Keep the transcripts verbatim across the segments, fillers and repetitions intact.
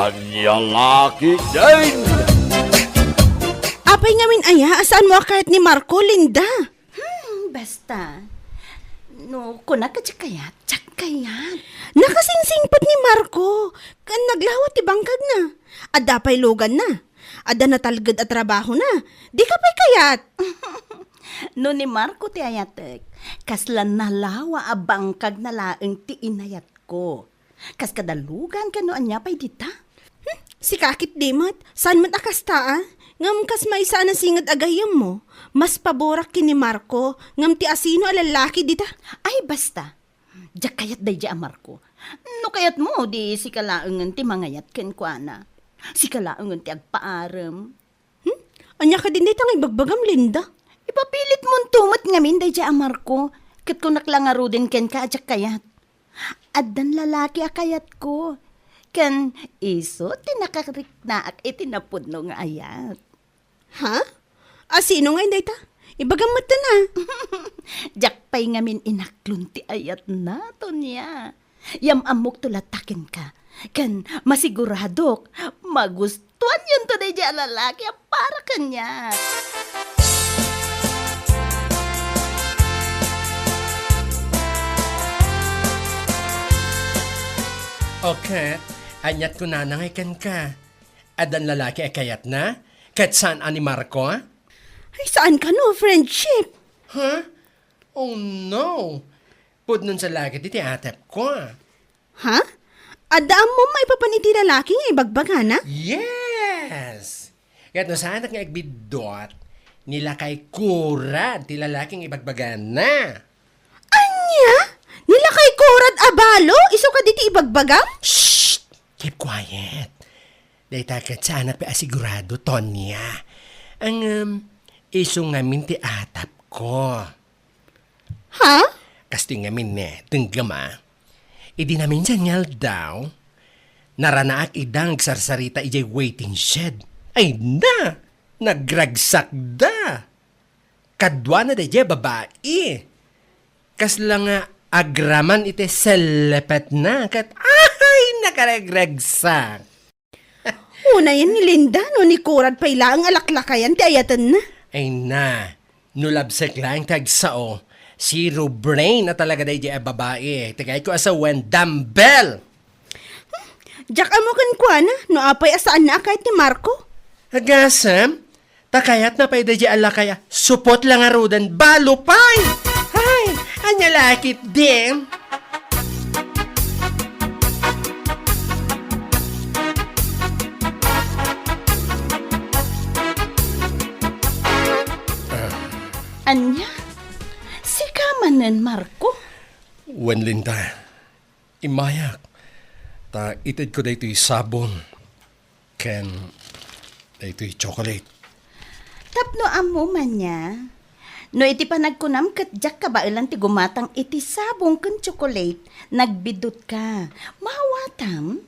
Ania la ketdin? Apay ngamin aya a saanmo a kayat ni Marco, Linda? Hmm, basta. No, kunak a diak kayat, diak kayat. Nakasingsingpet ni Marco, ken naglawa ti bangkagna. Adda pay luganna. Adda natalged a trabahona. Dika pay kayat. No ni Marco ti ayatek, kasla nalawa a bangkagna laeng ti inayatko. Kas kada lugan ken no ania pay dita? Hmm, sika ketdi met, saan met a kasta a? Ngem kas maysa a nasinged a gayyemmo, mas paborak ken ni Marco, ngem ti asino a lallaki dita? Ay, basta. Diak kayat daydi a Marco. No kayatmo, di sika laengen ti mangayat kenkuana. Sika laengen ti agpaarem. Hmm? Ania kadin dayta nga ibagbagam, Linda? Ipapilitmonto met ngamin daydi a Marco, ket kunak la ngaruden kenka a diak kayat. Addan lalaki a kayatko, ken isu ti nakariknaak iti napudno nga ayat. Ha? Asino ngay dayta? Ibagam met a. Diak pay ngamin inaklon ti ayatna, Tonia. Yam-ammokto latta kenka, ken masiguradok, magustuanyonto daydi a lalaki a para kaniak. Okay, aniat kunana ngay kenka? Addan lalaki a kayatna? Ket saan a ni Marco? Ay, saan kano, friendship? Huh? Oh no! Pudnon sa lagi ti atepko. Ha? Adda ammom maipapan iti lalaki nga ibagbagana? Yes! Ket no saanak nga agbiddut, ni lakay kurad ti lalaki nga ibagbagana. Ania? Ni lakay kurad a balo? Isu kadi ti ibagbagam? Shh! Keep quiet. Dayta ket saanak pay a sigurado, Tonia. Ngem, isu ngamin ti atapko. Ha? Kastoy ngamin ne, denggem a. Idi naminsan nga aldaw, naranaak ida nga agsarsarita idiay waiting shed. Ay na! Nagragsakda! Kaduana daydiay a babai. Kasla nga agraman iti sellepetna ket, ay, nakaragragsak. Unayen ni Linda no ni Kurad pay laeng a laklakayan ti ayatenna. Ay na, no labsek laeng ti agsao, zero brain a talaga daydiay a babai. Ti kayatko a sawen, dumbbell. Diak ammo kenkuana no apay a saanna a kayat ni Marco. Agasem, ta kayatna pay daydiay a lakay a supot la ngaruden, balo pay. Ay, ania la ketdin? Ania? Sika manen, Marco? Wen, Linda. Immayak, ta itedko daytoy sabong ken daytoy chocolate. Tapno ammom ania, no iti panagkunam ket diak kabaelan ti gumatang iti sabong ken chocolate, nagbiddutka. Maawatam?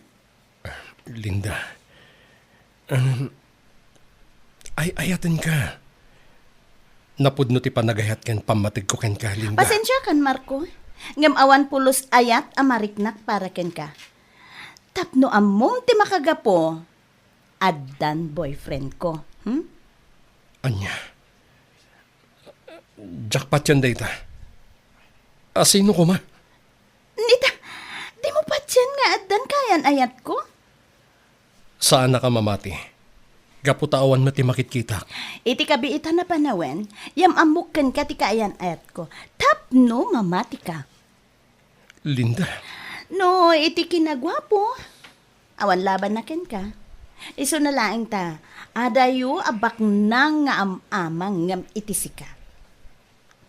Linda, Em, ay-ayatenka. Napudno ti panagayat ken pammategko kenka, Linda. Pasensiakan, Marco. Ngem awan pulos ayat a mariknak para kenka. Tapno ammom ti makagapu, addan boyfriendko. Hmm? Ania? Diak patien dayta. A sino koma? Nita, dimo patien nga addan kayan-ayatko? Saanak a mamati. Gapu ta awan met ti makitkitak. Iti kabiitan a panawen, yam-ammok kenka ti kaayan-ayatko. Tapno mamatika. Linda. No, iti kinaguapo, awan labanna kenka. Isuna laeng ta, adayo a baknang nga am-amang ngem iti sika.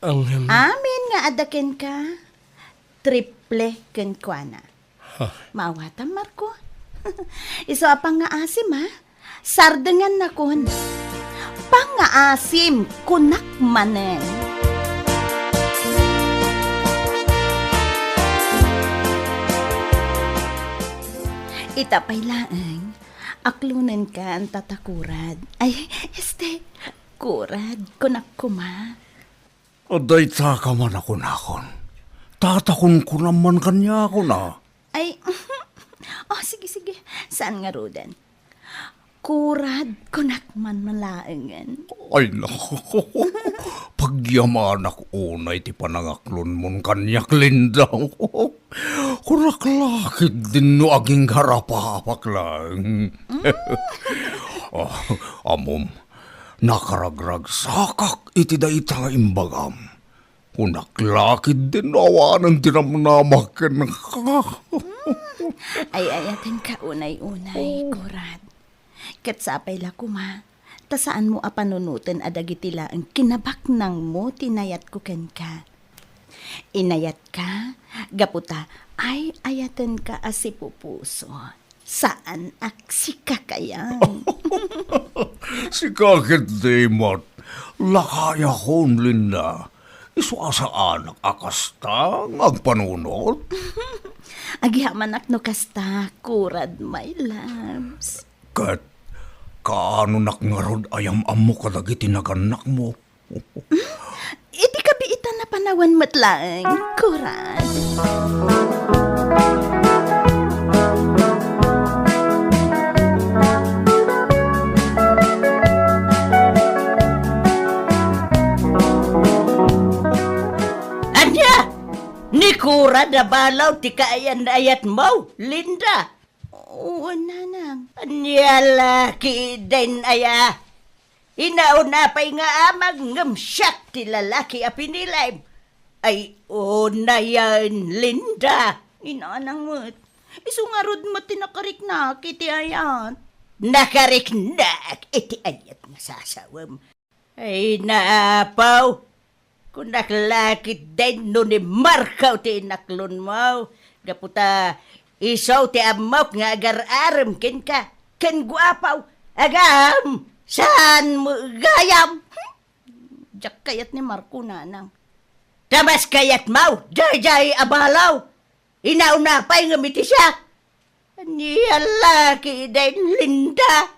Ang, em, Amin nga adda kenka, triple kenkuana. Ha? Maawatam, Marco? Isu a pangngaasim, ha? Sardengannakon. Pangngaasim, kunak manen. Ita pay laeng, aklonenka anta ta Kurad. Ay, este, Kurad, kunak koma. Adda ita ka man a kunakon. Tatakunkunam man kaniakon a. Ay, oh, sige, sige. Saan ngaruden? Kurad, kunak man malaengen. Ay, nako. Pagyamanak unay ti panangaklonmon kaniak, Linda. Kunak la ketdin no agingga rapapak laeng. Ah, ammom, nakaragragsakak iti dayta nga imbagam. Kunak la ketdin no awanen ti namnamak kenka. Ay-ayatenka unay-unay, Kurad. Ket sapay la koma, ta saanmo a panunoten a dagiti laeng kinabaknangmo ti inayatko kenka. Inayatka, gapu ta ay-ayatenka a sipupuso. Saan a sika kayan. Sika ketdi met, lakayakon, Linda. Isu a saanak a kasta nga agpanunot? Agyamanak no kasta, Kurad, my loves. Ket kaanonak ngarud a yam-ammo kadagiti nagannakmo? Iti kabiitan a panawen met laeng, Kurad. Ania? Ni Kurad a balaw ti kaayan-ayatmo, Linda? Oo, nanang. Ania la ketdin aya? Inauna pay nga amag ngem siak ti lalaki a pinilim. Ay, unayen, Linda. Ni nanang met. Isu ngarud met ti nakariknak iti ayat. Nakariknak iti ayat nga sasawem. Ay, naapaw. Kunak la ketdin no ni Marco ti inaklonmo. Gapu ta isu ti ammok nga agar-arem kenka. Ken guapaw. Agam, saan mo gayam? Diak kayat ni Marco, nanang. Ta mas kayatmo, daydiay a balaw. Inauna pay ngem iti siak. Ania la ketdin, Linda?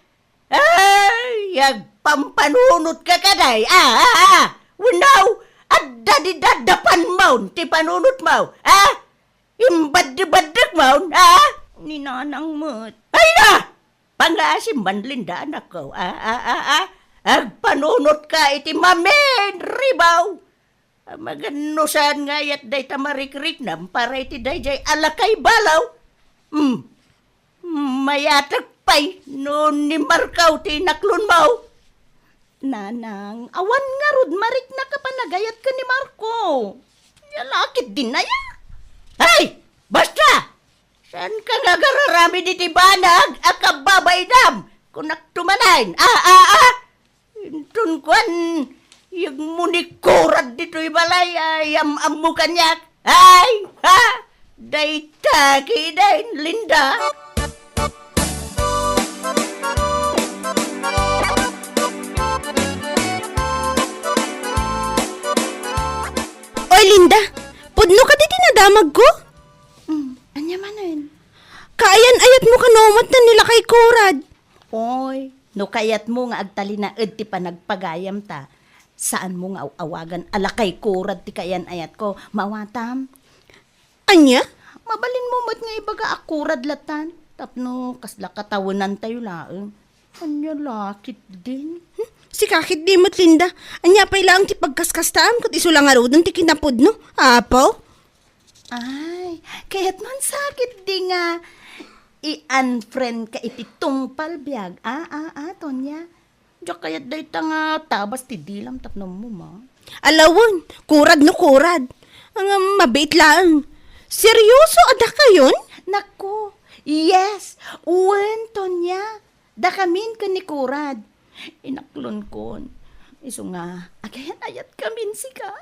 Ay, agpampanunotka kadi? Ah, ah, ah. Wenno, adda di dadapanmon ti panunotmo? Ah? Imbaddebaddekamon? Ah? Ni nanang met. Ay na! Pangaasim man, Linda, anakko. Ah, ah, ah, ah. Agpanunotka iti maminribaw. Magannusan nga ayat dayta marikriknam para iti daydiay a lakay balaw. Hmm. Mayatek pay no ni Marco ti inaklonmo. Nanang, awan ngarud mariknak a panagayat ken ni Marco. Ania la ketdin aya? Ay! Basta! Saanka nga agar-aramid iti banag a kababainam? Kunakto manen. Ah, ah, ah! Inton kuan, yegmo ni Kurad ditoy balay a yam-ammo kaniak. Ay, ha? Dayta ketdin, Linda. Oy, Linda, pudno kadi ti nadamagko? Mm, ania manen? Kaayan-ayatmo kano met ni lakay Kurad. Oy, no kayatmo nga agtalinaed ti panagpagayam ta, saanmo nga aw-awagan a lakay Kurad ti kaayan-ayatko. Maawatam? Ania? Mabalinmo met nga ibaga a Kurad latan, tapno kasla katawenantayo laeng. Ania la ketdin? Hmm? Sika ketdi met, Linda. Ania pay laeng ti pagkaskastaam ket isu la ngaruden ti kinapudno? Apo? Ay, kayatmon sa ketdi nga i-unfriendka iti tungpal biag. Ah, ah, ah, Tonya. Diak kayat dayta nga tabas ti dilam tapno ammom. Ala wen, Kurad no Kurad. Ngem mabiit laeng. Seryoso a dakayon? Naku, yes. Wen, Tonya. Dakamin ken ni Kurad. Inaklonkon. Isu nga, agayan-ayatkamin sika.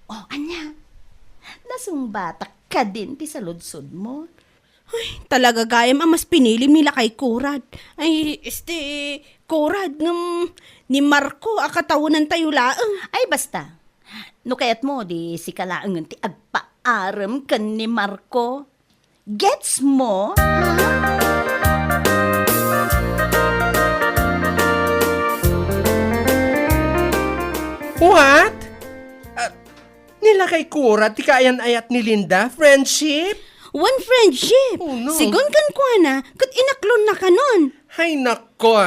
Oh, ania? Nasungbatak kadin ti saludsodmo? Ay, talaga gayam a mas pinilim ni lakay Kurad. Ay, este, Kurad, ngem ni Marco a katawenantayo laeng. Ay, basta. No kayatmo, di sika laengen ti agpaarem ken ni Marco. Gets mo? Ha? What? Ah, ni lakay Kurad ti kaayan-ayat ni Linda, friendship? One friendship. Oh, no. Sigun kenkuana, ket inaklonna kanon. Hay nako.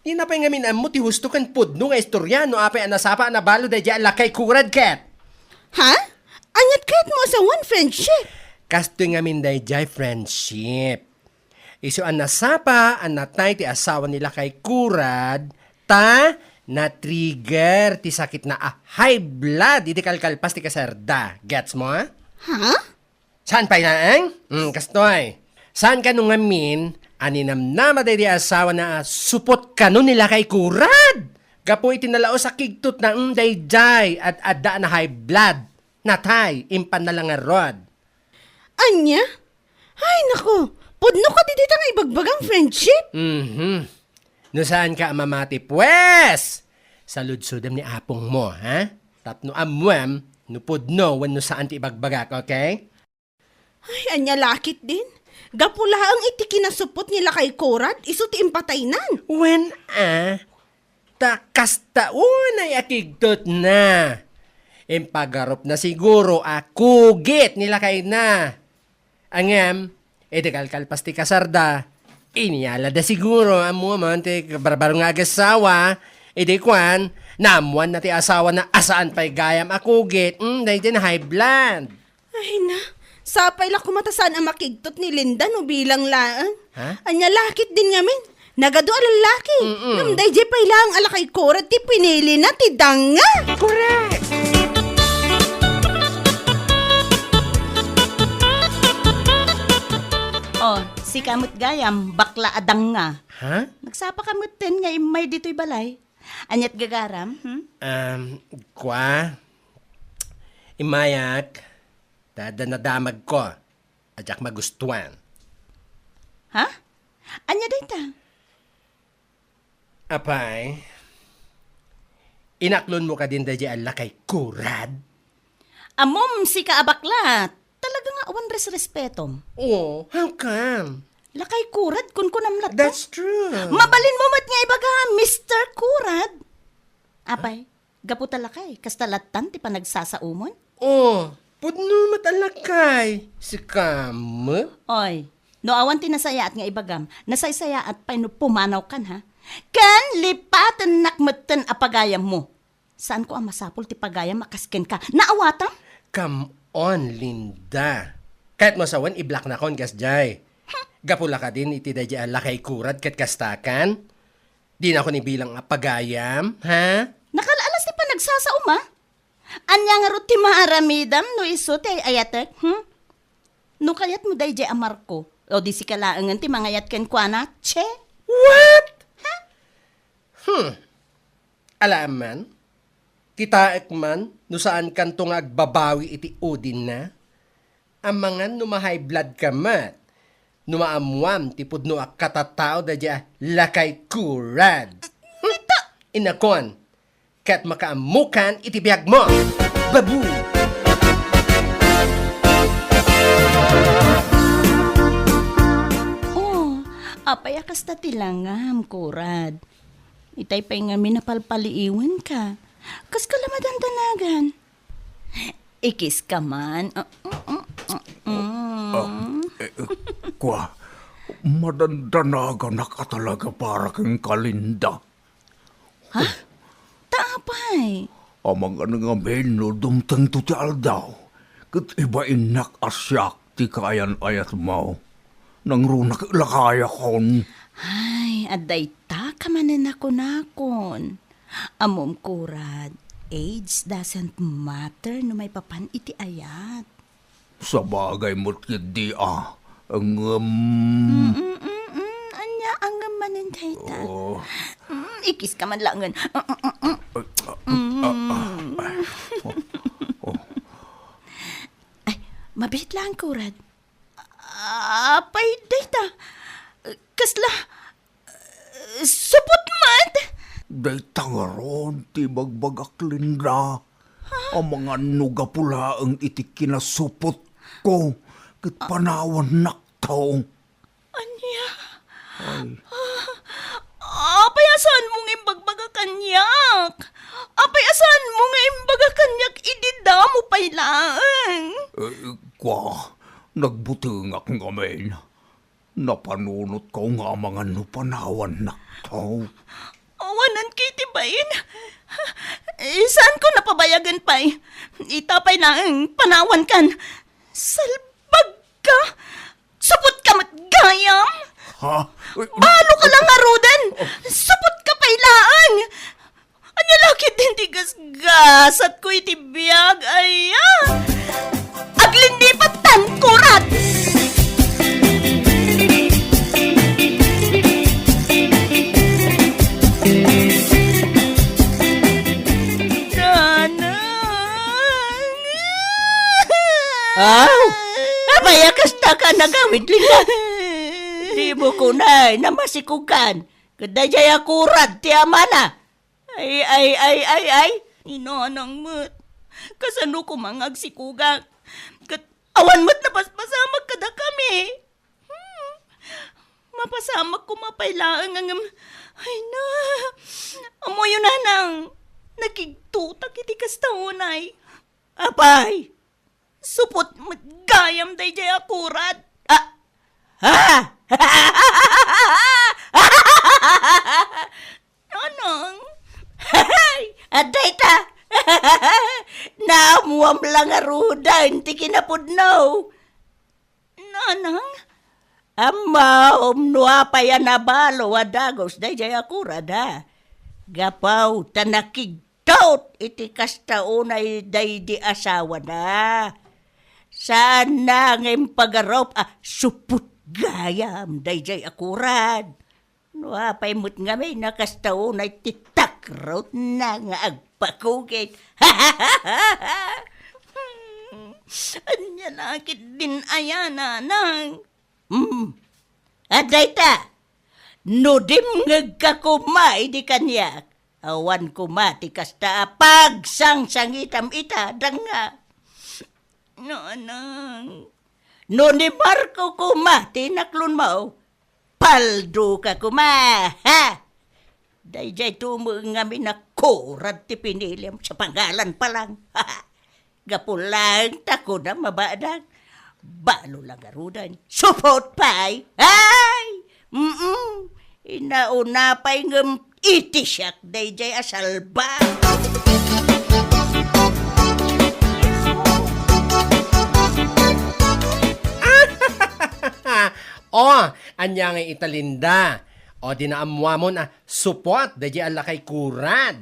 Dina pay ngamin ammo ti husto ken pudno nga istorya no apay a nasapa a nabalo daydiay a lakay kurad ket. Ha? Aniat kayatmo a sawen friendship? Kastoy ngamin daydiay friendship. Isu a nasapa a natay ti asawa ni lakay kurad, ta na-trigger ti sakitna a high blood iti kalkalpas ti kasarda. Gets mo? Ha? Saan pay laeng? Hmm, kastoy. Saan kano ngamin a ninamnama daydiay asawana a supot kano ni lakay kurad? Gapu iti nalaus a kigtotna, hmm, daydiay, ad-adda a na-high blood. Natay, impanna la ngarud. Ania? Ay, nako! Pudno kadi dayta nga ibagbagam friendship? Mhm. No saanka a mamati, pues! Saludsodem ni apongmo, ha? Tapno ammoem no pudno wenno saan ti ibagbagak, okay? Ay, ania la ketdin? Gapu laeng iti kinasupot ni lakay kurad, isu ti impataynan. Wen a, ta kasta unay a kigtotna. Impagarupna siguro a kugit ni lakayna. Ngem, idi kalkalpas ti kasarda, inyalada siguro, ammoem ti barbaro nga agasawa, idi kuan, naammoanna ti asawana a saan pay gayam a kugit, mm, daydiay na high blood. Ay na, sapay la koma ta saan a makigtot ni Linda no bilang laeng. Ha? Ania la ketdin ngamin? Nagadu a lallaki. Mm-mm. Ngem daydiay pay laeng a lakay kurad ti pinilina ti danga. Correct! Oh, sika met gayam, bakla a danga. Ha? Nagsapa ka metten nga immay ditoy balay. Aniat gagaram, hmm? Um, kua, immayak, ta adda nadamagko a diak magustuan. Ha? Ania dayta? Apay, inaklonmo kadin daydiay a lakay kurad? Ammom, sika a bakla, talaga nga awan resrespetom. Oh, how come? Lakay kurad, kunkunam latta. That's true. Mabalinmo met nga ibaga, Mister Kurad. Apay, gapu ta lakay, kasta lattan ti panagsasaomon? Oh, pudno met a lakay. Sika met? Oy, no awan ti nasayaat nga ibagam, nasaysayaat pay no pumanawkan, ha? Ken lipatennak metten a pagayammo. Saanko a masapul ti pagayam a kas kenka. Naawatam? Come on, Linda. Kayatmo a sawen, i-blocknakon kasdiay. Gapu la kadin iti daydiay a lakay kurad ket kastakan? Dinakon ibilang a pagayam, ha? Nakal-alas ti panagsasaom, a? Ania ngarud ti maaramidam no isu ti ay-ayatek, hmm? No kayatmo daydiay a Marco, o di sika laengen ti mangayat kenkuana, che? What? Ha? Hmm. Alaem man, kitaek man no saankanto nga agbabawi iti udinna. Amangan no ma-high blood ka met, no maammoam ti pudno a katatao daydiay a lakay kurad. Hmm? Inakon, ket makaammokan iti biagmo. Babu! Oh, apay a kasta ti langam, kurad? Itay pay ngamin a palpaliiwenka. Kaska la madandanagan. Ikiska man. Ah, mm, mm, mm, mm. Ah, eh, eh, kua, madandanaganak a talaga para kenka, Linda. Ha? Ta apay? Amangan ngamin no dumtengto ti aldaw, ket ibainnak a siak ti kaayan-ayatmo. Nangruna ket lakayakon. Ay, adda ita ka manen a kunakon. Ammom, kurad, age doesn't matter no maipapan iti ayat. Sabagay met ketdi a, ngem. Mm, mm, mm, mm. Ania a ngem manen dayta? Oh. Mm, ikiska man laengen. Mm, mm, mm, mm. Ay, ah, ah, ah, ah. Oh, oh. Ay, mabiit laeng, kurad. Apay dayta? Kasla, eh, supot met? Dayta ngarud ti ibagbagak, Linda. Ha? Amangan no gapu laeng iti kinasupotko ket panawannakto. Ania? Ay. Ah, apay a saanmo nga imbagbagak kaniak? Apay a saanmo nga imbaga kaniak idi damo pay laeng? Eh, kua, Nagbutengak ngamin. Napanunotko nga amangan no panawannak. Aw. Awananki iti bain. Saanko napabayagen pay. Ita pay laeng panawankan. Salbagka! Supotka met gayam! Ha? Balo ka la ngaruden! Supotka pay laeng! Ania la ketdin ti gasgasatko iti biag, aya? Aglinlipat tan kurad! Danang! Aw! Apay a kasta ka nagawid, Linda? Dimo kunay, namasikugan. Ket daydiay a kurad ti amana. Ay, ay, ay, ay, ay. Ni Nanang met. Kasano koma nga agsikugak? Ket awan met napaspasamak kadakami. Hmm. Mapasamak koma pay laeng ngem, ay na. Ammoyo, Nanang. Nakigtotak iti kasta unay. Apay, supot met gayam daydiay a kurad. Ah! Ha? Nanang? Adda ita! Naammuam la ngaruden ti kinapudno. Nanang? Ammom no apay a nabalo a dagus daydiay a kurad, a? Gapu ta nakigtot iti kasta unay daydi asawana. Saanna nga impagarup a supot gayam daydiay a kurad. No apay met ngamin a kasta unay ti takrotna nga agpakugit. Ania la ketdin aya, Nanang? Hmm. Adda ita, no dimngegka koma idi kaniak, awan koma ti kasta a pagsangsangitam ita, danga. Nanang. No ni Marco koma ti inaklonmo, paldoka koma, ha? Daydiay tumeng ngamin a kurad ti piniliam sa pangalan pa lang. Gapu laeng ta kunam a badak, balo la ngaruden. Supot pay! Ay! Mm-mm. Inauna pay ngem iti siak daydiay a salba. Oh, ania nga ita, Linda? O, di naammuamon a supot daydiay a lakay kurad.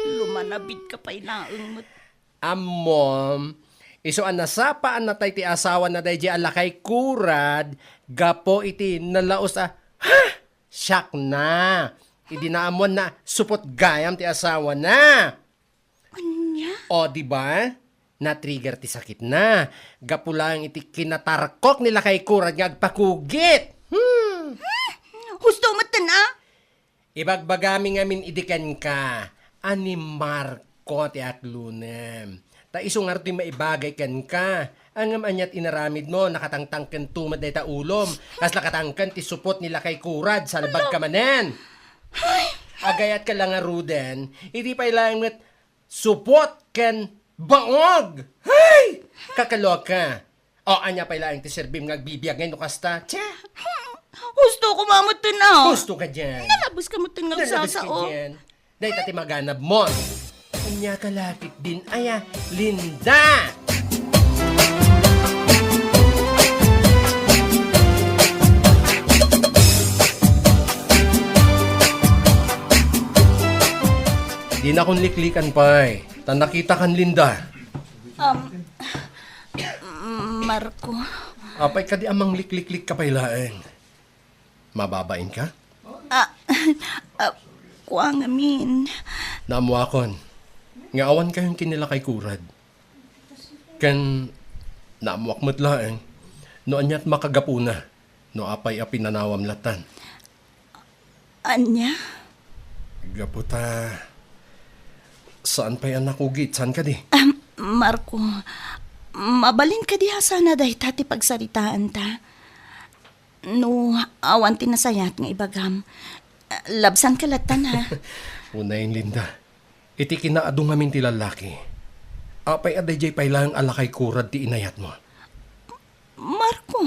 Lumanabit ka pay laeng met. Ammom, isu a nasapaannatay ti asawana daydiay a lakay kurad gapu iti nalaus a, ha? Siakna. Idi naammoanna, supot gayam ti asawana. Ania? O, di ba? Na-trigger ti sakitna. Gapu laeng iti kinatarkok ni lakay kurad nga agpakugit. Hmm. Husto metten a? Ibagbagami ngamin idi kenka a ni Marco ti aklonem. Ta isu ngarud ti maibagay kenka. Ngem aniat inaramidmo, nakatangtangkento met dayta ulom. Kasla katangken ti supot ni lakay kurad, salbagka manen. Ay. Agayat ka la ngaruden, idi pay laeng met supot ken baog. Hay! Kakaloka. O, ania pay laeng ti serbim nga agbibiag ngay no kasta? Che! Husto koma metten a. Husto ka dian. Nalabes ka metten nga agsasao. Nalabes ka dian. Dayta ti maganabmon. Ania ka la ketdin aya, Linda? Dinakon liklikan pay, ta nakitakan, Linda. Um, Marco. Apay kadi a manglikliklik ka pay laeng? Mababain ka? Ah, ah, kua ngamin. Naammuakon nga awan kayon ken ni lakay kurad. Ken naammuak met laeng no aniat makagapuna no apay a pinanawam latan. Ania? Gapu ta saan pay a nakugit, saan kadi? Ah, Marco, mabalin kadi a sana dayta ti pagsaritaanta? No awan ti nasayaat nga ibagam, labsanka latan, ha? Unayen, Linda. Iti kinaadu ngamin ti lallaki, apay a daydiay pay laeng a lakay kurad ti inayatmo? Marco.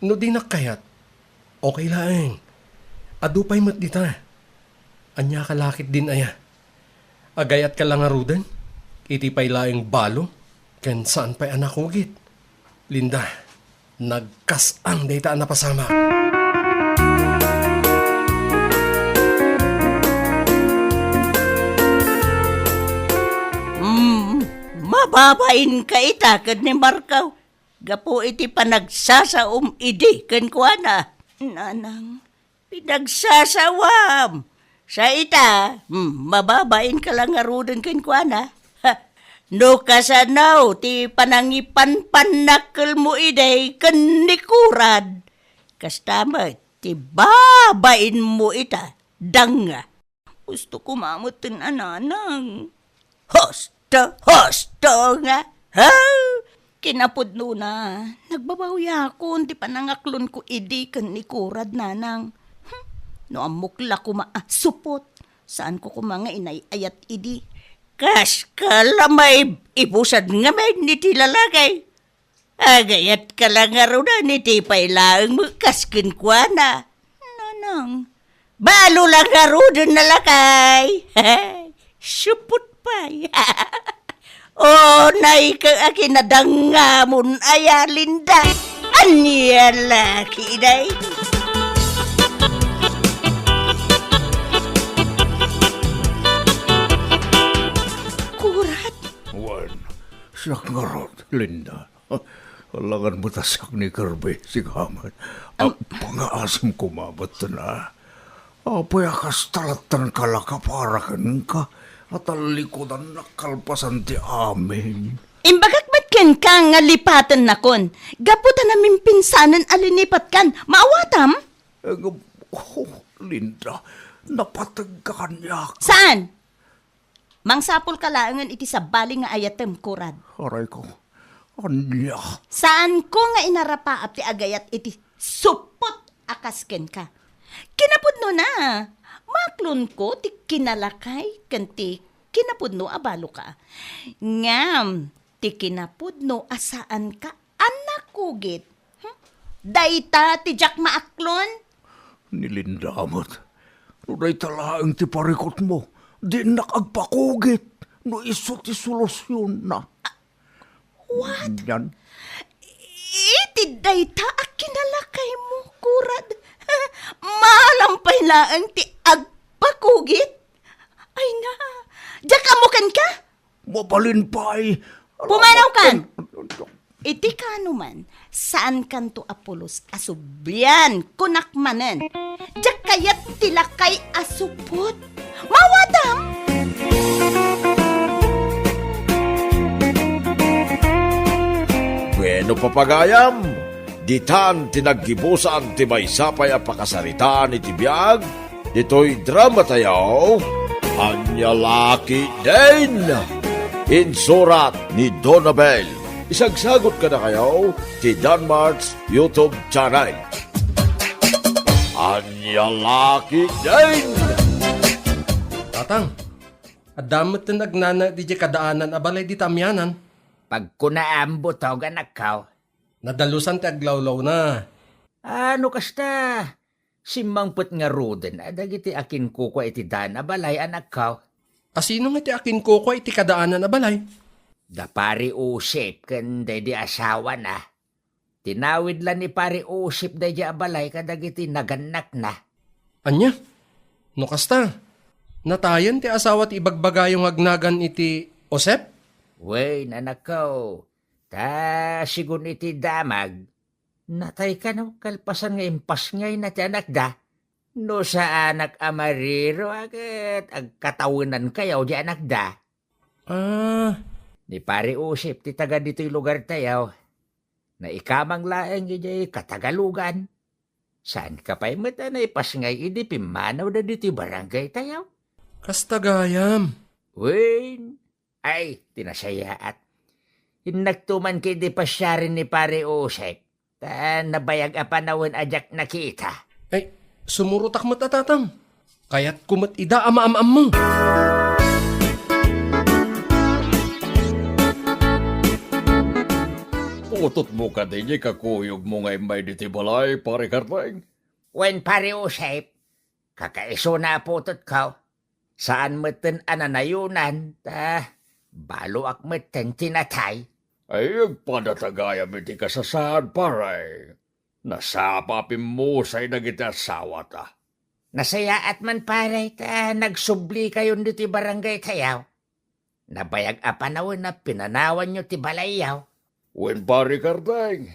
No dinak kayat, okay laeng. Adu pay met dita. Ania ka lakit din aya? Agayatka la ngaruden? Iti pay laeng balo, ken saan pay a nakugit. Linda, nagkas-ang dayta a napasamak. Mm, mababain ka ita ken ni Marco. Gapu iti panagsasaom idi kenkuana. Nanang, pinagsasawam. Sa ita, hmm, mababain ka la ngaruden kenkuana. Ha, no kasano ti panangipanpannakkelmo idi ken ni Kurad, kasta met ti babainmo ita, danga. Husto koma metten a nanang. Husto, husto nga. Ha? Kinapudnona, nagbabawiakon ti panangaklonko idi ken ni Kurad, nanang. Hmm, no ammok la koma a supot, saanko koma nga inay-ayat idi. Kas ka la maib-ibusad ngamin iti lalaki. Agayatka la ngaruden iti pay laeng met kas kenkuana. Nanang, balo la ngaruden a lakay. Supot pay. Unay ka a kinadangamon aya, Linda. Ania la ketdi? Kurad? Wen, siak ngarud, Linda. Alangan met a siak ni Kirby, sika met. Am- Pangaasim koma metten a. Apay a kasta lattan kalaka para kenka, a tallikudannak kalpasan ti amin? Imbagak met kenka nga lipatennakon. Gapu ta namimpinsanen a linipatkan. Maawatam? Eh, nga, oh, Linda, napategka kaniak. Saan? Mangsapulka laengen iti sabali nga ayatem, Kurad. Aray ko, ania? Saanko nga inarapaap ti agayat iti supot a kas kenka. Kinapudnona, maaklonko ti kinalakay ken ti kinapudno a baloka. Ngem, ti kinapudno a saanka a nakugit. Hmm? Dayta ti diak maaklon? Ni Linda met. No dayta laeng ti parikutmo, dinak agpakugit no isu ti solusionna. What? Iti dayta a kinalakaymo, Kurad. Maalam pay laeng ti agpakugit? Ay na, diak ammo kenka? Mabalin pay. Pumanawkan! Iti kaanoman, saankanto a pulos a sublian, kunak manen. Diak kayat ti lakay a supot. Maawatam! Bueno, papagayam, ditan ti naggibusan ti maysa pay a pakasaritaan iti biag ditoy dramatayo, Ania La Ketdin. Insurat ni Donabel. Isagsagut kadakayo ti Danmart's YouTube channel. Ania La Ketdin. Tatang, adda met ti nagnana diay kadaanan a balay dita amianan. Pagkunaam, butog, anakko. Nadalusan ti aglawlawna. A, no kasta, simmangpet ngaruden a dagiti akinkukua iti daan a balay, anakko. A sino nga ti akinkukua iti kadaanan a balay? Da Pari Usip ken daydi asawana. Tinawid la ni Pari Usip daydi a balay kadagiti nagannakna. Ania? No kasta, natayen ti asawa ti ibagbagayo nga agnagan iti Josep? Wen, anakko, ta sigun iti damag, natay kano kalpasan nga impasngayna ti anakda. No saanak a mariro a ket agkatawenankayo diay anakda. Ah. Ni Pari Usip ti taga ditoy lugartayo. Naikamang laeng idiay Katagalugan. Saanka pay met a naipasngay idi pimmanawda ditoy barangaytayo? Kasta gayam. Wen, ay, ti nasayaat. Innakto man ketdi pasiaren ni Pari Usip. Ta nabayag a panawen a diak nakita. Ay, sumurotak met a, Tatang. Kayatko met ida a maam-ammo. Putotmo kadi diay kakuyogmo nga immay ditoy balay, Pare Kardeng? Wen, Pare Josep, kakaisuna a putotko. Saan metten a nanayonan, ta baloak metten ti natay. Ay, agpadata gayam iti kasasaan, pare. Nasapa a pimmusay dagiti assawata. Nasayaat man, pare, ta nagsublikayon ditoy barangaytayo. Nabayag a panawen a pinanawanyo ti balayyo. Wen, Pare Kardeng,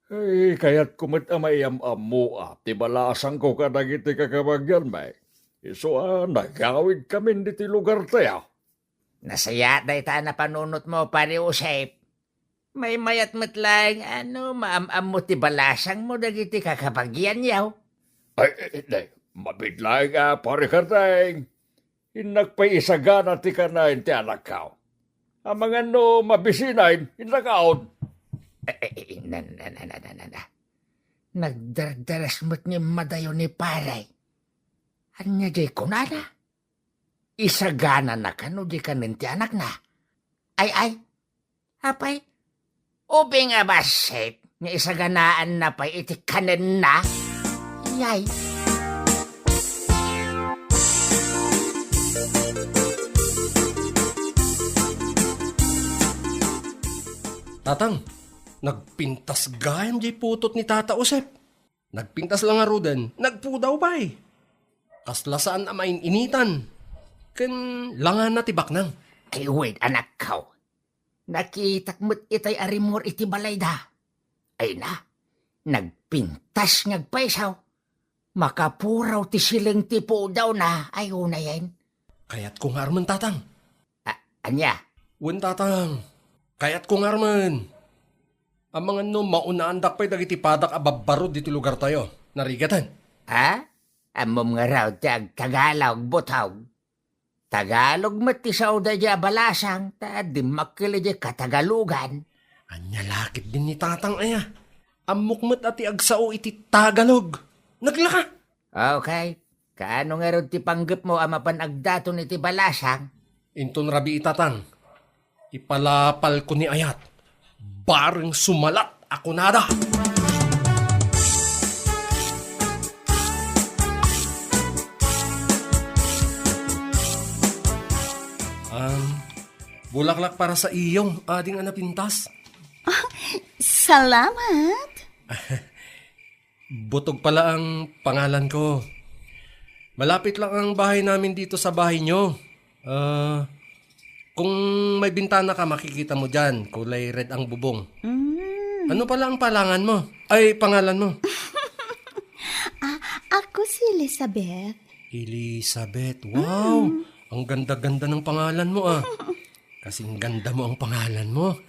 ay, kayatko met a maiyam-ammoak ti balasangko kadagiti kakabagianmi. Isu a nagawidkamin ditoy lugartayo. Nasayaat dayta a napanunotmo, Pare Josep. Maymayat met laeng a no maam-ammo ti balasangmo dagiti kakabagianyo. Ay, ay, ay, mabiit laeng a, Pare Kardeng. Innak pay isagana ti kanaen ti anakko. Amangan no mabisinaen, innak aon. Eh, eh, eh, na, na, na, na, na, na, na. Nagdardaras met nga immadayo ni pare. Ania diay kunana? Isaganana kano diay kanen ti anakna? Ay, ay. Apay, ubing a bassit nga isaganaanna pay iti kanenna? Yay! Tatang, nagpintas gayam diay putot ni Tata Josep. Nagpintas la ngaruden, nagpudaw pay. Kasla saan a main-initan. Ken langana ti baknang. Ay, wen, anakko. Nakitak met itay a rimmuar iti balayda. Ay na, nagpintas nga agpayso. Makapuraw ti sileng ti pudawna, ay unayen. Kayatko nga armen, Tatang. A-, ania? Wen, Tatang. Kayatko nga armen. Amangan no maunaandak pay dagiti padak a babbarud ditoy lugartayo. Narigaten. Ha? Ammom ngarud ti agtagalog, butog? Tagalog met ti saoda idiay a balasang, ta dimmakkel idiay katagalogan. Ania la ketdin ni Tatang aya? Ammok met a ti agsao iti Tagalog. Naglaka! Okay. Kaano ngarud ti panggepmo a mapan agdaton iti balasang? Inton rabii, Tatang, ipalapalko ni ayat. Bareng sumalat a kunada. Um, bulaklak para sa iyo, ading a napintas. Salamat. Butog pala ang pangalan ko. Malapit lang ang bahay namin dito sa bahay nyo. Ah, kung may bintana ka, makikita mo dyan. Kulay red ang bubong. Mm. Ano pala ang palangan mo? Ay, pangalan mo? Ah, ako si Elizabeth. Elizabeth, wow! Mm. Ang ganda-ganda ng pangalan mo, ah. Kasing ganda mo ang pangalan mo.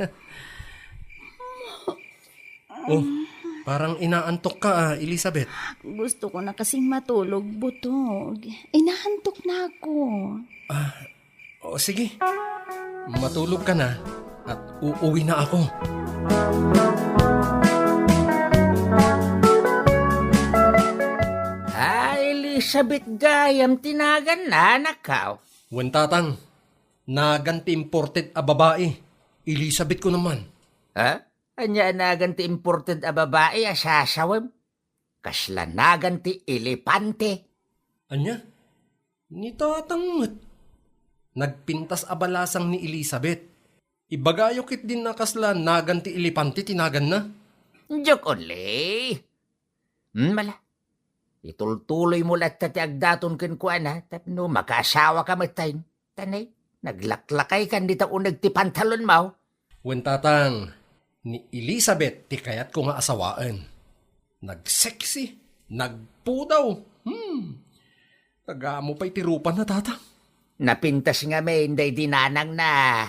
Oh, parang inaantok ka, ah, Elizabeth. Gusto ko na kasing matulog, Butog. Inaantok na ako. Ah, o sige. Matulog ka na at uuwi na ako. Ah, Elizabeth gayam ti naganna, anakko. Wen, Tatang, nagan ti imported a babai. Elizabeth ko naman. Ha? Ania a nagan ti imported a babai a sasawem? Kasla nagan ti elepante. Ania? Ni Tatang met. Nagpintas a balasang ni Elizabeth. Ibagayo ketdin a kasla nagan ti elepante ti naganna. Joke only. Hmm, mala. Itultuloymo latta ti agdaton kenkuana tapno makaasawa ka metten. Tanay, naglaklakay kan dita uneg ti pantalonmo. Wen, Tatang, ni Elizabeth ti kayatko nga asawaen. Nagseksi, nagpudaw. Hmm. Nagamo pay ti rupana, Tatang. Napintas ngamin daydi nanangna.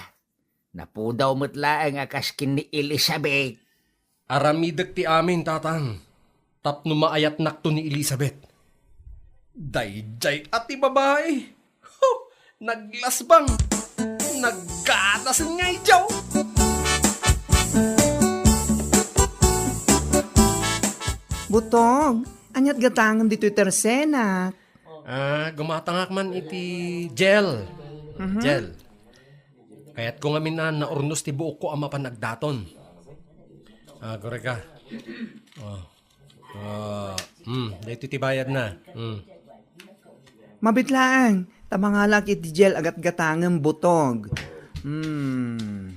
Napudaw met laeng a kas ken ni Elizabeth. Aramidek ti amin, Tatang, tapno maayatnakto ni Elizabeth. Daydiay a ti babai. Huh! Naglasbang. Nagganasen nga idiaw. Butog, aniat gatangen ditoy tersenak? Ah, gumatangak man iti gel. Mhm. Gel. Kayatko ngamin a naurnos ti buokko a mapan agdaton. Ah, korek ka. Oh. Ah, hmm, daytoy ti bayad na. Hmm. Mabit laeng, ta mangala iti gel a gatgatangem, Butog. Hmm.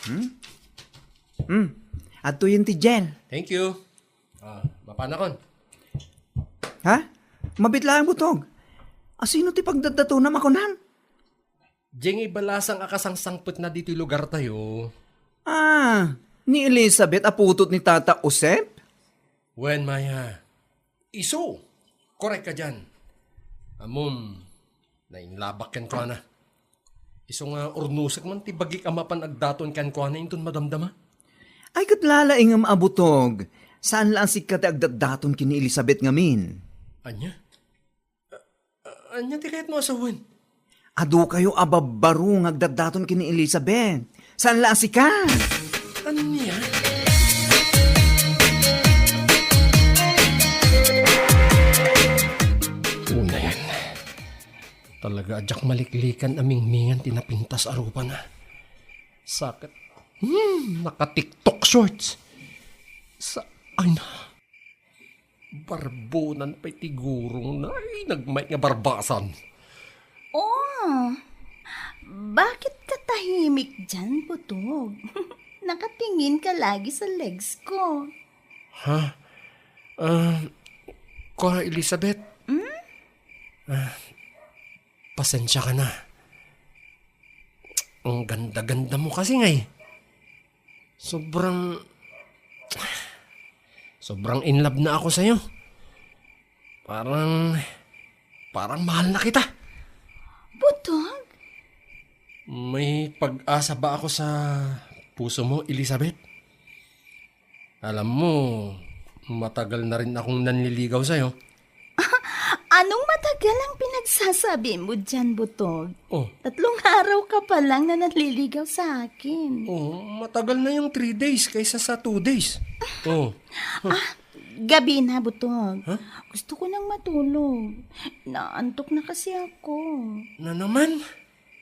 Hmm? Hmm. Adtoyen ti gel. Thank you. Ah, mapanakon. Ha? Mabit laeng, Butog. Asino ti pagdatdatonam a kunam? Diay nga ibalasang a kasangsangpetna ditoy lugartayo. Ah, ni Elizabeth a putot ni Tata Josep? Wen, Maya. Isu. Korek ka diyan. Ammom, nainlabak kenkuana. Isu nga urnosek man ti bagik a mapan agdaton kenkuana inton madamdama. Ay, ket lalaingem a Butog. Saan la a sika ti agdatdaton ken ni Elizabeth ngamin. Ania? A-, ania ti kayatmo a sawen? Adu kayo a babbaro nga agdatdaton ken ni Elizabeth. Saan la a sika? Ania? Unayan. Talaga a diak maliklikan a mingmingan ti napintas a rupana. Sakit. Hmm, naka-TikTok shorts. Sa-, ay na. Barbonan pay ti gurongna. Ay, nagmait nga barbasan. Oh, bakit ka tahimik diyan, Butog? Nakatingin ka lagi sa legs ko. Ha? Ah, Kuya Elizabeth? Hmm? Ah, pasensya ka na. Ang ganda-ganda mo kasi nga eh. Sobrang, sobrang in love na ako sa'yo. Parang, parang mahal na kita. Butog? May pag-asa ba ako sa puso mo, Elizabeth? Alam mo, matagal na rin akong nanliligaw sa'yo. Anong matagal ang pinagsasabi mo diyan, Butog? Oh. Tatlong araw ka pa lang na nanliligaw sa akin. Oh, matagal na yung three days kaysa sa two days. Oh. Ah, gabi na, Butog. Huh? Gusto ko nang matulog. Naantok na kasi ako. Na naman?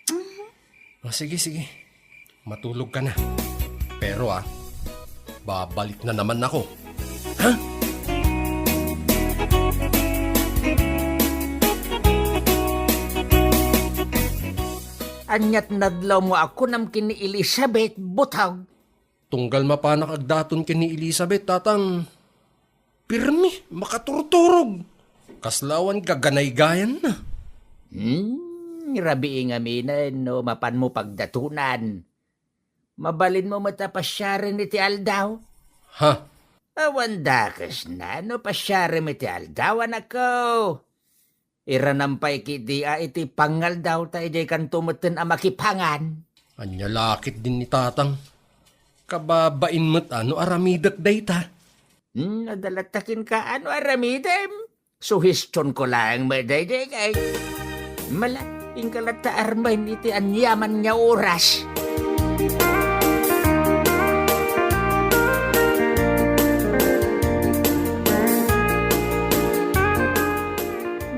Mhm. O, sige, sige. Matulog ka na. Pero, ah, babalik na naman ako. Ha? Ania't nadlaw mo a kunam ken ni Elizabeth, Butog? Tunggal mapanak agdaton ken ni Elizabeth, Tatang, pirmi, makaturturog. Kasla awan gaganaygayan na. Hmm, rabii ngamin no mapan mo pagdatonan. Mabalin mo met a pasiaren iti aldaw? Ha? Awan dakes na no pasiarem iti aldaw, anakko. Iranam pay ketdi a iti pangaldaw ta idiay kanto metten a makipangan. Ania la ketdin ni Tatang? Kababain met a no aramidek dayta. Hmm, adda latta kenka a no aramidem? Suhestionko laeng met daydiay kay. Mala, inka latta armen iti aniaman nga oras.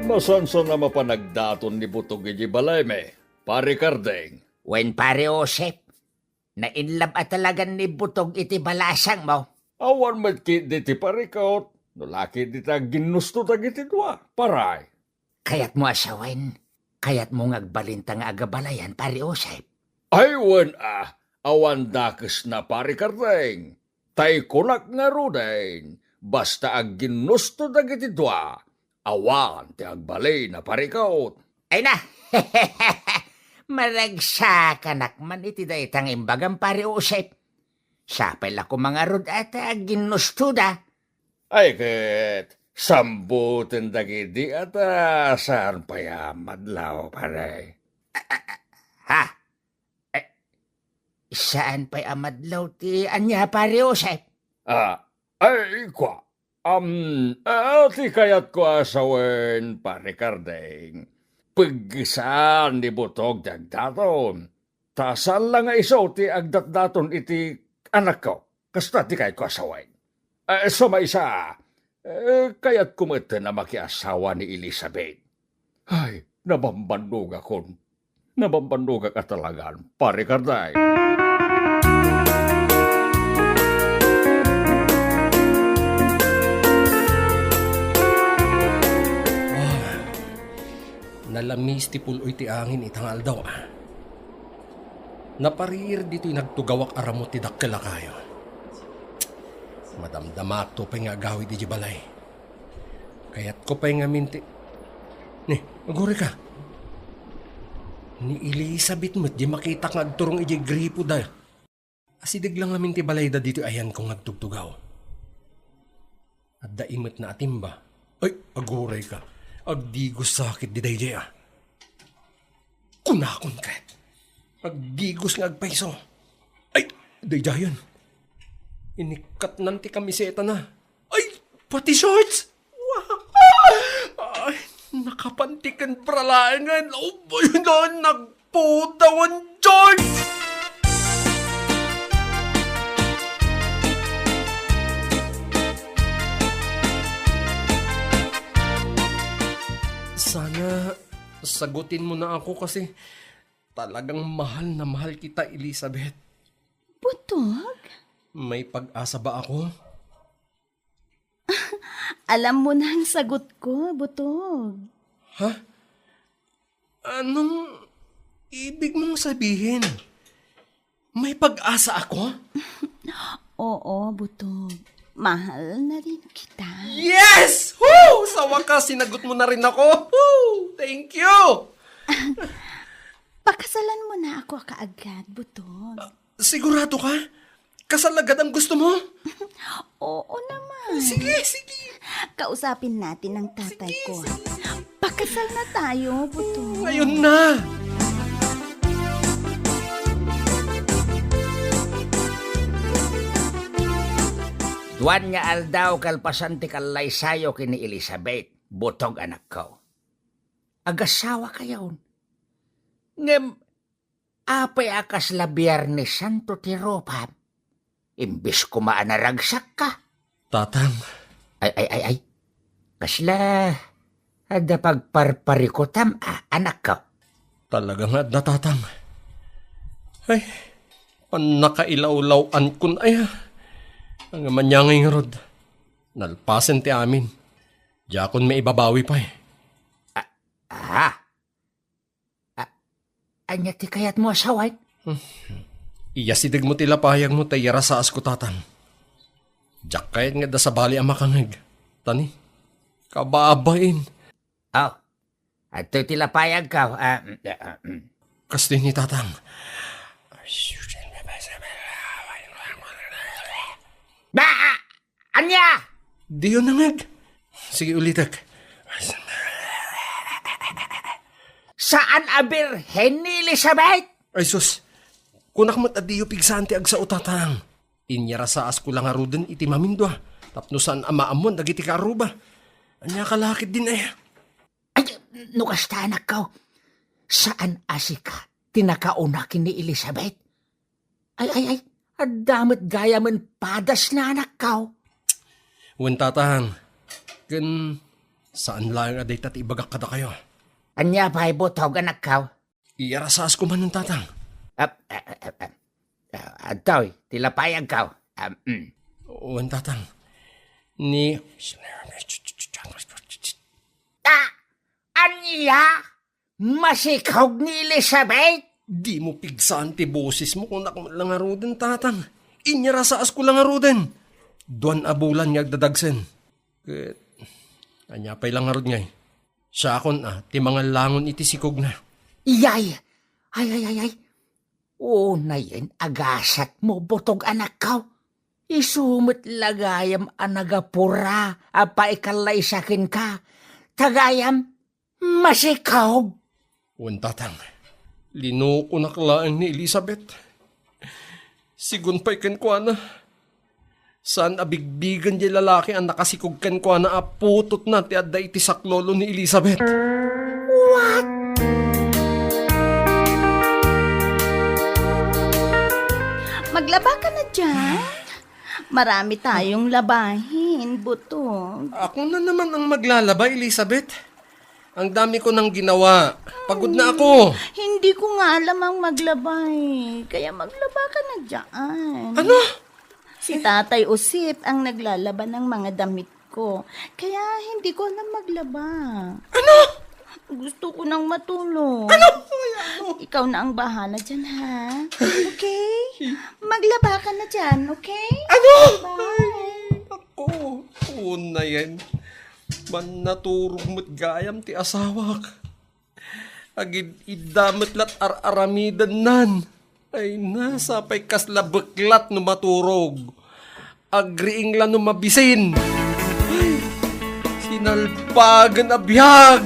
Masansan a mapan agdaton ni Butog idiay balaymi, Pari Kardeng. Wen, Pari Josep, nainlab a talagan ni Butog iti balasangmo. Awan met ketdi ti parikut, no la ketdi ti agginnusto dagiti dua, paray. Kayatmo a sawen, kayatmo nga agbalinta nga agabalayan, Pari Josep? Ay, wen a, awan dakesna, Pari Kardeng. Tay kunak ngaruden, basta agginnusto dagiti dua, awan ti agbalin a parikut. Ay na! Maragsakanak man iti dayta nga imbagam, Pari Josep. Sapay la koma ngarud a ta agginnustoda. Ay ket, samboten dagidi a ta saan pay a madlaw, pare. Ha? Eh, saan pay a madlaw ti ania, Pari Josep? Ah, ay, kua. Am, ah, ti kayatko a sawen, Pari Kardeng. Peggesan ni Butog ti agdaton. Ta saan la nga isu ti agdatdaton iti anakko. Kasta ti kayatko a sawen. Eh, sa maysa, eh, kayatko metten a makiasawa ni Elizabeth. Ay, nabambannogakon. Nabambannogak a talagan, Pari Kardeng. Lamis ti pul-oy ti angin ita nga aldaw, a. Napariir ditoy nagtugawak a ramut ti dakkel a kayo. Madamdamaakto pay nga agawid idiay balay. Kayatko pay ngamin ti, ni, agurayka. Ni Elizabeth met diay makitak nga agturong idiay gripo da. Asideg lang ngamin ti balayda ditoy ayanko nga agtugtugaw. Adda imetna a timba. Ay, agurayka. Agdigos sa ket di daydiay, a. Kunakon ket. Agdigos nga agpayso. Ay, daydiayen. Inikkatnan ti kamisetana. Ay, pati shorts! Wow! Ay, nakapantiken pra laengen. Oh, ay, na, nagpudawan, George! Sana sagutin mo na ako kasi talagang mahal na mahal kita, Elizabeth. Butog? May pag-asa ba ako? Alam mo na ang sagot ko, Butog. Ha? Anong ibig mong sabihin? May pag-asa ako? Oo, Butog. Mahal na rin kita. Yes! Woo! Sa wakas, sinagot mo na rin ako. Woo! Thank you! Pakasalan mo na ako kaagad, Butog. Sigurado ka? Kasal agad ang gusto mo? Oo naman. Sige, sige. Kausapin natin ang tatay Sige, ko. sige. Pakasal na tayo, Butog. Ngayon na. Duan nga aldaw kalpasan ti kallaysayo ken ni Elizabeth, Butog, anakko. Agasawakayon. Ngem, apay a kasla Biernes Santo ti rupam? Imbes koma a naragsakka. Tatang. Ay, ay, ay, ay. Kasla adda pagparparikutam, a, anakko? Talaga nga adda, Tatang. Ay, pannakailawlaw-ankon aya. Ang manyangay ngarud. Nalpasen ti amin. Diakon maibabawi pay. Ah, A-, ania ti kayatmo a sawen? Iyasidegmo ti lapayagmo ta iyarasaasko, Tatang. Diak kayat nga adda sabali a makangeg. Ta ni, kababain. Oh, adtoy ti lapayagko. Ah, mm, ah, mm. Kastoy ni, Tatang. Ba! Ania? Diyo nangeg. Sige, ulitek. Saan a birhen ni Elizabeth? Ay, sus. Kunak met a diyo pigsaan ti agsao, Tatang. Inyarasaasko la ngaruden iti mamindua, tapno saan a maammuan dagiti kaarruba. Ania ka la ketdin aya? Ay, no kasta, anakko, saan a sika ti nakauna ken ni Elizabeth? Ay, ay, ay, adda met gayamen padasna, anakko. Wen, Tatang, ken saan laeng a dayta ti ibagak kadakayo. Ania pay, Butog, anakko? Iyarasaasko manen, Tatang. Ap-, a-, a-, a-, a-, adtoy ti lapayagko. Am, mm. Wen, Tatang. Ni Ah! Ania? Masikog ni Elizabeth? Dimo pigsaan ti bosesmo, kunak met la ngaruden, Tatang. Inyarasaasko la ngaruden. Duan a bulan nga agdadagsen. Ket, ania pay la ngarud ngay? Siakon a ti mangallangon iti sikogna. Iyay! Ay, ay, ay, ay. Unayen a gasatmo, Butog, anakko. Isu met la gayam a nagapura a paikallaysa kenka. Ta gayam, masikog. Wen, Tatang, linokonak laeng ni Elizabeth. Sigun pay kenkuana. Saan a bigbigen diay lalaki a nakasikog kenkuana a putotna ti adda iti saklolo ni Elizabeth. What? Maglaba ka na diyan? Marami tayong labahin, Butog. Ako na naman ang maglalaba, Elizabeth. Ang dami ko nang ginawa. Pagod na ako. Hindi ko nga alam ang maglaba eh. Kaya maglaba ka na dyan. Ano? Si Tatay Usip ang naglalaba ng mga damit ko. Kaya hindi ko alam maglaba. Ano? Gusto ko nang matulog. Ano? Ay, ano? Ikaw na ang bahala dyan, ha? Okay? Maglaba ka na dyan, okay? Ano? Bye. Ay, ako. Una yan. Mannaturog met gayam ti asawak. Agid-idda met lat ar-aramidennan. Ay, nasa pay kasla beklat no maturog. Agriing la no mabisin. Ay, sinalpagen a biag.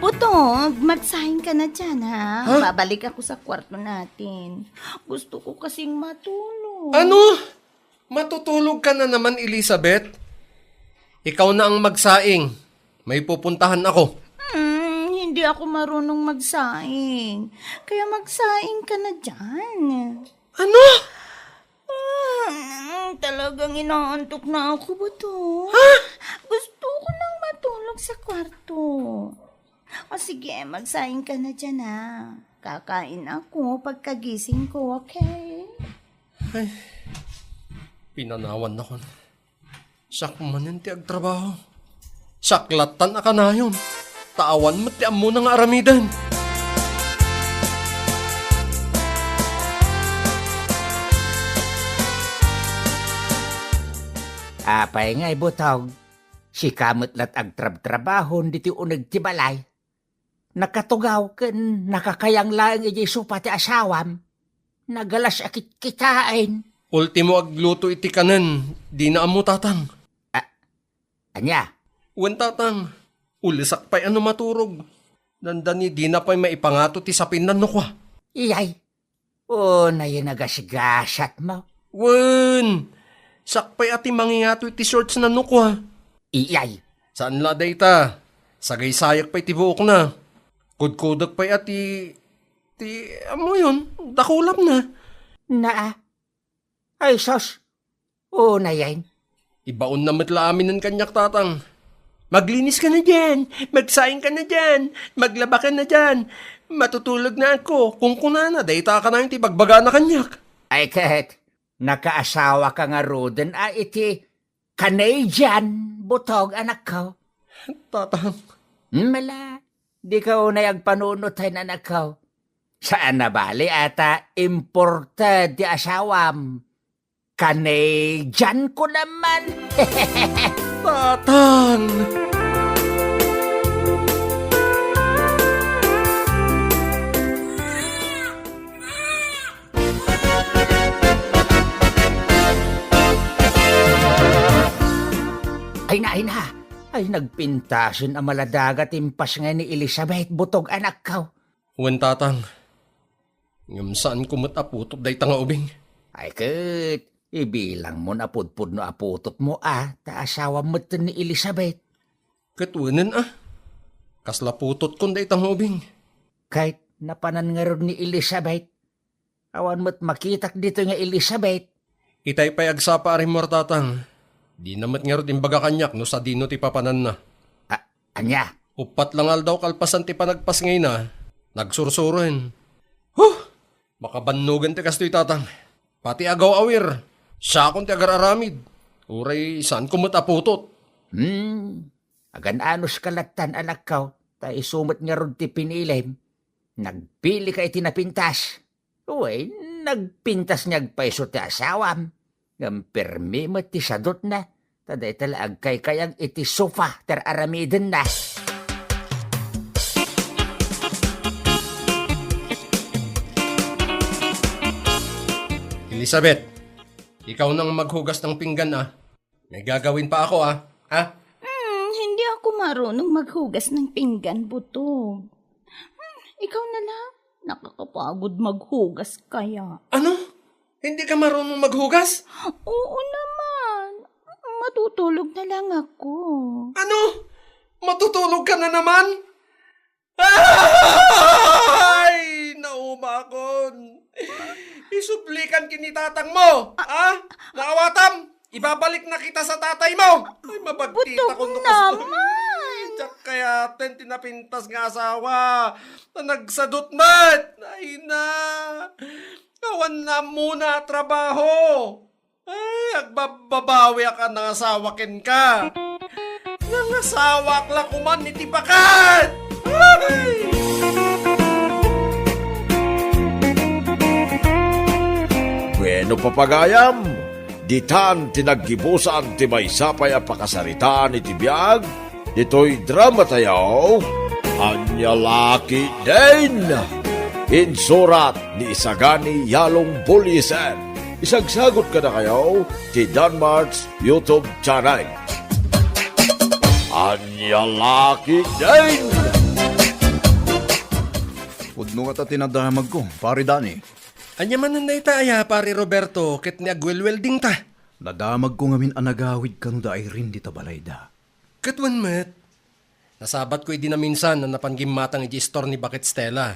Butog, magsaing ka na dyan, ha? Ha? Babalik ako sa kwarto natin. Gusto ko kasing matulog. Ano? Matutulog ka na naman, Elizabeth? Ikaw na ang magsaing. May pupuntahan ako. Hmm, hindi ako marunong magsaing. Kaya magsaing ka na dyan. Ano? Hmm, talagang inaantok na ako, Buto. Ha? Gusto ko nang matulog sa kwarto. O sige, magsaing ka na dyan, ha. Kakain ako pagkagising ko, okay? Ay, pinanawan nakon. Siak manen ti agtrabaho. Siak lattan a kanayon. Ta awan met ti ammona nga aramiden. Apay ngay, Butog? Sika met lat agtrabtrabahon ditoy uneg ti balay. Nakatugaw ken nakakayang laeng idiay sofa ti asawam. Nagalas a kitkitaen. Ultimo agluto iti kanen, dina ammo, Tatang. A-, ania? Wen, Tatang. Ulesak pay a no maturog. Dandani dina pay maipangato ti sapinna no kua. Iyay. Unayen a gasgasatmo. Wen, siak pay a ti mangingato iti shortsna no kua. Iyay. Saan la dayta. Sagaysayak pay ti buokna. Kudkudek pay a ti, ti, ammoyon, dakulapna. Naa. Ay, sus. Unayen. Ibaonna met la aminen kaniak, Tatang. Maglinis ka na dian, magsaing ka na dian, maglaba ka na dian, matutulog na ako, kunkunana, dayta a kanayon ti ibagbagana kaniak. Ay ket, nakaasawaka ngaruden a iti Canadian, Butog, anakko. Tatang. Mala, dika unay agpanunot, anakko. Saan a bale a ta imported ti asawam. Canadian ko naman. Tatang! Ay na, ay na. Ay, nagpintasen a maladaga ti impas ngay ni Elizabeth, Butog, anakko. Wen, Tatang. Ngem saanko met a putot dayta nga ubing. Ay ket, ibilangmon a pudpudno a putotmo a, ta asawam metten ni Elizabeth. Ket wenen a, kasla putotkon dayta nga ubing. Ket napanan ngarud ni Elizabeth. Awan met makitak ditoy nga Elizabeth. Itay pay agsapa a rimmuar, Tatang. Dina met ngarud imbaga kaniak no sadino ti papananna. A-, ania? Uppat la nga aldaw kalpasan ti panagpasngayna, nagsursuren. Huh! Makabannogan ti kastoy, Tatang. Pati agaw-awir, siakon ti agar-aramid. Uray saanko met a putot. Hmm. Agan-anos ka lattan, anakko, ta isu met ngarud ti pinilim. Nagpili ka iti napintas. Uy, nagpintas nga agpayso ti asawam. Ngem permi met ti sadutna, ta dayta la agkaykayang iti sofa ti ar-aramidenna. Elizabeth, ikaw nang maghugas ng pinggan, ah. May gagawin pa ako, ah. Ha? Hmm, hindi ako marunong maghugas ng pinggan, Butog. Hmm, ikaw na lang. Nakakapagod maghugas kaya. Ano? Hindi ka marunong maghugas? Oo naman. Matutulog na lang ako. Ano? Matutulog ka na naman? Ay! Naumakon! Isublikan ken ni tatang mo! Ah, naawatam! Ibabalik na kita sa tatay mo! Ay, mabagtit Butog ako no naman! Diyak kaya ten tinapintas nga asawa! Na nagsadot met! Ay na! Awan na muna trabaho! Ay, agbabbabawiak a nangasawa kenka. Nangasawaak la koman iti baket! Ay! Bueno, papagayam, ditan ti naggibusan ti maysa pay a pakasaritaan iti biag ditoy drama tayo, Ania La Ketdin. Insurat ni Isagani Yalong Buliser. Isagsagot kadakayo ti Danmart's YouTube channel. Ania La Ketdin. Pudno ngata ti nadamagko, Pare Dani. Ania manen dayta aya, Pare Roberto, ket ni agwelwelding ta? Nadamagko ngamin a nagawid kano da Irene dita balayda. Ket wen met, nasabatko idi naminsan a napan gimmatang iti istor ni Baket Stella.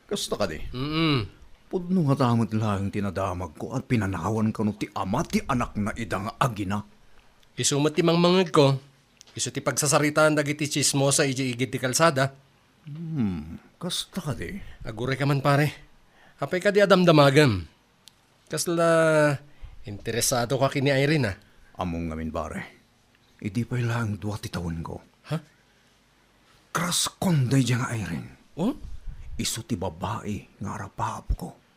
Kasta kadi? Mm. Pudno ngata met laeng ti nadamagko a pinanawan kano ti ama ti anakna ida nga agina. Isu met ti mangmangegko. Isu ti pagsasaritaan dagiti tsismosa idiay igid ti kalsada. Hmm, kasta kadi? Aguray ka man, pare. Apay kadi a damdamagem? Kasla interesado ka ken ni Irene, a? Ammom ngamin, pare. Idi pay laeng dua ti tawenko. Ha? Crush kon daydiay nga Irene. Oh? Isu ti babai nga arapaapko.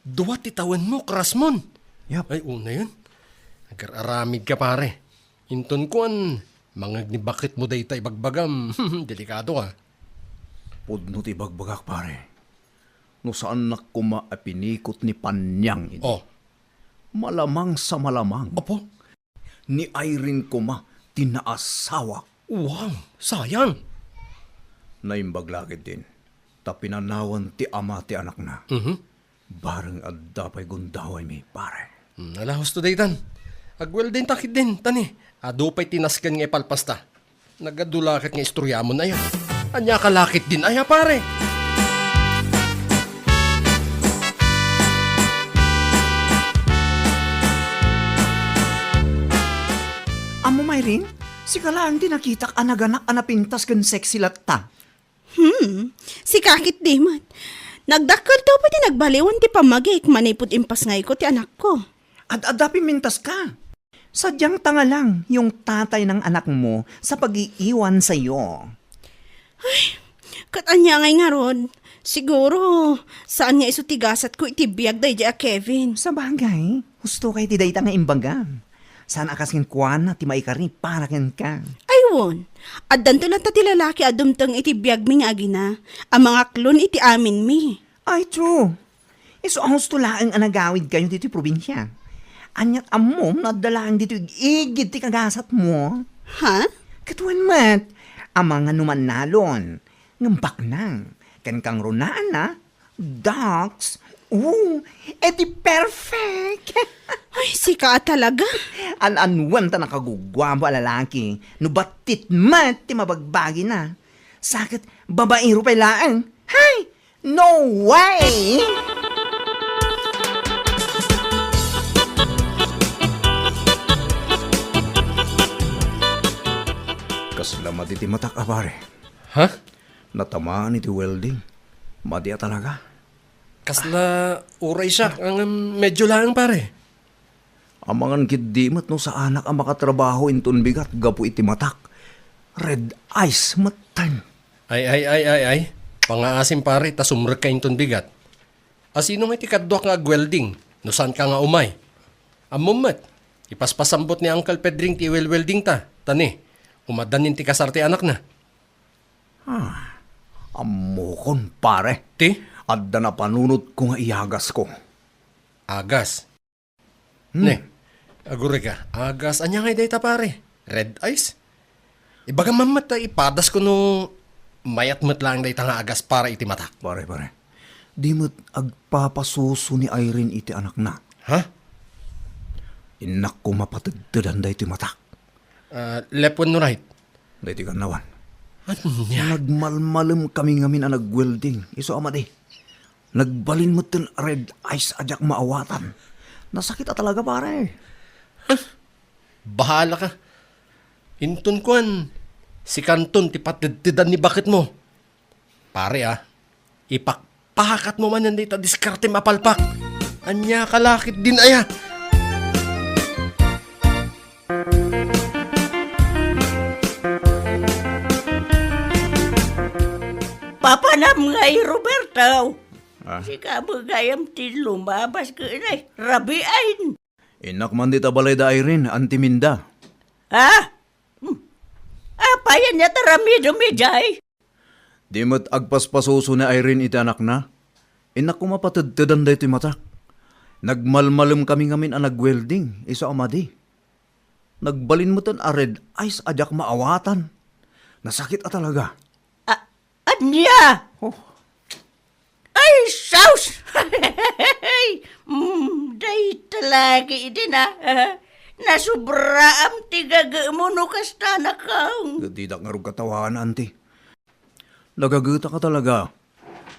Dua ti tawenmo, crush mon? Yap. Ay, unayen. Agar-aramid ka, pare. Inton kuan, mangeg ni baketmo dayta ibagbagam. Delikado ka. Pudno ti ibagbagak, pare. No saannak koma a pinikot ni Panyang idi. Oh. Malamang sa malamang. Apo? Ni Irene koma ti naasawak. Wow, sayang. Naimbag la ketdin ta pinanawan ti ama ti anakna. Mhm. Bareng adda pay gundawaymi, pare. Hmm, ala, husto daytan. Agwelding ta ketdin, tani. Adu pay ti nasken nga ipalpasta. Nagadu la ket nga istoriamon aya. Ania ka la ketdin aya, pare? Ammom, Irene, sika laeng ti nakitak a naganak a napintas ken sexy latta. Hmm, sika ketdi met. Nagdakkelto pay ti nagbaliwan ti pammagik manipud impasngayko ti anakko. Ad-adda pimmintaska. Sadyang tangalang yung tatay ng anak mo sa pag-iiwan sa'yo. Ay, ket ania ngay ngarud? Siguro, saan nga isu ti gasatko iti biag daydiay a Kevin. Sabagay, husto kay ti dayta nga imbagam. Saan a kas kenkuana ti maikari para kenka. Ay, wen, addanto latta ti lalaki a dumteng iti biagmi nga agina, a mangaklon iti aminmi. Ay, true. Isu a husto laeng a nagawid kayo ditoy probinsia. Aniat ammom no adda laeng ditoy ig-igid ti kagasatmo. Ha? Ket wen met, amangan no mannalon, ngem baknang, ken kangrunaan a, Docs? Oo, edi perfect! Ay, sika a talaga. An-anuen ta nakaguguapo a lalaki no battit met ti mabagbagina. Sa ket babaero pay laeng. Hay! No way! Kasla madi ti matak a pare. Ha? Natamaan iti welding. Madi a talaga. Kasla uray siak, ngem medyo laeng, pare. Amangan ketdi met no saanak a makatrabaho inton bigat gapu iti matak. Red eyes metten. Ay, ay, ay, ay, ay. Pangaasim, pare, ta sumrekka inton bigat. Asino nga iti kaduak nga agwelding no saanka nga umay? Ammom met, ipaspasambut ni Uncle Pedring ti iwelwelding ta, ta ni, umaddan ti kasar ti anakna. Ah, ammokon, pare. Ti? Adda napanunotko nga iyagasko. Agas? Hmm. Ne, aguray ka. Agas, ania ngay dayta, pare? Red eyes? Ibagam man met ta ipadasko no mayat met laeng dayta nga agas para iti matak. Pare, pare. Di met agpapasuso ni Irene iti anakna. Ha? Innak koma patedtedan daytoy matak. Ah, left wenno right? Daytoy kannawan. Ania? Nagmalmalem kami ngamin a nagwelding. Isu a madi. Nagbalin metten a red eyes a diak maawatan. Nasakit a talaga, pare. Bahala ka. Inton kuan, sikanton ti patedtedan ni baketmo. Pare, ah, ipakpakatmo manen dayta diskartem a palpak. Ania ka la ketdin aya? Ngay, Roberto. Ah? Sika met gayam ti lumabas ken ay rabiin. Innak man dita balay da Irene, Auntie Minda. Ha? Hmm. Apay ania ti aramidem idiay? Di met agpaspasuso ni Irene iti anakna. Innak koma patedtedan daytoy matak. Nagmalmalem kami ngamin a nagwelding, isu a madi. Nagbalin metten a red eyes a diak maawatan. Nasakit a talaga. A-, ania? Oh. Ay, sus! Mm, dayta laki idi na. Nasubraam ti gagemo no kasta, nakang. Didak ngarud katawagan, Auntie. Nagagetak a talaga.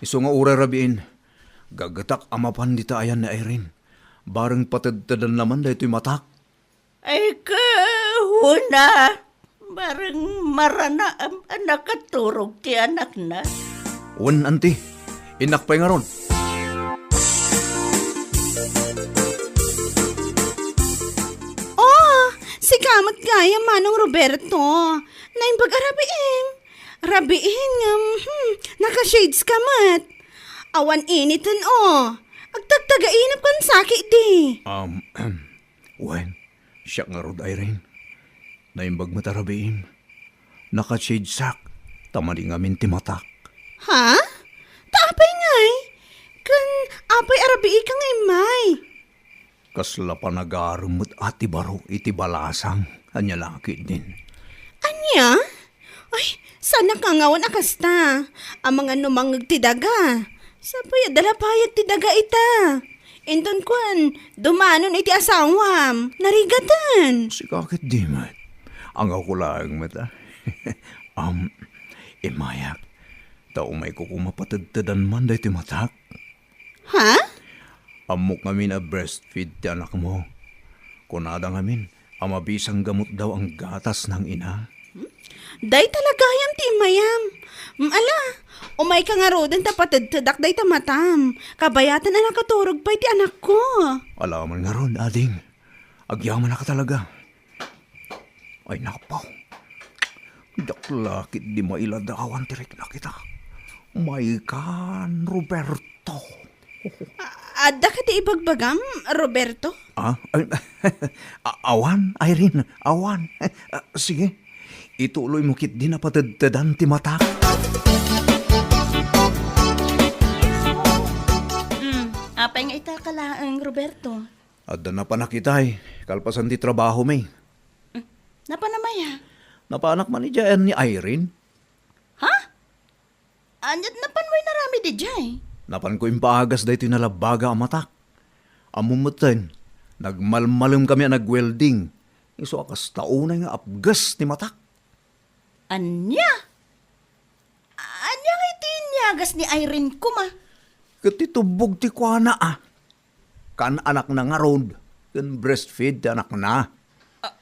Isu nga uray rabiin, gagetak a mapan dita ayan ni Irene. Bareng patedtedanna man daytoy matak. Ay, kahuna. Bareng maranaam a nakaturog ti anakna. Wen, Auntie. Innak pay ngarud. Oh, sika met gayam, Manong Roberto. Naimbag a rabiim. Rabiin ngem, hmm, naka-shades ka met. Awan initen, oh. Agtagtagainep ken sakit di. Um, wen, siak ngarud, Irene. Naimbag met a rabiim. Naka-shadesak, ta madi ngamin ti matak. Ha? Ta apay ngay? Ken apay a rabiika nga immay? Kasla panagarem met a ti baro iti balasang, ania la ketdin. Ania? Ay, saanak nga awan a kasta. Amangan no mangngeg ti daga. Sapay adda la payag ti daga ita. Inton kuan, dumanon iti asawam. Narigaten. Sika ketdi met. Angawko laeng met, a. Am, immayak. Ta umayko koma patedtedan man daytoy matak. Ha? Ammok ngamin a breastfeed ti anakmo. Kunada ngamin a mabisang gamot daw ang gatas ng ina. Dayta la gayam ti immayam. Mm, ala, umayka ngaruden ta patedtedak dayta matam. Kabayatan a nakaturog pay ti anakko. Ala man ngarud, ading. Agyamanak talaga. Ay, napaw. Diak la ketdi mailadawan ti rikna kita. Maykan, Roberto. A-, adda ka ti ibagbagam, Roberto? Ah? Ay, a-, awan, Irene, awan. Ah, sige. Ituloy mo ketdi a patedtedan ti matak. Hmm, apay nga ita ka laeng, Roberto? Adda napanak itay, kalpasan ti trabaho mi. Hmm, napanam aya? Napanak man idiay ni Irene. Ha? Ania't napan mo inaramid idiay? Napanko impaagas daytoy nalabbaga a matak. Ammom metten, nagmalmalem kami a nagwelding. Isu a kasta unay nga apges ti matak. Ania? Ania nga iti inyagas ni Irene koma? Ket ti tubbog ti kuana, a. Kaan anakna ngarud, ken breastfeed ti anakna. A-,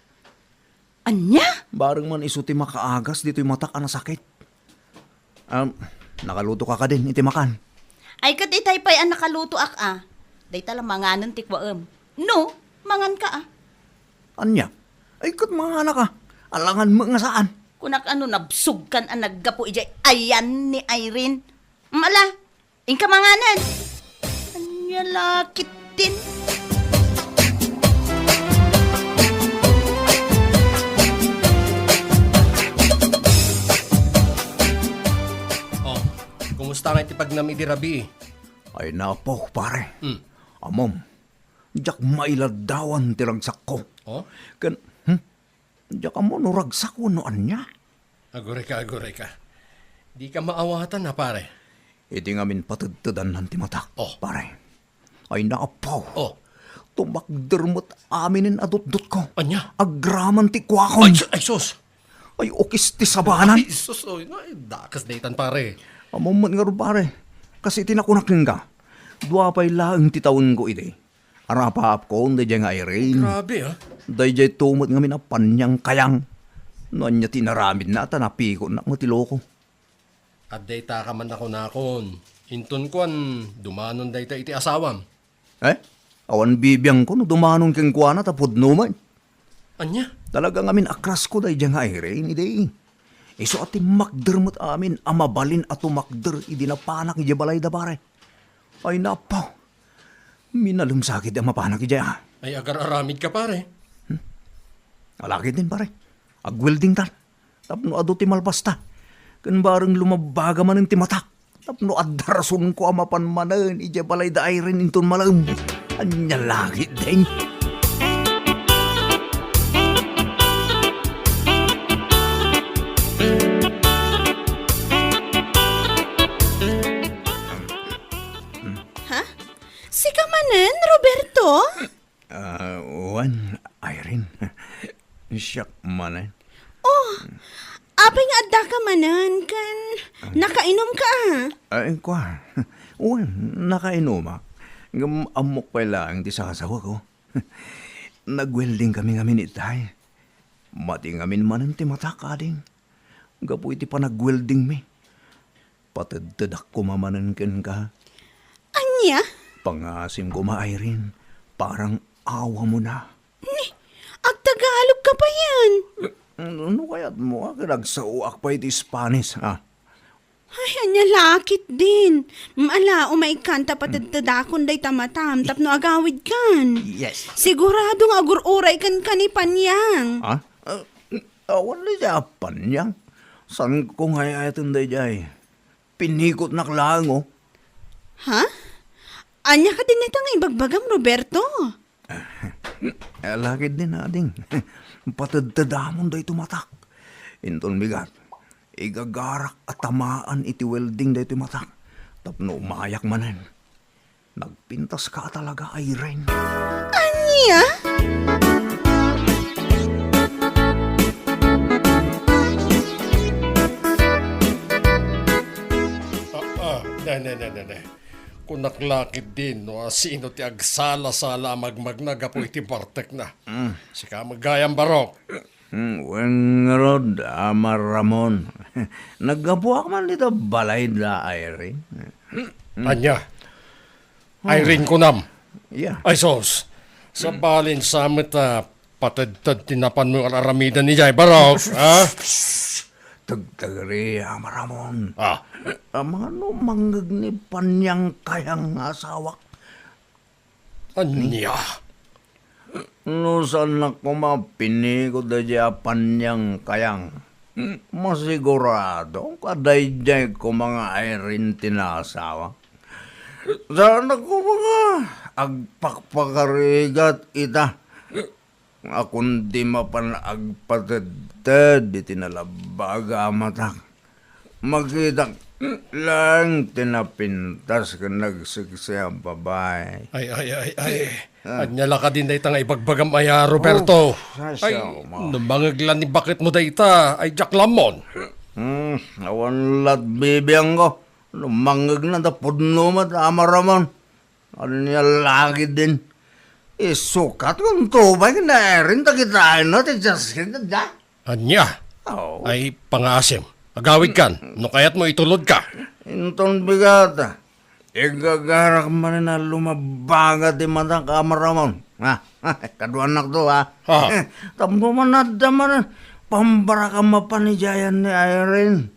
ania? Bareng man isu ti makaagas ditoy matak a nasakit. Um, nakaluto ka kadin iti makan? Ay, ket itay pay a nakalutoak, a. Dayta la manganen ti kuaem. No, mangan ka, a. Ania? Ay, ket manganak, a. Alangan met nga saan. Kunak ano nabsugkan a naggapu idiay ayan ni Irene. Mala, Inka manganen. Ania la ketdin? Oh, kumusta nga iti pagnam idi rabii? Ay, napo, pare. Hmm. Ammom, diak mailadawan ti ragsakko. Oh? Ken, hmm? Diak ammo no ragsak wenno ania. Agurayka, agurayka. Dika maawatan a, pare. Iti ngamin patedtedannan ti matak, Oh. pare. Ay, naapaw. Oh. Tumakder met aminen a dutdotko. Ania? Agraman ti kuakon. Ay, su-, ay, sus! Ay, ukis ti sabanan. Ay, sus, oy, no, ay, dakas daytan, pare. Ammom met ngarud, pare. Kas iti nakunak kenka, dua pay laeng ti tawenko idi. Arapaapkon daydiay nga Irene. Grabe, ah. Daydiay to met ngamin a panyangkayang. No ania ti inaramidna, ta napikotnak met ti loko. Adda ita ka man a kunakon. Inton kuan, dumanon dayta iti asawam. Eh? Awan bibiangko no dumanon kenkuana ta pudno met. Ania? Talaga ngamin a crush ko daydiay nga Irene, idi. Isu a timmakder met amin a mabalin a tumakder idi napanak idiay balayda, pare. Ay, napaw. Minalem sakit a mapanak idiay, a. Ay, agar-aramid ka, pare. Hmm? Alakidin, pare. Agwelding tan. Tapno adu ti malpasta. Ken bareng lumabbaga manen ti matak. Tapno adda rasonko a mapan manen idiay balayda Irene inton malem. Ania lakidin. Ha? Sika manen, Roberto? Ah, wen, Irene. Siak manen. Oh, apay nga addaka manen, ken nakainom ka, a? Ay, kua. Wen, nakainomak. Ngem ammok pay laeng ti sasawako. Nagwelding kami ngamin itay. Mati ngamin manen ti matak, ading. Gapu iti panagweldingmi, patedtedak koma manen kenka. Ania? Pangasim koma, Irene. Parang awa mo na. Ni, agtagalog ka payen. No, no kayat mo, a, ken agsaoak pay iti Spanish, a. Ay, ania lakit din. Ala, umay kan ta patedtedakon dayta matam tapno agawid kan. Yes. Sigurado nga agur-uray kan ka ni Panyang. Ha? Ah, awan na siya, Panyang. Saan ko nga ay-ayaten daydiay? Pinikotnak laeng, oh. Ha? Ania ka din ita nga ibagbagam, Roberto? Alakidin, ading. Patedtedamon daytoy matak. Inton bigat, igagarak a tamaan iti welding daytoy matak. Tapno umayak manen. Nagpintas ka talaga, Irene. Ania? Ah, ah, ne, ne, ne, ne, ne. Kunak lakit din no asino ti agsala-sala a magmagna gapu iti bartekna. Mm. Sika met gayam, Barok. Mm, wen ngarud, Ama Ramon. Naggapuak man dita balayda Irene. Mm. Ania? Ah. Irene kunam. Yeah. Ay, sos. Sabalin sa met a patedted ti napanmo nga ar-aramiden idiay, Barok, ha? Tagtagari, Ama Ramon. Ah. Amangan no mangngeg ni Panyang Kayang nga asawak. Ania? No saannak koma pinikot daydiay a Panyang Kayang, masigurado nga daydiay koma nga Irene ti naasawak. Saannak koma nga agpakpakarigat ita. A kundi mapan agpatedted iti nalabbaga a matak. Makitak laeng ti napintas ken nagseksi a babai. Ay, ay, ay, ay. Ah. Ania la kadin dayta nga ibagbagam aya, Roberto? Oh, sasao mo. Ay, no mangngeg la ni baketmo dayta, ay diak la ammon. Hmm, awan lat bibiangko. No mangngegna ta pudno met, Ama Ramon. Ania lakidin? Isukat nga untubay ken ni Irene dagita no ti Justin da? Ania? Oh. Ay, pangaasim. Agawid kan, no kayatmo itulod ka. Inton bigat, igagarak manen a lumabbaga ti matak, Ama Ramon. Ha? Kaduanak to, ha? Ha? Tapno man adda manen pambarak a mapan idiayan ni Irene.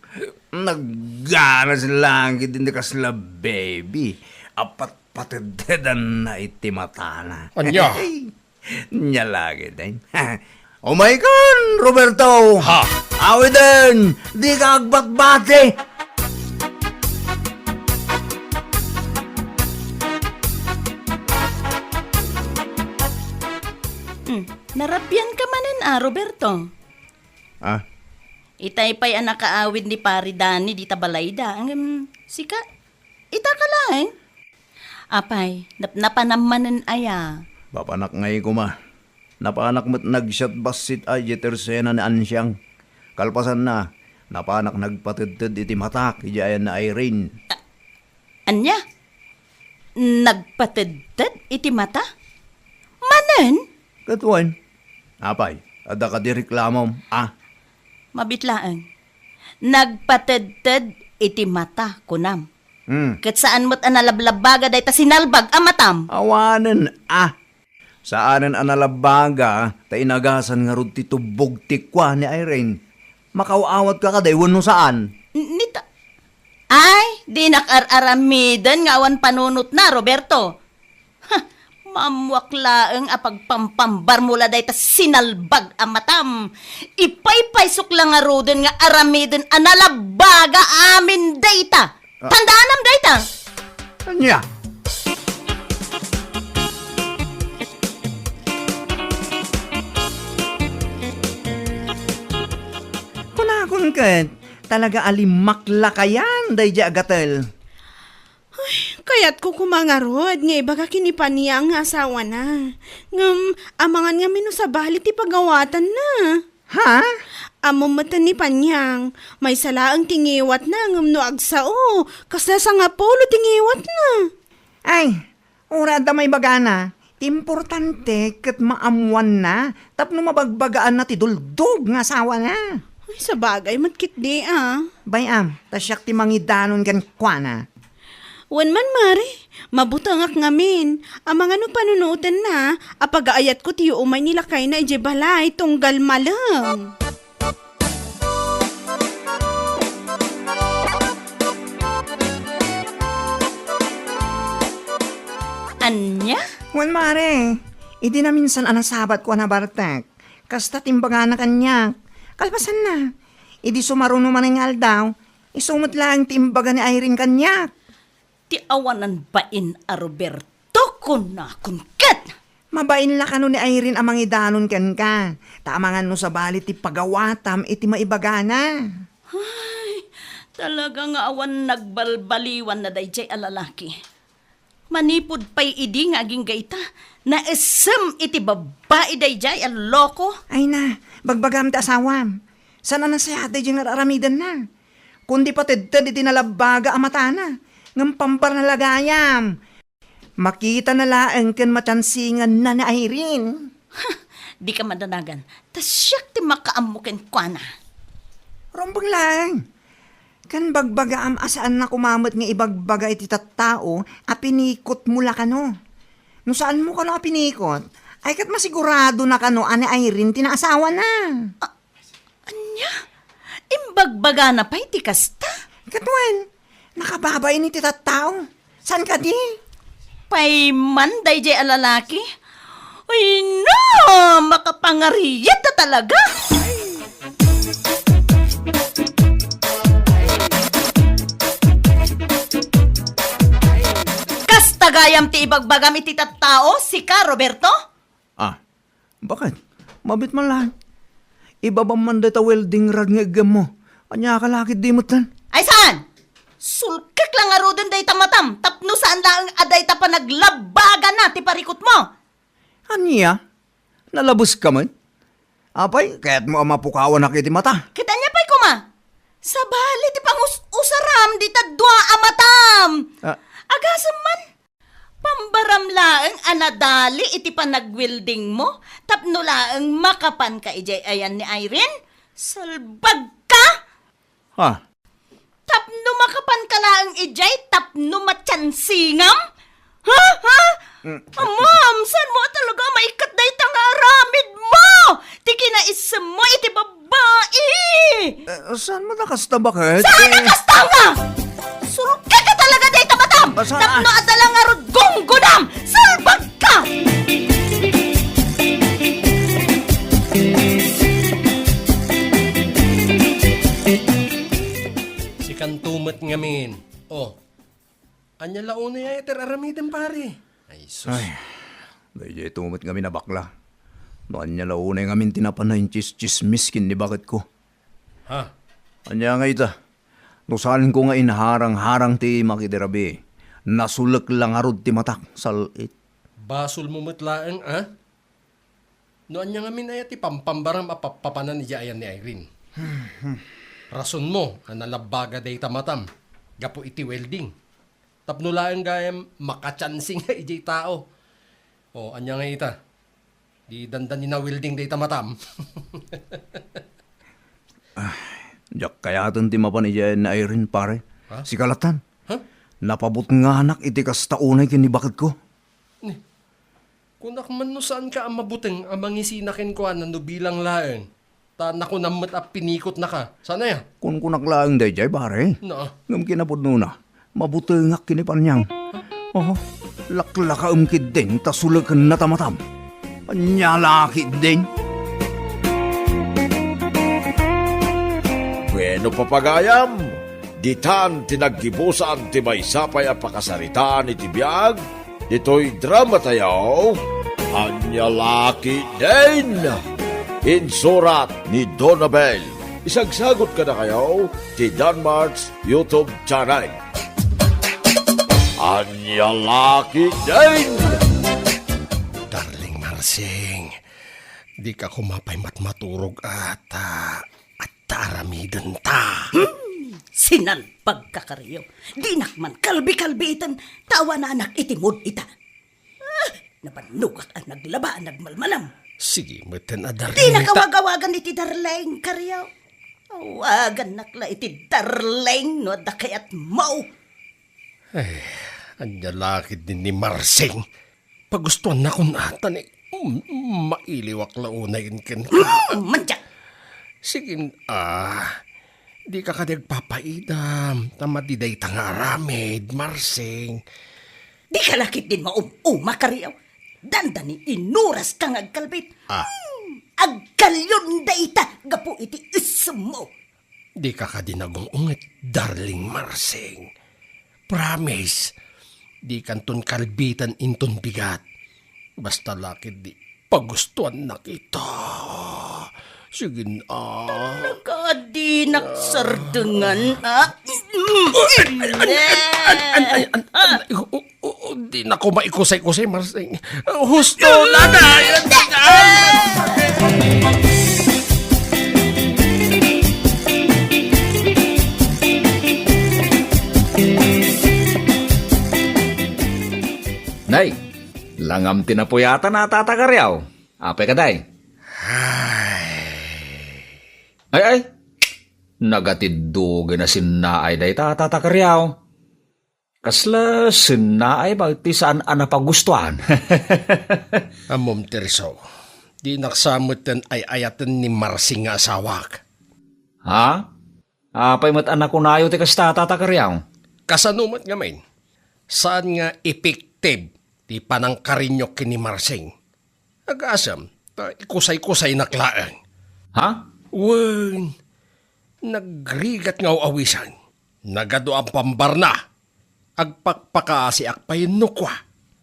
Nagganas langit iti kasla baby a patpatedtedanna iti matana. Ania? Nia langit, eh. Umaykan, Roberto! Ha? Awiden, dika agbatbati! Hmm, narabian ka manen, a, Roberto? Ah? Itay pay a nakaawid ni Pari Dani dita balayda, ngem sika, ita ka laeng? Apay, napnapanam manen aya? Papanak ngay koma. Napanak met nagsiat bassit a idiay tersena ni Ansiang. Kalpasanna, napanak nagpatedted iti matak idiay ayan ni Irene. A-, ania? Nagpatedted iti mata? Manen? Ket wen. Apay, adda kadi reklamom, a? Mabit laeng. Nagpatedted iti mata, kunam. Hmm. Ket saan met a nalablabbaga dayta sinalbag a matam? Awanen, a. Saanen a nalabbaga ta inagasan ngarud ti tubbog ti kua ni Irene. Makaaw-awatka kadi wenno saan? N-, nita-, ay, dinak ar-aramiden nga awan panunotna, Roberto. Ha, maammuak laeng a pagpampambarmo la dayta sinalbag a matam. Ipaypaysok la ngaruden nga aramiden a nalabbaga amin dayta. Ah. Tandaanam dayta. Ania? Kunakon ket, talaga a limaklakayan daydiay a gatel. Ay, kayatko koma ngarud nga ibaga ken ni Panyang nga asawana. Ngem, amangan ngamin no sabali ti pagawatanna. Ha? Ammom met ni Panyang, maysa laeng ti ngiwatna ngem no agsao, kasla sangapulo ti ngiwatna. Ay, uray adda maibagana, ti importante ket maammoanna tapno mabagbagaanna ti duldog nga asawana. Ay, sabagay met ketdi a. Bay-am, ta siak ti mangidanon kenkuana. Wen man, Mare, mabutengak ngamin. Amangan no panunotenna a pagaayatko ti umay ni lakayna idiay balay tunggal malem. Ania? Wen, Mare, idi naminsan a nasabatko a nabartek, kasta ti imbagana kaniak. Kalpasanna, idi sumaruno manen nga aldaw, isu met laeng ti imbaga ni Irene kaniak. Ti awanan bain a Roberto, kunakon ket! Mabain la kano ni Irene a mangidanon kenka, ta amangan no sabali ti pagawatam iti maibagana. Ay, talaga nga awan nagbalbaliwanna daydiay a lalaki. Manipud pay idi nga agingga ita, naisem iti babbai daydiay a loko. Ay na, bagbagam ti asawam. Saan a nasayaat daydiay nga ar-aramidenna? Kundi patedted iti nalabbaga a matana, ngem pambarna la gayam. Makitana laeng ken matiansinganna ni Irene. Ha! Dika madanagan, ta siak ti makaammo kenkuana. Rumbeng laeng. Ken bagbagaam a saanna koma met nga ibagbaga iti tattao a pinikotmo la kano. No saanmo kano a pinikot, ay ket masiguradona kano a ni Irene ti naasawana. A-, Ania? Imbagbagana pay ti kasta? Ket wen, nakababain iti tattao. Saan kadi? Payman daydiay a lalaki? Ay na! Makapangariat ta talaga! Kasta gayam ti ibagbagam iti tattao, sika, Roberto? Ah, baket? Mabit man laeng. Ibabam man dayta welding rod nga iggemmo. Ania ka la ketdi metten? Ay saan? Sulkek la ngaruden dayta matam tapno saan laeng a dayta panaglabagana ti parikutmo. Ania? Nalabeska met? Apay, kayatmo a mapukawanak iti mata? Ket ania pay koma? Sabali ti pangus-usaram dita dua a matam. Ah. Agasem man. Pambaram laeng a nadali iti panagweldingmo tapno laeng makapanka idiay ayan ni Irene? Salbagka! Ha? Tapno makapanka laeng idiay tapno matiansingam? Ha? Ha? Mm. Amam, saan mo a talaga maikkat dayta nga aramid mo? Ti kinaisem mo iti bab- Bai! Eh, saan mo nakasta, baket? Saan Eh, nakasta nga? Sulkek ka talaga dayta matam! Basta Tapno adda lang ngarud gunggunam! Salbag ka! Sikanto met ngamin. Oh, Ania la unay a ti ar-aramidem, pare? Ay, sus. Ay, daydiay met ngamin a bakla. No ania la unay ngamin ti napan a intsistsismis ken ni baketko. Ha? Ania nga ita? No saanko nga inharang-harang ti imak iti rabii, nasulek la ngarud ti matak, sal-it. Basolmo met laeng, a? No ania ngamin aya ti pampambaram a pappapanan idiay ayan ni Irene? Rasonmo a nalabbaga dayta matam gapu iti welding. Tapno laeng gayam makatiansinga idiay tao. O, ania nga ita? Di dandani na welding dayta matam. Ah, diak kayaten ti mapan idiay ayan ni Irene, pare. Ha? Sika lattan. Ha? Napabutnganak iti kasta unay ken ni baketko. Ni, Kunak man no saanka a mabuteng a mangisina kenkuana no bilang laeng. Ta nakunam met a pinikotnaka. Saan aya? Kunkunak laeng daydiay, pare. No. Ngem kinapudnona, mabutengak ken ni Panyang. Oh, laklakaem ketdin ta sulekenna ta matam. Ania la ketdin? Bueno, papagayam, ditan ti naggibusan ti maysa pay a pakasaritaan iti biag ditoy dramatayo, Ania la ketdin? Insurat ni Donabel. Isagsagot kadakayo ti Danmart's YouTube channel. Ania la ketdin? Darling Marsing, dika koma pay matmaturog a ta, ta aramidenta. Hmm, sinalbagka, Kariaw. Dinak man kalbi-kalbiiten, ta awananak iti mood ita. Ah, nabannogak a naglaba a nagmalmalam. Sige, meten a Darling, Dinak ta- awag-awagan iti Darling, Kariaw. Awagannak la iti Darling no adda kayatmo. Ay, ania la ketdin ni Marsing? Pagustuannakon ata ni, mm, mailiwak la unay ken, ken, Mm, mandiak! Sige, ah, dika kadi agpapaidam, ta madi dayta nga aramid, Marsing. Dika la ketdin maum-uma, Kariaw. Dandani inuraska nga agkalbit. Ah. Hmm, agkalion dayta gapu iti essem mo. Dika kadi nagung-unget, Darling Marsing. Promise, dikanton kalbiten inton bigat. Basta la ketdi pagustuannak ita. Sige na. Talaga, dinak sardengan, ah. Ay, ay, ay, ay, ay, ay, ay, ay, ay, ay, ay, ay, ay, ay, O, o, o, di na ko maikusay-kusay, Marsing. Husto na, na. Nay, langam ti napuyatan a, Tata Kariaw. Apay ka, day? Ay. Ay, ay. Nagatiddog a sinnaay dayta, Tata Kariaw. Kasla sennaay ba ti saan a napagustuan? Ammom, Tirso, dinak sa metten ay-ayaten ni Marsing nga asawak. Ha? Apay met a nakunayo ti kasta, Tata Kariaw? Kasano met ngamin? Saan nga epektibo ti panangkarinyok ken ni Marsing? Agasem, ta ikusay-kusaynak laeng. Ha? Wen, nagrigat nga aw-awisan. Nagadu ang pambarna. Agpakpakaasiak pay no kua.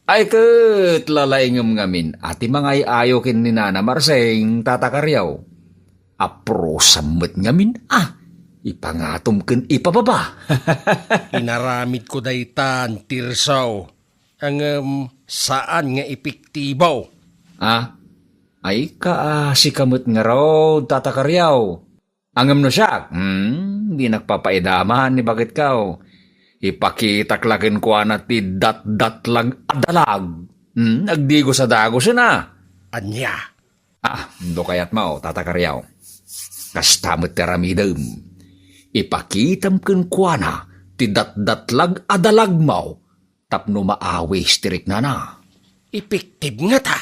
Ay ket lalaingem ngamin a ti mangay-ayo ken ni Nana Marsing, Tata Kariaw. Aprosam met ngamin a ipangatom ken ipababa. Inaramidko daytan, Tirso. Ngem saan nga epektibo. Ah? Ay, kaasika met ngarud, Tata Kariaw. Ngem no siak, hmm, dinak papaidaman ni baketko. Ipakitak la kenkuana ti datdatlag a dalag. Hmm, agdigos a dagosen a. Ania? Ah, no kayatmo, Tata Kariaw. Kasta met ti aramidem. Ipakitam kenkuana ti datdatlag a dalagmo tapno maawis ti riknana. Epektibo ngata?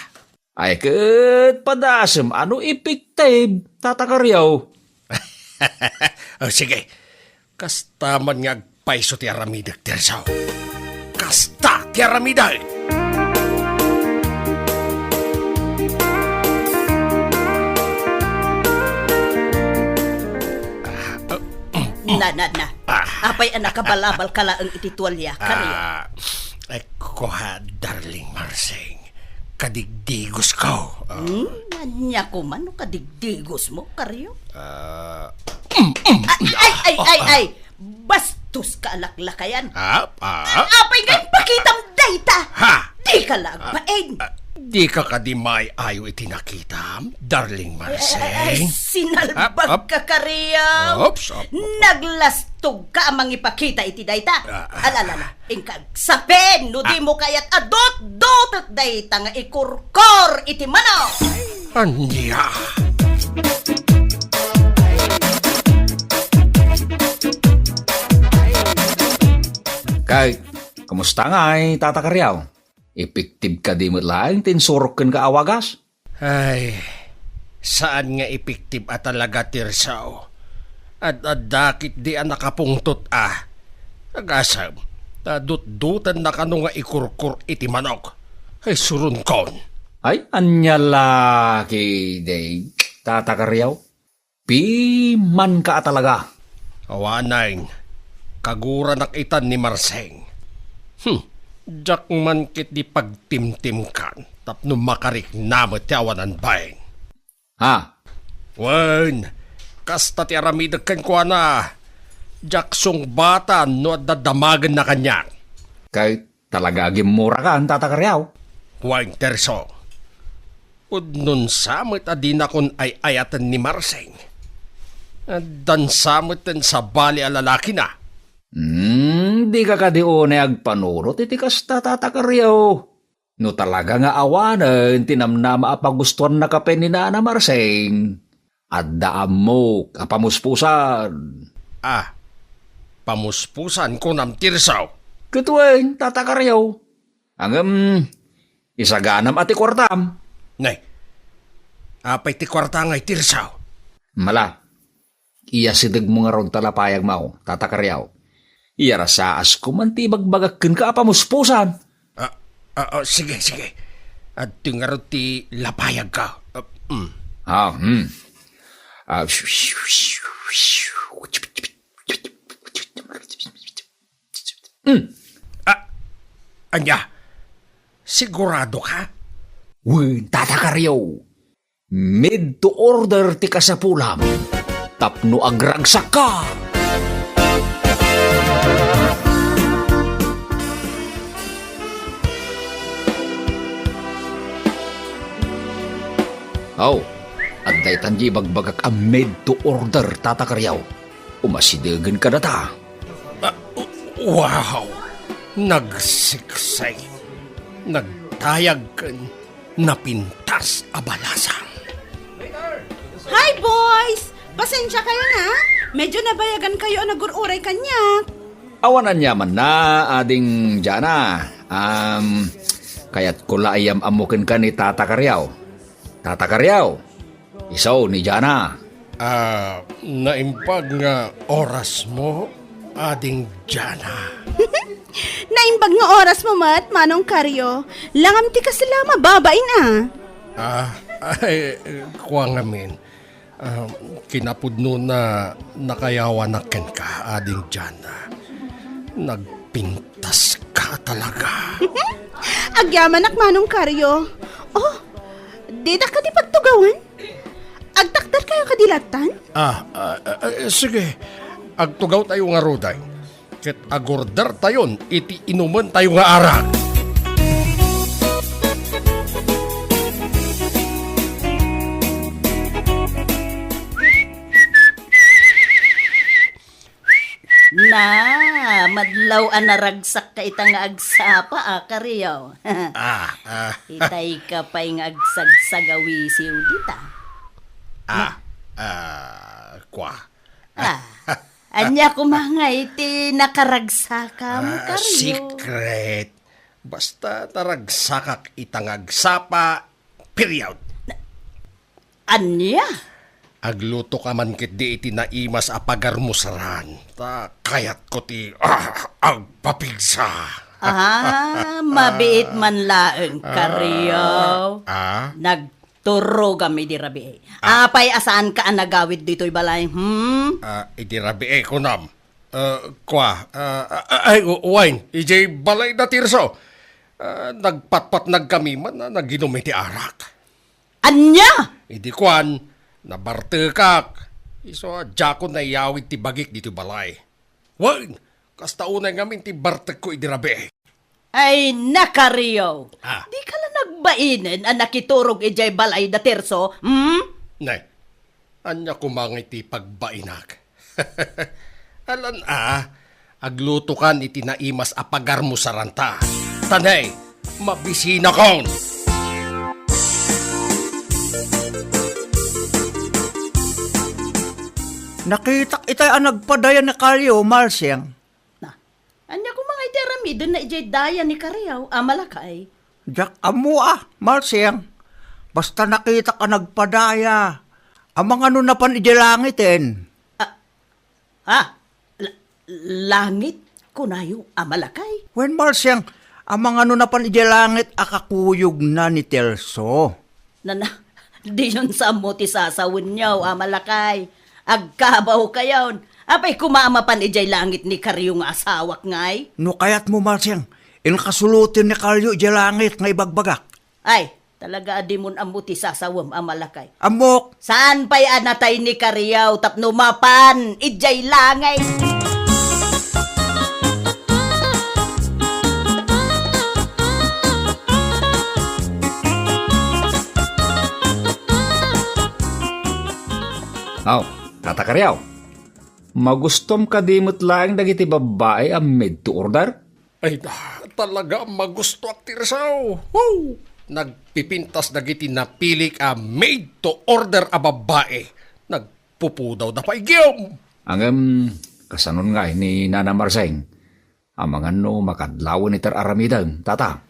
Ay ket padasem a no epektibo, Tata Kariaw. O, sige. Kasta man nga agpayso ti aramidek, Tirso. Kasta ti aramidek! Na, na, na. Ah. Apay a nakabalabal ka laeng iti tualia, Kariaw? Ah, ay, kua, Darling Marsing. Kadigdigos ko. Ah. Hmm? Ania koma no kadigdigos mo, Kariaw? Ah. Ay, ay, ay, ay, ay! Bastos ka a laklakayan. Ah, ah. Apay nga ipakitam dayta? Ha? Di ka la agbain. Ah, ah, di ka kadi maay-ayo iti nakitam, Darling Marsing? Ay, ay, ay, sinalbag ka, Kariaw. Oops, op, op. Naglastog ka a mangipakita iti dayta. Ah, ah. Ala, ala, ala. Inka agsapin no di mo kayat a dutdutek dayta nga ikurkor iti manok. Ania? Kay, kumusta ngay, Tata Kariaw? Epektibo kadi met laeng ti insurok kenka a wagas? Ay, Saan nga epektibo a talaga, Tirso. Ad-adda ketdi a nakapungtot a. Agasem, ta dutdutennaka no nga ikurkur iti manok. Ay, suronkon. Ay, ania la ketdi, Tata Kariaw? Pimanka a talaga. Awanen, kaguranak itan ni Marseng. Hmm, diak man ketdi pagtimtimkan tapno makarikna met ti awanan bain. Ha? Wen, kasta ti aramidek kenkuana. Diak sungbatan no adda damagenna kaniak. Ket talaga a gimmurakan, Tata Kariaw? Wen, Tirso. Pudnonsa met a dinakon ay-ayaten ni Marseng. Addansa met ti sabali a lalakina. Hmm, dika kadi unay agpanunot iti kasta, Tata Kariaw? No talaga nga awanen ti namnama a pagustuannaka pay ni Nana Marseng, adda ammok a pamuspusan. Ah, pamuspusan, kunam, Tirso? Ket wen, Tata Kariaw. Ngem, isaganam a ti kuartam. Nay, apay ti kuarta ngay, Tirso? Mala, iyasidegmo ngarud ta lapayagmo, Tata Kariaw. Iyarasaasko man ti ibagbagak kenka a pamuspusan. Ah, ah, ah, sige, sige. Adtoy ngarud ti lapayagko. Ah, mm. Ah, hmm. Ah, hmm. Ah, ania? Sigurado ka? Wen, Tata Kariaw. Made to order ti kasapulam tapno agragsakka. Aw, adda itan di ibagbagak a made to order, Tata Kariaw. Umasidegen kadata. Ah, wow! Nagsiksay, nagtayag ken napintas a balasang. Hi, boys! Pasensya kayo na. Medyo nabayagan kayo a nagur-uray kaniak. Awan aniamanna, Ading Jana. Um, kayatko la a iyam-ammo kenka ni Tata Kariaw. Tata Kariaw, isu ni Jana. Ah, naimbag nga orasmo, Ading Jana. Naimbag nga orasmo met, Manong Kario. Langam ti kasla, mababain a. Ah, ay, kua ngamin. Ah, kinapudnona, nakayawanak kenka, Ading Jana. Nagpintaska talaga. Agyamanak, Manong Kario. Oh, dita kadi pagtugawan? Agtakder kayo kadi lattan? Ah, ah, ah, ah, sige. Agtugaw tayo ngarud, ay. Ket agorder tayon iti inumen tayo nga arak. Na, madlaw a naragsakka ita nga agsapa, a, Kario. Ah, ah. Itay ka pay nga agsagsagawisiw dita. Ah, ah, kua. Ah, ania koma nga iti nakaragsakam, ah, Kario? Secret. Basta naragsakak ita nga agsapa, period. Ania? Aglutoka man ketdi iti naimas a pagarmusaran, ta kayatko ti, ah, agpapigsa. Ah, mabiit man laeng, Kario. Ah? Nagturogam idi rabii. Ah. Apay a saanka a nagawid ditoy balay, hmm? Ah, idi rabii, kunam. Ah, kua, ah, ah, ay, u-, uwayen, idiay balay da Tirso. Ah, nagpatpatnagkami man a naginum iti arak. Ania? Idi kuan, nabartekak. Isu a diakon naiyawid ti bagik ditoy balay. Wen, kasta unay ngamin ti bartekko idi rabii. Ay, na, Kario. Ah. Dika la nagbainen a nakiturog idiay balay da Tirso, hmm? Nay, ania koma nga iti pagbainak? Alan a, aglutokan iti naimas a pagarmusaranta. Ta ne, mabisinakon! Nakitak itay a nagpadaya ni Kario, Marseng. Na, ania koma nga iti aramidenna idiay daya ni Kario a malakay? Diak ammo a, Marseng. Basta nakitak a nagpadaya. Amangan no napan idiay langiten. Ah, ha? La-, langit? Kunayo, a Malakay? Wen, Marseng, amangan no napan idiay langit a kakuyogna ni Telso. Nana, diyon sa ammo ti sasawenyo, a Malakay. Agkabaw kayon. Apay koma a mapan idiay langit ni Kario nga asawak ngay? No kayatmo, Marseng, inkasuloten ni Kario idiay langit nga ibagbagak. Ay, talaga a dimon ammo ti sasawem, a Malakay. Ammok! Saan pay a natay ni Kario tapno mapan idiay langit? Aw, Tata Kario, magustom kadi met laeng dagiti babbai a made to order? Ay, da, talaga a magustoak ti Rizal. Woo! Nagpipintas dagiti napilik a made to order a babbai. Nagpupudawda pay gayam. Ngem, kasanon ngay ni Nana Marseng? Amangan no makadlawen iti ar-aramidem, tata?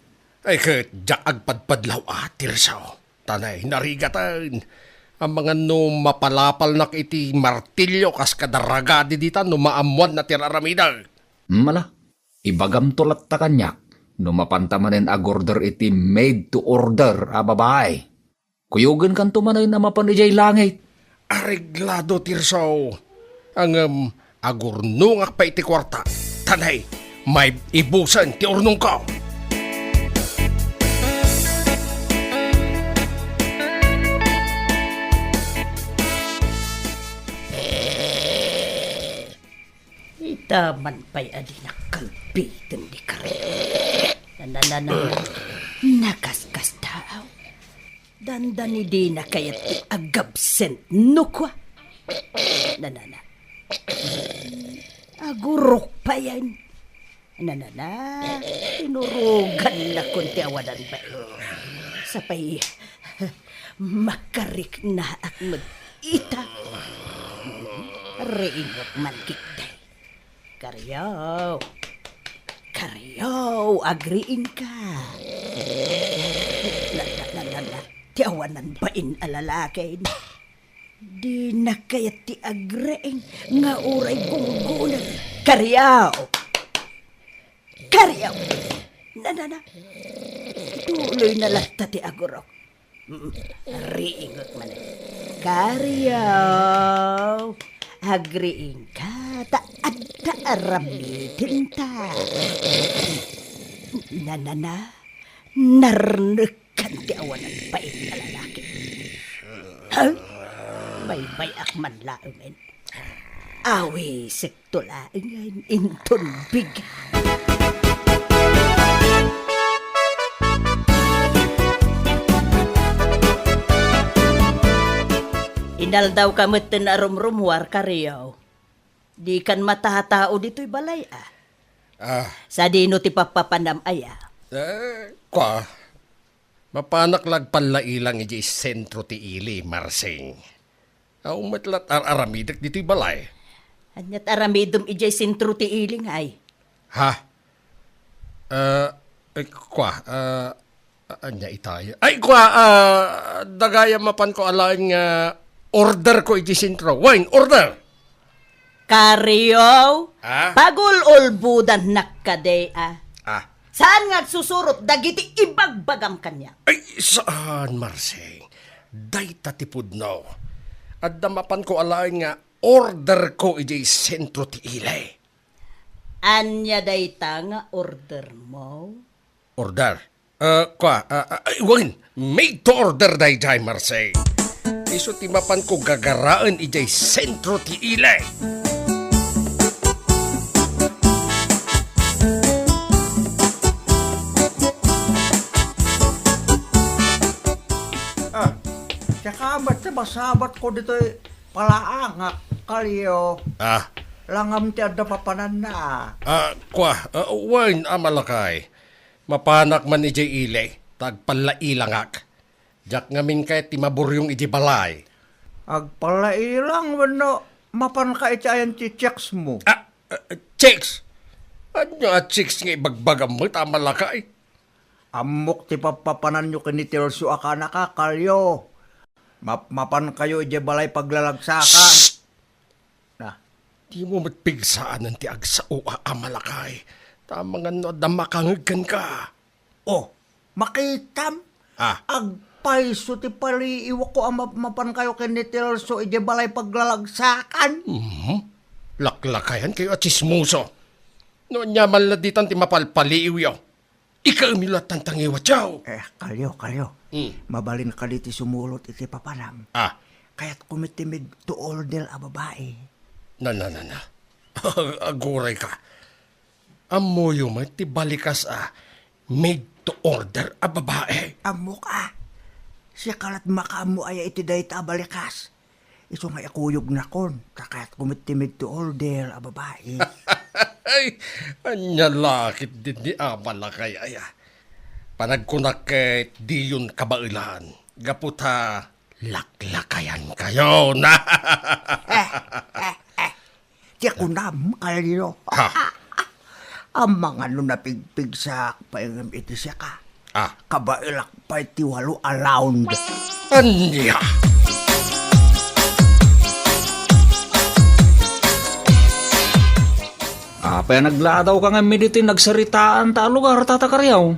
Ay, ket diak agpadpadlaw a, ti Rizal. Tanay, narigaten. Amangan no mapalapalnak iti martilyo kas kada ragadi dita no maammoanna ti ar-aramidek. Mala, ibagamto latta kaniak no mapanta manen agorder iti made to order a babai. Kuyogenkanto manen a mapan idiay langit. Areglado ti Rizal. Ngem, agurnongak pay iti kuarta. Tanay, maibusen ti urnongko. Ita man pay a di nakalbiten ni Karen. Na, na, na, na, na. Nakaskastaaw. Dandani dina kayat ti agabsent no kua. Na, na, na. Agurok payen. Na, na, na. Tinurogan nakon ti awanan bain. Sapay, makariknaak met ita. Riingek man ketdi. Kariaw. Kariaw, agriingka. Na, na, na, na, na. Ti awanan bain a lalaki. Dina kayat ti agriing nga uray gungguner. Kariaw. Kariaw. Na, na, na. Tuloy na latta ti agurok. Mm, riingek manen. Kariaw, agriingka, ta adda aramidenta. Nanana, narnekkan ti awanan bain a lalaki. Ha? Baybay-ak man laengen. Awisekto laengen inton bigat. Inaldawka metten a rumrumuar, Kariaw. Dikan matatao ditoy balay, a. Ah. Sadino ti pappapanam aya? Eh, kua. Mapanak la agpallailang idiay sentro ti ili, Marsing. Aw met la't ar-aramidek ditoy balay. Ania't aramidem idiay sentro ti ili, ngay? Ha? Ah, eh, kua, ah, ania itay? Ay, kua, ah, dagayam mapanko alaen nga orderko idiay sentro. Wen, order! Kariaw, ah? Pagul-ulbodannak kadi, a. Ah. Saan nga agsusurot dagiti ibagbagam kaniak? Ay, saan, Marsing. Dayta ti pudno. Adda mapanko alaen nga orderko idiay sentro ti ili. Ania dayta nga ordermo? Order? Ah, kua, ah, ah, ay, wen, made to order daydiay, Marsing. Isu ti mapanko gagaraen idiay sentro ti ili. Ah, saka met ti masabatko ditoy palaangak, Kariaw. Ah. Langam ti adda papananna. Ah, kua, ah, wen, a Malakay. Mapanak man idiay ili, ta agpallailangak. Diak ngamin kayat ti maburyong idiay balay. Agpallailang wenno mapanka iti ayan ti chicks mo? Ah, ah, chicks? Ania a chicks nga ibagbagam met, a Malakay? Ammok ti pappapananyo ken ni Tirso a kanaka, kalyo. Mapmapankayo idiay balay paglalagsakan. Shh! Na. Dimo met pigsaanen ti agsao a, a malakay. Ta amangan no adda makangeg kenka. Oh, makitam? Ah. Agpayso ti paliiwko a mapmapankayo ken ni Tirso idiay balay paglalagsakan. Mhm. Laklakayankayo a tsismoso. No ania man la ditan ti mapalpaliiwyo. Ikaem lattan ta ngiwatyo. Eh, kalyo, kalyo. Hmm. Mabalin kadi ti sumulot iti papanam. Ah. Kayatko met ti made to order a babai. Na, na, na, na. Aguray ka. Ammoyo met ti balikas a made to order a babai. Ammok a. Siak lat makaammo aya iti dayta a balikas. Isu nga ikuyognakon, ta kayatko met ti made to order a babai. Ay, ania la ketdin ni Ama Lakay aya. Panagkunak ket diyon kabaelan. Gapu ta laklakayankayon. Eh, eh, eh. Ti kunam, kalyo. Ha? Amangan no napigpigsaak pay ngem iti siak a. Ah. Kabaelak pay ti walo a round. Ania? Apay a nagladawka ngem ditoy nagsaritaanta a lugar, Tata Kariaw?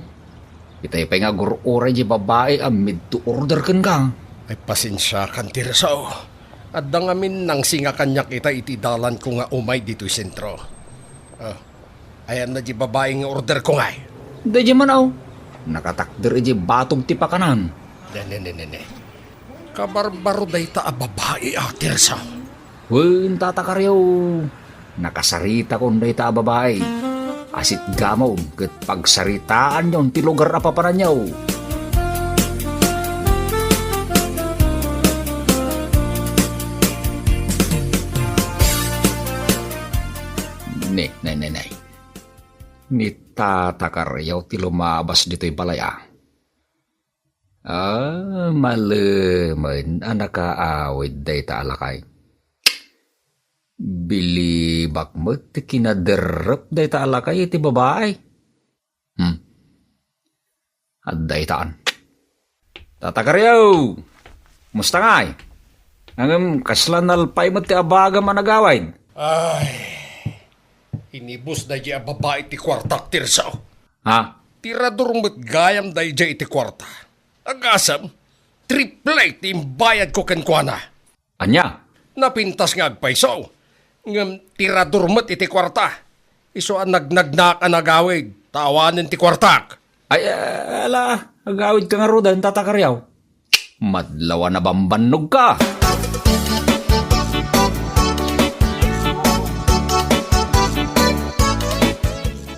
Itay pay nga agur-uray di babai a made to order kenka. Ay, pasensiakan, Tirso. Adda ngamin nangsinga kaniak ita iti dalanko nga umay ditoy sentro. Ah, ayanna di babai nga order ko ngay? Daydi man, aw. Nakatakder iti batog ti pakanan. Ne, ne, ne, ne, ne. Kabarbaro dayta a babai, a, Tirso. Wen, Tata Kariaw, nakasaritakon dayta a babai. Asitgamon ket pagsaritaanyon ti lugar a papananyo. Ne, ne, ne, ne. Ni Tata Kariaw ti lumabas ditoy balay, a. Ah, malemen a nakaawid dayta a lakay. Bilibak met ti kinaderrep dayta a lakay iti babai. Hmm. Adda itan. Tata Kariaw! Kumusta ngay? Ngem kasla nalpay met ti abagam a nagawid? Ay, inibus daydi a babai ti kuartak, Tirso. Ha? Tirador met gayam daydiay iti kuarta. Agasem, triple ti imbayadko kenkuana. Ania? Napintas nga agpayso, ngem tirador met iti kuarta. Isu a nagnagnaak a nagawid, ta awanen ti kuartak. Ay, eh, ala, agawidka ngaruden, Tata Kariaw. Madlaw a nabambannogka.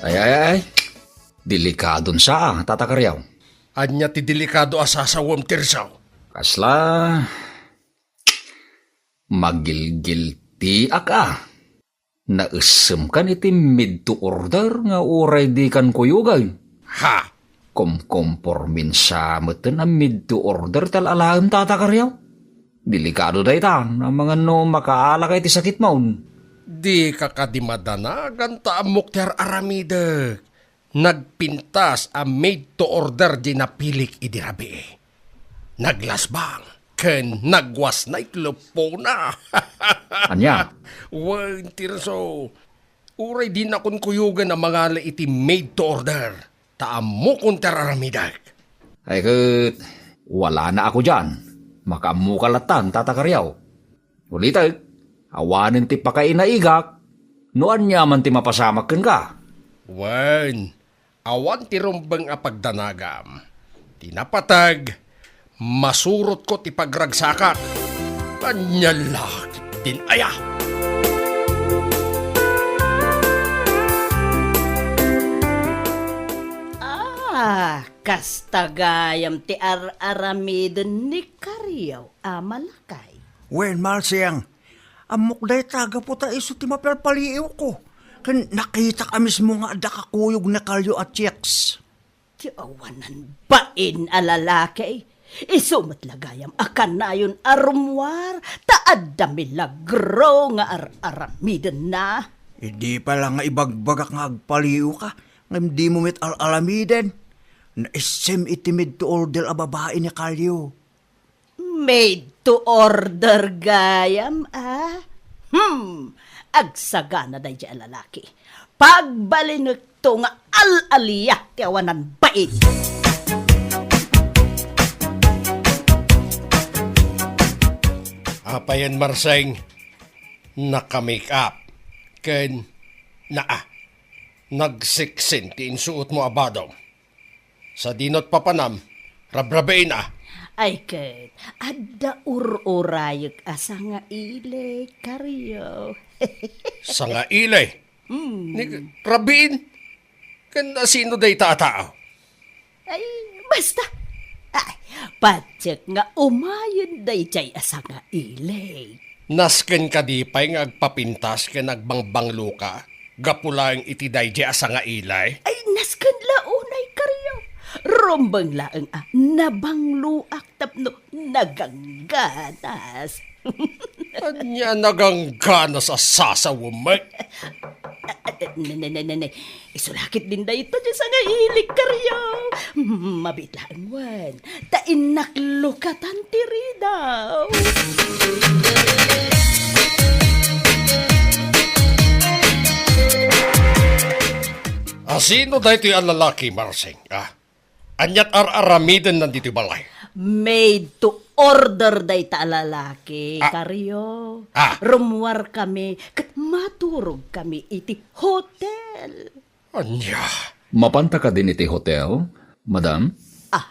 Ay, ay, ay. Delikadon sa, Tata Kariaw. Ania ti delikado a sasawem, Tirso? Kasla, magilgiltiak a. Naessemkan iti made to order nga uray dikan kuyogen. Ha? Komkompormin sa meten a made to order ti al-alaem, Tata Kariaw. Delikado dayta, amangan no makaalaka iti sakitmon. Dika kadi madanagan ta ammok ti ar-aramidek. Nagpintas a made to order di napilik idi rabii. Naglasbang ken nagwasna iti leppona. Ania? Wen, Tirso, uray dinakon kuyogen a mangala iti made to order, ta ammokon ti ar-aramidek. Ay ket, walana ako dian. Makaammoka lattan, Tata Kariaw. Ulitek, awanen ti pakainaigak, no ania man ti mapasamak kenka. Wen, awan ti rumbeng a pagdanagam. Ti napateg, masurotko ti pagragsakak. Ania la ketdin aya? Ah, kasta gayam ti ar-aramiden ni Kariaw a malakay. Wen, malseng. Ammok dayta gapu ta isu ti mapalpaliiwko. Ken nakitak a mismo nga adda kakuyog ni Kalyo a chicks. Ti awanan bain a lalaki. Isu met la gayam a kanayon a rummuar ta adda milagro nga ar-aramidenna. Idi pay la nga ibagbagak nga agpaliiwka, ngem dimo met al-alamiden. Naissim iti made to order a babai ni Karyo. Made to order gayam, a? Hmm, agsagana daydiay a lalaki. Pagbalinekto nga al-alia ti awanan bain. Apayen, Marseng, naka-make up ken naa, nagseksen ti insuotmo a badom. Sadino ti papanam, rabrabiin a. Ay ket, adda ur-urayek a sangaili, Karyo. Sangaili? Hmm. Ni, rabiin? Ken asino dayta a tao? Ay, basta. Ay, patiek nga umayen daydiay a sangaili. Nasken kadi pay nga agpapintas ken agbangbangloka gapu laeng iti daydiay a sangaili? Ay, nasken la unay, Karyo. Rumbeng laeng a nabangloak tapno nagangganas. Ania nagangganas a sasawemek? Ne, ne, ne, ne, ne. Isu la ketdin dayta diay sangailik, Karyo. Mabiit laeng wen. Ta innak lukatan ti ridaw. Asino daytoy a lalaki, Marseng? Ah, aniat ar-aramidenna ditoy balay? Made to order dayta a lalaki, Ah. Karyo. Ah. Rummuarkami ket maturogkami iti hotel. Ania? Mapanta kadin iti hotel, madam? Ah.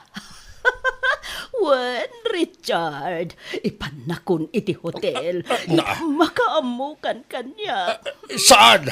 Wen, Richard, ipannakon iti hotel. Ah, ah, na. Makaammokan kaniak. Ah, saan?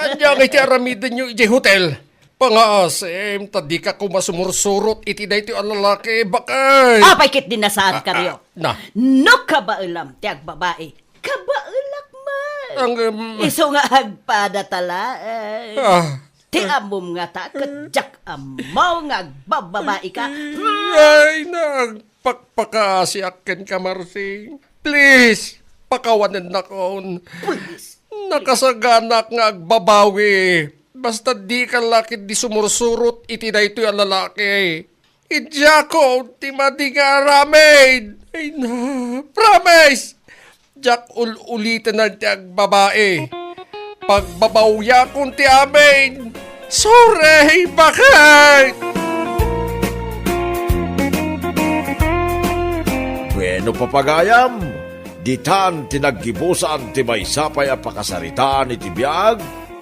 Ania nga iti aramidenyo iti hotel? Pangaasim, ta dika koma sumursurot iti daytoy a lalaki, bakay. Apay ketdin a saan, Ah, Karyo? Ah, na. No kabaelam ti agbabai, kabaelak met. Ang, em, Isu nga agpadata laeng. Ah. Ti ammom ngata ket diak ammo nga agbababaika. Ay, nagpakpakaasiak kenka, Marsing. Please, pakawanennakon. Please. Nakasaganak nga agbabawi. Basta dika la ketdi sumursurot iti daytoy a lalaki. Idiakon ti madi nga aramid. Ay na, promise! Diak ul-uliten ti agbabai. Pagbabawiakon ti amin. Sorry, bakit? Bueno, papagayam, ditan ti naggibusan ti maysa pay a pakasaritaan iti biag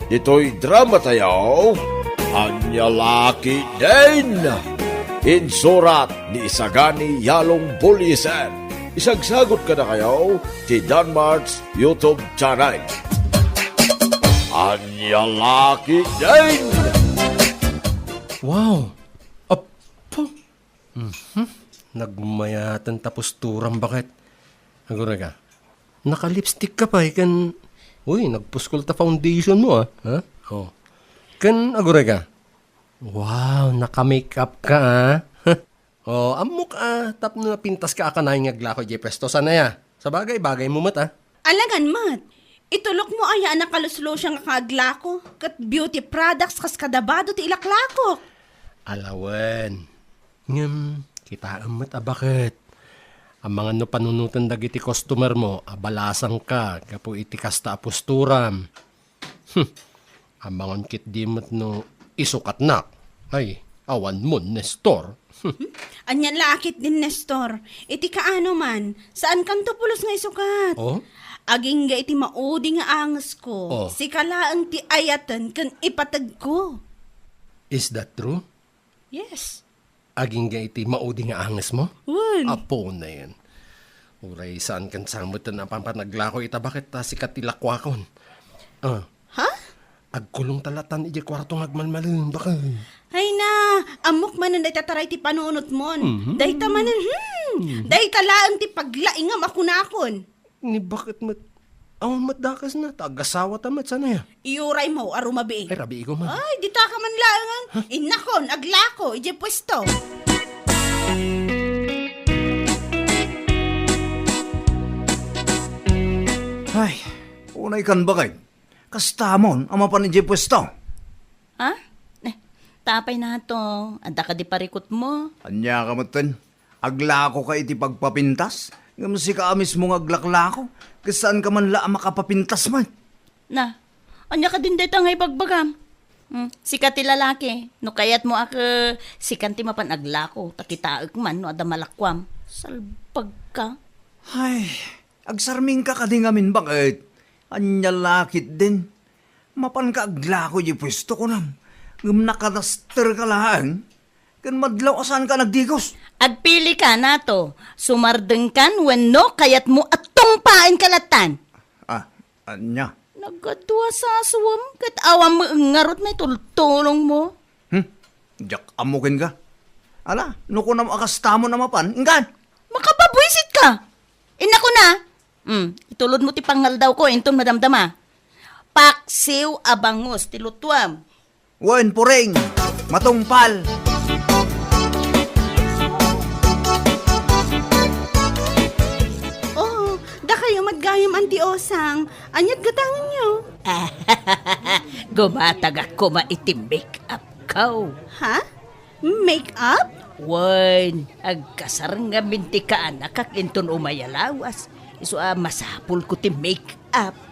ditoy dramatayo, Ania La Ketdin. Insurat ni Isagani Yalong Buliser. Isagsagot kadakayo ti Danmart's YouTube channel. Ania La Ketdin. Wow! Apo! Mhm. Nagmayaten ta posturam, baket. Agurayka. Naka-lipstick ka pay ken, uy, nagpuskol ta foundation mo, ah. Ha? Oh. Ken agurayka. Wow, naka-makeup ka, ah. Oh, ammok, ah, tapno napintas ka a kanayon nga aglako idiay puesto. Saan aya? Sabagay, bagay mo met, ah. Alangan met. Itulok mo aya a nakaluslosyang nga aglako ket beauty products kas kadabado ti ilaklako. Alawen. Ngem, kitaem met a baket. Amangan no panunoten dagiti customer mo, abalasangka gapu iti kasta a posturam. Hmm. Amangan ketdi met no isukatnak. Ay, awan mon, Nestor. Anian la a ketdin, Nestor. Iti kaano man, saankanto pulos nga isukat. Oh? Agingga iti maudi nga angesko, Oh. Sika laeng ti ayaten ken ipategko. Is that true? Yes. Agingga iti maudi nga angesmo? Wen. Apo na yan. Uray saankan sa met a pampanaglako ita baket ta sika ti lakuakon. Ah. Ha? Agkulong ta latan idiay kuarto nga agmalmalem, bakay. Ay na, ammok manen dayta taray ti panunotmon. Mhm. Dayta manen, hmm, dayta laeng ti paglaingam a kunakon. Ni baket met, awan met dakesna, ta agasawa ta met, saan aya? Iyuray mo a rumabiing. Ay, rabiiko man. Ay, dita ka man laengen. Innakon, aglako, idiay puesto. Ay, unay kan bakay. Kastamon a mapan idiay puesto. Ha? Eh, Ita pay nato, adda kadi parikutmo? Ania ka metten? Aglako ka iti pagpapintas? Ngem sika a mismo nga aglaklako, ket saan ka man la a makapapintas met. Na, ania kadin dayta nga ibagbagam? Hmm, sika ti lalaki, no kayatmo a ke-, sikan ti mapan aglako, ta kitaek man no adda malakuam. Salbag ka. Ay, agsarming ka kadi ngamin, baket? Ania la ketdin? Mapan ka aglako iti puesto, kunam. Ngem nakadaster ka laeng. Ken madlaw a saan ka nagdigos. Agpili ka, nato. Sumardeng kan wenno kayatmo a tungpaen ka lattan. Ah, ania? Nagkadua sa suwem, ket awan mo ngarud may tultulong mo. Hmm? Diak ammo kenka. Ala, no kunam a kasta mo na mapan, inkan. Makapabuisit ka. Inna ko na. Hmm, itulod mo ti pangaldaw ko, inton madamdama. Paksiw a bangus ti lutuam. Wen, puring, matungpal. Oh, dakayo met gayam, Anti Osang. Aniat gatangenyo? Gumatagak koma iti make-up ko. Ha? Make-up? Wen, agkasar ngamin ti kaanakak inton umay a lawas. Isu a masapulko ti make-up.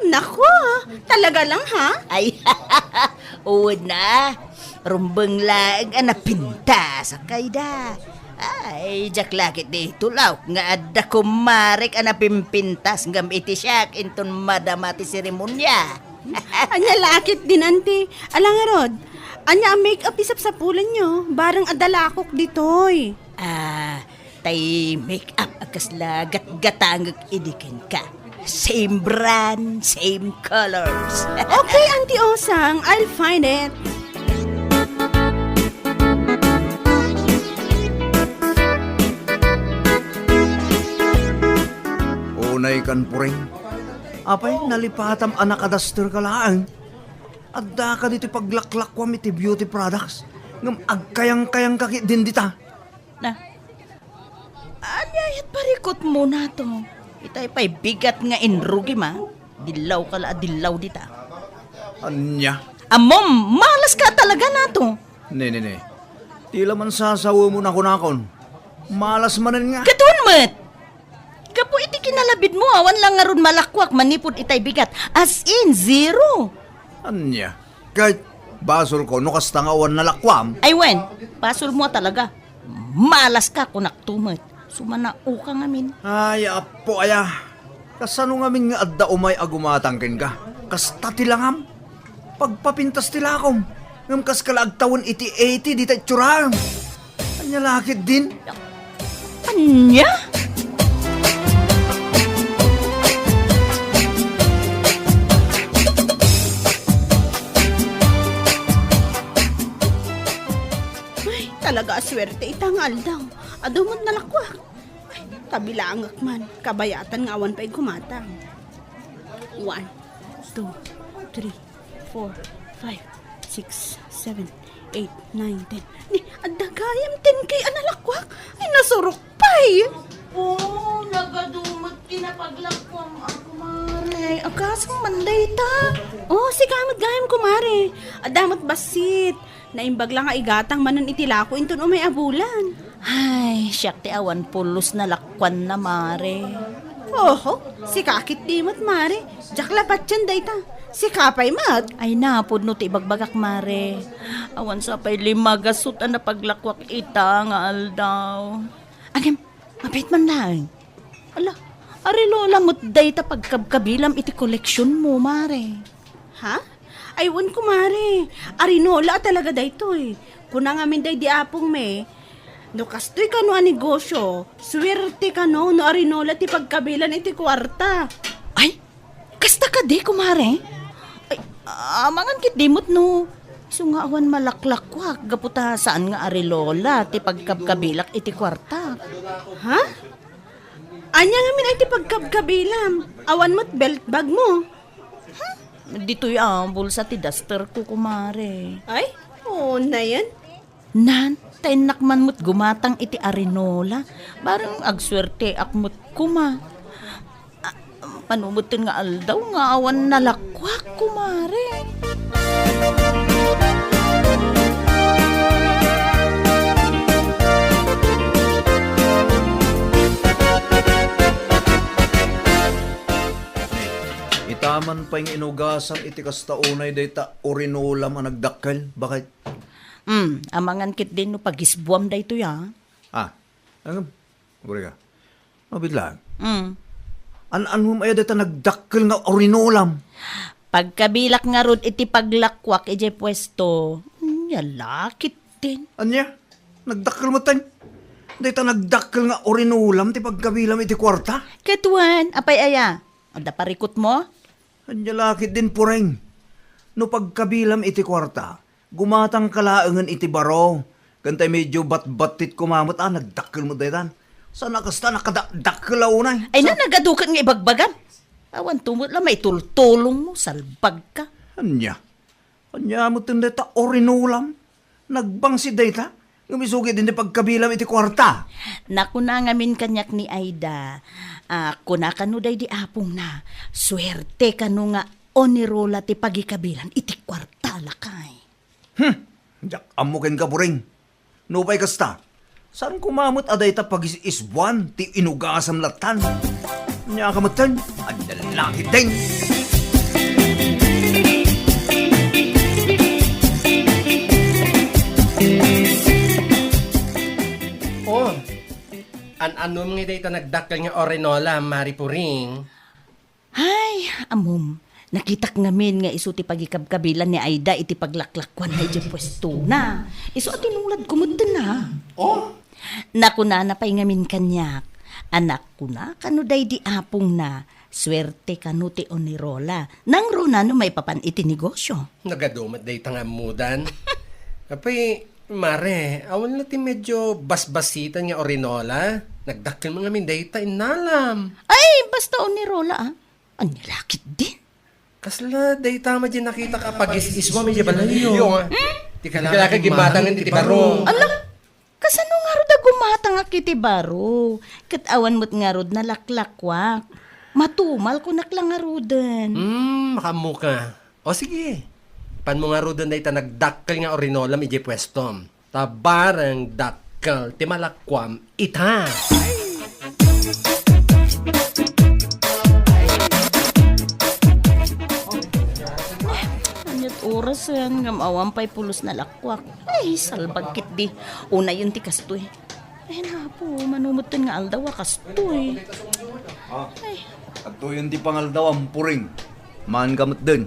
Nako, talaga lang, ha? Ay, una, rumbeng laeng a napintas, kayda. Ay, diak la ketdi itulok nga adda kumarek a napimpintas ngem iti siak inton madama ti seremonia. Ania la ketdin, Anti? Ala ngarud, ania a make-up ti sapsapulenyo? Bareng adda lakok ditoy. Ah, tay make-up a kasla gatgatangek idi kenka. Same brand, same colors. Okay, Anti Osang, I'll find it. Unay kan, puring. Apay, nalipatam a nakadaster ka laeng? Adda ka ditoy paglaklakuam iti beauty products, ngem agkayangkayang ka ketdin dita. Na, ania yat parikutmo nato? Itay pay bigat nga inrugim a. Dillaw ka la a dillaw dita. Ania? Ammom, malas ka talaga nato. Ne, ne, ne. Ti la man sasawem mo nakunakon. Malas manen nga. Gaduan met! Gapu iti kinalabidmo, awan la ngarud malakuak manipud itay bigat. As in, zero. Ania? Ket basolko no kasta nga awan nalakuam. Ay wen, basolmo a talaga. Malas ka, kunakto met. Sumanao ka ngamin. Ay, Apo aya. Kasano ngamin nga adda umay a gumatang kenka? Kasta ti langam? Pagpapintas ti lakom. Ngem kaska la agtawen iti eighty dita itsuram. Ania la ketdin? Ania? Ay, talaga a suerte ita nga aldaw. Adu met nalakuak. Ay, kabilangek man. Kabayatan nga awan pay gumatang. One, two, three, four, five, six, seven, eight, nine, ten. Ni, adda gayam ten K a nalakuak. Ay, nasurok pay. Oh, nagadu met ti napaglakuam a, kumare. Agasem man dayta. Oh, sika met gayam, kumare. Adda met bassit. Naimbag la nga igatang manen iti lako inton umay a bulan. Ay, siak ti awan pulos nalakuanna, mare. Oho, sika ketdi met, mare. Diak la patien dayta. Sika pay met. Ay, napudno ti ibagbagak, mare. Awan sa pay lima gasut a napaglakuak ita nga aldaw. Agem, mabiit man laeng. Ala, Arilola met dayta pagkabkabilam iti koleksionmo, mare. Ha? Ay, wen, kumare. Arinola a talaga daytoy. Kuna ngamin daydi apongmi, no kastoy kano a negosio, suerte kano no arinola ti pagkabilan iti kuarta. Ay, kasta kadi, kumare? Ay, amangan ketdi met no isu nga awan malaklakuak gapu ta saan nga arinola ti pagkabkabilak iti kuarta. Ha? Ania ngamin ay ti pagkabkabilam? Awan met belt bagmo. Hmm? Ditoy a bulsa ti daster ko, kumare. Ay, oo na yan. Nan, ta innak man met gumatang iti arinola. Bareng agsuerteak met koma. Ah, mano metten nga aldaw nga awan nalakuak, kumare. Aman pay nga inugasam iti kasta unay dayta orinolam a nagdakkel. Bakit? Hmm, amangan ketdin no pagisbuam daytoy, a. Ah, ngem, Guriga. Mabitlaan. Mm. An-, annom aya dayta nagdakkel nga orinolam? Pagkabilak ngarud iti paglakuak idiay puesto, ania la ketdin. Ania? Nagdakkel metten? Dayta nagdakkel nga orinolam ti pagkabilam iti kuarta? Ket wen, apay aya? Adda parikutmo? Ania la ketdin, Puring? No pagkabilam iti kuarta, gumatangka laengen iti baro. Ken tay medio batbattit koma met, a, nagdakkel met daytan. Saan a kasta, nakadakdakkel a unay. Ay, sa- na, nagaduket nga ibagbagam. Awan to met la maitultulongmo, salbagka. Ania? Ania metten dayta orinolam? Nagbangsit dayta? Ngem isu ketdin ti pagkabilam iti kuarta. Nakuna ngamin kaniak ni Aida, a, kuna kano daydi apongna, suerte kano nga onirola ti pagikabilan iti kuarta, lakay. Hmm, diak ammo kenka, Puring. Nupay kasta, saan koma met a dayta pagis-isbuan ti inugasam lattan? Ania ka metten? Adda la ketdin. Oh, an-anom nga dayta nagdakkel nga orinola, Mari Puring? Ay, ammom, nakitak ngamin nga isu ti pagikabkabilan ni Aida iti paglaklakuanna idiay puestona. Isu a tinuladko metten, a. Oh? Nakunana pay ngamin kaniak, anak, kuna kano daydi apongna, suerte kano ti onirola. Nangruna no maipapan iti negosio. Nagadu met dayta nga ammodan. Apay, Mare, awan la ti medio basbasitan nga orinola? Nagdakkel man ngamin dayta, innalam. Ay, basta onirola, a. Ania la ketdin? Kasla dayta met diay nakitak a pagis-isbuam idiay balayyo. Hmm? Ti kalaka gimatangen iti baro. Ala, kasano ngarud a gumatangak iti baro? Ket awan met ngarud nalaklakuak. Matumalkonak la ngaruden. Hmm, makaammoka. O sige, panmo ngaruden dayta nagdakkel nga orinolam idiay puestom. Ta bareng dakkel ti malakuam ita. Ania't orasen, ngem awan pay pulos nalakuak. Ay, salbag ketdi. Unayen ti kastoy. Ay, napo, mano metten nga aldaw a kastoy. Ah, ay. Adtoyen ti pangaldawam, Puring. Maanka metden.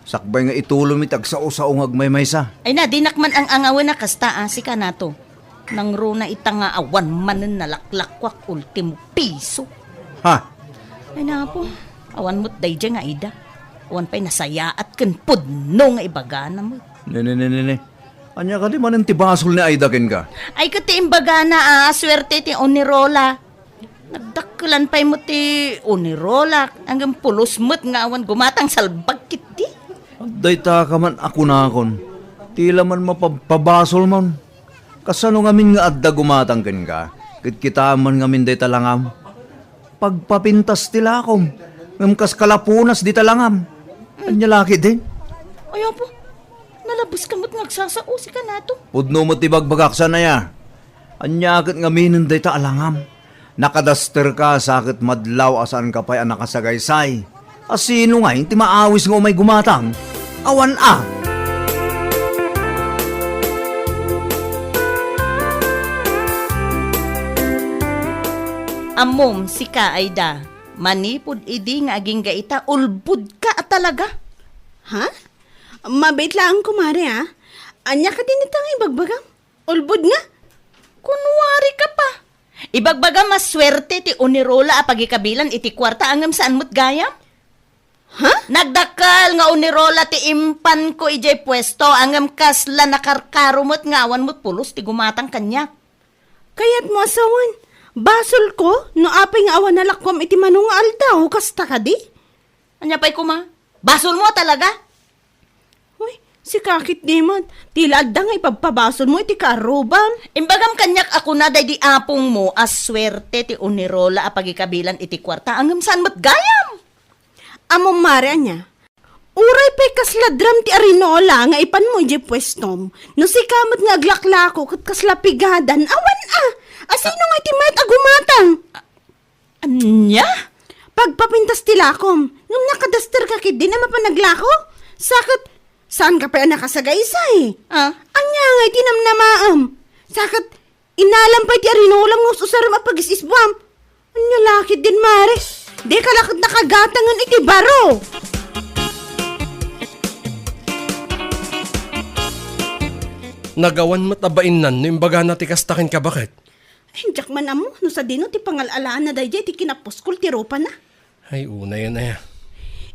Sakbay nga itulom iti agsao-sao nga agmaymaysa. Ay na, dinak man ang-angawen a kasta, a, sika nato. Nangruna ita nga awan manen nalaklakuak, ultimo piso. Ha? Ay napo, awan met daydiay nga Aida. Awan pay nasayaat ken pudno nga ibagana met. Ne, ne, ne, ne, ne. Ania kadi manen ti basol ni Aida kenka? Ay, ket ti imbagana a, suerte ti onirola. Nagdakkelan pay met ti onirola, ngem pulos met nga awan gumatang, salbag ketdi. Dayta ka man a kunakon, ti la man mapabpabasolmon. Kasano ngamin nga adda gumatang kenka, ket kitaem man ngamin dayta langam? Pagpapintas ti lakom, ngem kas kalapunas dita langam. Ania la ketdin? Ay, apo, nalabeska met nga agsasao, sika nato. Pudno met ti bagbagak, saan aya? Ania ket ngaminen dayta a langam? Nakadasterka sa ket madlaw a saanka pay a nakasagaysay. A sino ngay ti maawis nga umay gumatang? Awan a! Ammom, sika, Aida, manipud idi nga agingga ita, ulbodka a talaga. Ha? Mabait laeng, kumare, a. Ania kadi dita nga ibagbagam? Ulbod nga? Kunwari ka pa. Ibagbagam a suerte ti unirola a pagikabilan iti kuarta, ngem saan met gayam? Ha? Nagdakkel nga unirola ti impanko idiay puesto, ngem kasla nakarkaro met nga awan met pulos ti gumatang kaniak. Kayatmo a sawen, basolko no apay nga awan nalakuam iti mano nga aldaw, kasta kadi? Ania pay koma? Basolmo a talaga? Uy, sika ketdi met, ti la adda nga ipabpabasolmo iti kaarrubam. Imbagam kaniak a kuna daydi apongmo a suerte ti unirola a pagikabilan iti kuarta, ngem saan met gayam. Ammom, mare, ania? Uray pay kasla dram ti arinola nga ipanmo idiay puestom, no sika met nga aglaklako ket kasla pigadan, awan a! A sino ngay ti mayat a gumatang? Ania? Pagpa- Pagpapintas ti lakom. Ngem nakadaster ka ketdin a mapan aglako? Sa ket, saan ka pay a nakasagaysay? Ah? Ania ngay ti namnamaem? Sa ket, inalam pay ti arinolam nga us-usarem a pagis-isbuam. Ania la ketdin, Mare? Dika la ket nakagatang iti baro. Nagawan met a bainnan no imbagana ti kasta kenka, baket. Ay, diak man ammo no sadino ti pangal-alaanna daydiay ti kinapuskol ti rupana. Ay, unayen aya.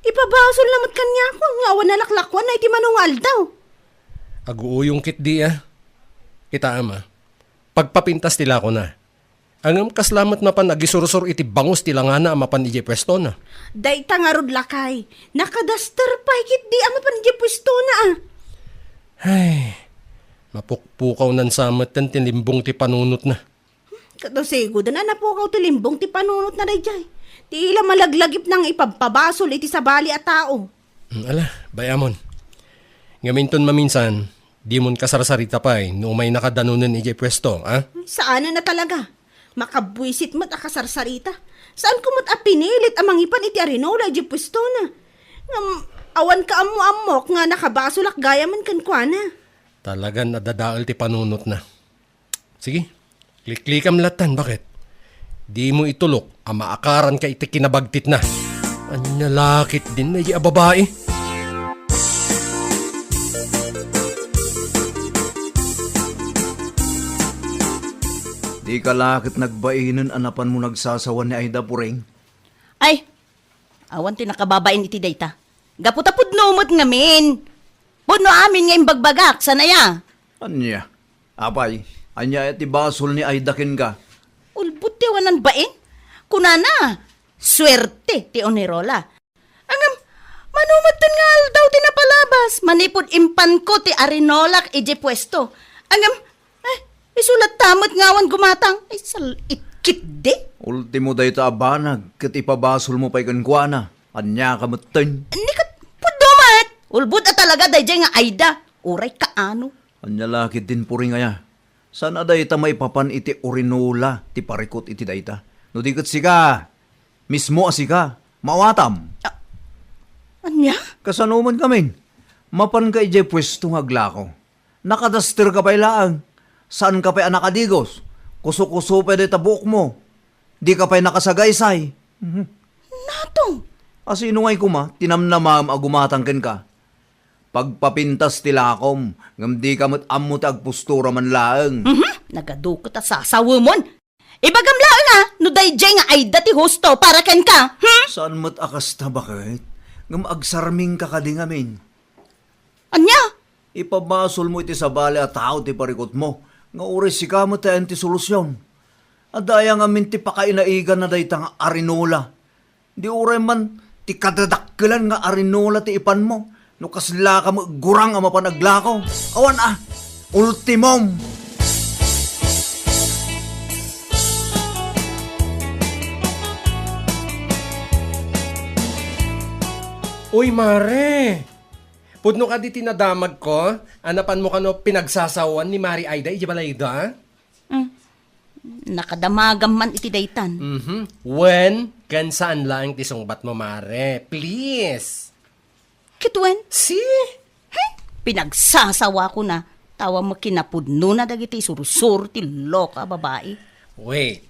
Ipabasolna met kaniakon nga awan nalaklakuanna iti mano nga aldaw. Aguuyong ketdi a. Kitaem a. Pagpapintas ti lakona. Ngem kasla met mapan agisursor iti bangus ti langana a mapan idiay puestona. Dayta ngarud, lakay. Nakadaster pay ketdi a mapan idiay puestona a. Ay, mapukpukawnan sa metten ti limbong ti panunotna. Ket no sigoden a napukaw ti limbong ti panunotna daydiay, ti ila malaglagipna nga ipabpabasol iti sabali a tao. Mm, ala, bay-amon. Ngem inton maminsan, dimon kasarsarita pay no umaynaka danunen idiay puesto, a? Saanen a talaga. Makabwisit met a kasarsarita. Saanko met a pinilit a mangipan iti arinola idiay puestona. Ngem, awan kaammo-ammok nga nakabasolak gayamen kenkuana. Talagan a dadael ti panunotna. Sige, kliklikam lattan, baket? Dimo itulok a maakaranka iti kinabagtitna. Ania la ketdin daydiay a babai? Dika la ket nagbainen a napanmo nagsasawa ni Aida, Puring? Ay, awan ti nakababain iti dayta. Gapu ta pudno met ngamin. Pudno amin nga imbagbagak, saan aya? Ania? Apay, ania ti basol ni Aida kenka? Ulbod ti awanan bain. Kunana, suerte ti Unirola. Ngem, mano metten nga aldaw ti napalabas, manipud impanko ti arinolak idiay puesto. Ngem, eh, isu latta met nga awan gumatang. Ay, sal-it ketdi. Ultimo dayta a banag, ket ipabasolmo pay kenkuana. Ania ka metten? Ni ket pudno met. Ulbod a talaga daydiay nga Aida. Uray kaano. Ania la ketdin, Puring aya? Saan a dayta maipapan iti urinola ti parikut iti dayta? No di ket sika, mismo a sika, maawatam. A-, ania? Kasano man ngamin? Mapanka idiay puesto nga aglako. Nakadaster ka pay laeng. Saan ka pay a nakadigos. Kuso-kuso pay dayta buokmo. Di ka pay nakasagaysay. Mhm. Natong! A sino ngay koma ti namnamaem a gumatang kenka? Pagpapintas ti lakom, ngem dika met ammo ti agpostura man laeng. Mhm. Nagaduket a sasawemon. Ibagam laeng a, no daydiay nga Aida ti husto para kenka, hmm? Saan met a kasta, baket? Ngem agsarmingka kadi ngamin? Ania? Ipabasolmo iti sabali a tao ti parikutmo, nga uray sika met ti ayan ti solusion. Adda aya ngamin ti pakainaiganna dayta nga arinola? Di uray man ti kadadakkelan nga arinola ti ipanmo, no kasla ka met gurang a mapan aglako. Awan a, ultimom! Uy, Mare! Pudno kadi ti nadamagko a napanmo kano pinagsasawan ni Mari Aida idiay balayda? Mm. Nakadamagam man iti daytan. Mhm. Wen, ken saan laeng ti sungbatmo, Mare. Please. Ket wen? Si? He? Pinagsasawakona. Tawa met kinapudnona dagiti sursuro ti loka a babai. Wait.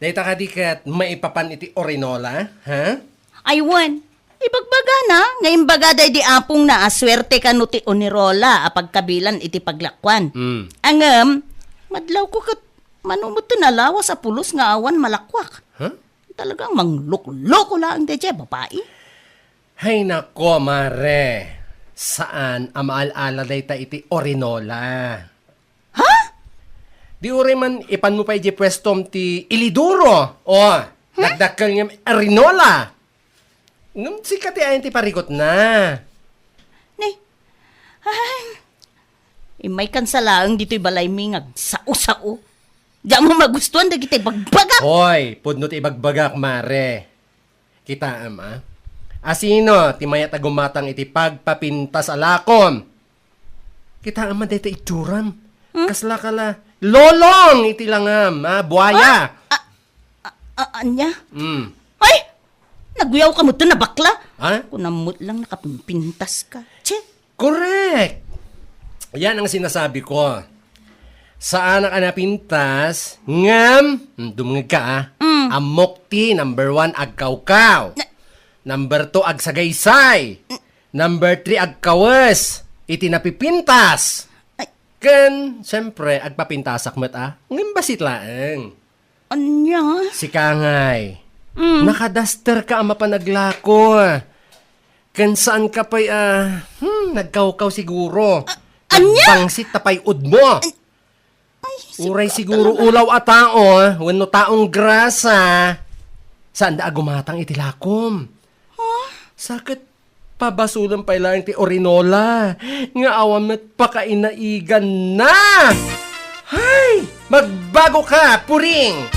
Dayta kadi ket maipapan iti urinola, ha? Ay wen, ibagbagana nga imbaga daydi apongna a suerte kano ti unirola a pagkabilan iti paglakuan. Mm. Ngem, madlawko ket mano met ti nalawas a pulos nga awan malakuak. Huh? Talagang manglukloko laeng daydiay a babai. Hay nako, Mare. Saan a maal-ala dayta iti urinola. Ha? Di uray man ipanmo pay idiay puestom ti iliduro. O, hmm? Dakdakkel ngem arinola. Ngem sika ti ayan ti parikutna. Ni, ay, immay kansa laeng ditoy balaymi nga agsao-sao. Diak magustuan dagiti ibagbagak. Hoy, pudno ti ibagbagak, Mare. Kitaem, a? Asino ti mayat a gumatang iti pagpapintas a lakom? Kitaem a dayta itsuram. Hmm? Kasla ka la lolong iti langam, a? Buaya. Ah, ah, ah, ania? Mm. Ay! Guyawka met a nabakla. Ha? Kunam met lang nakapimpintaska. Che! Correct! Yan ang sinasabi ko. Saanak a napintas, ngem, hmm, dumngegka, ah. Mm. Ammok ti number one, agkawkaw. Na- Number two, agsagaysay. Mm. Number three, agkawes iti napipintas. Ay. Ken, siyempre, agpapintasak met, ah. Ngem bassit laeng. Ania? Sika ngay. Mm. Nakadaster ka a mapan aglako. Ken saan ka pay, ah, hmm, nagkawkaw siguro. A-, ania? Nagbangsit ta pay udmo. Ay, ay, Uray sika siguro talaga. Ulaw a tao, wenno taong grasa. Saanda a gumatang iti lakom. Huh? Sa ket pabasolem pay laeng ti orinola nga awan met pakainaiganna. Hay! Magbago ka, puring!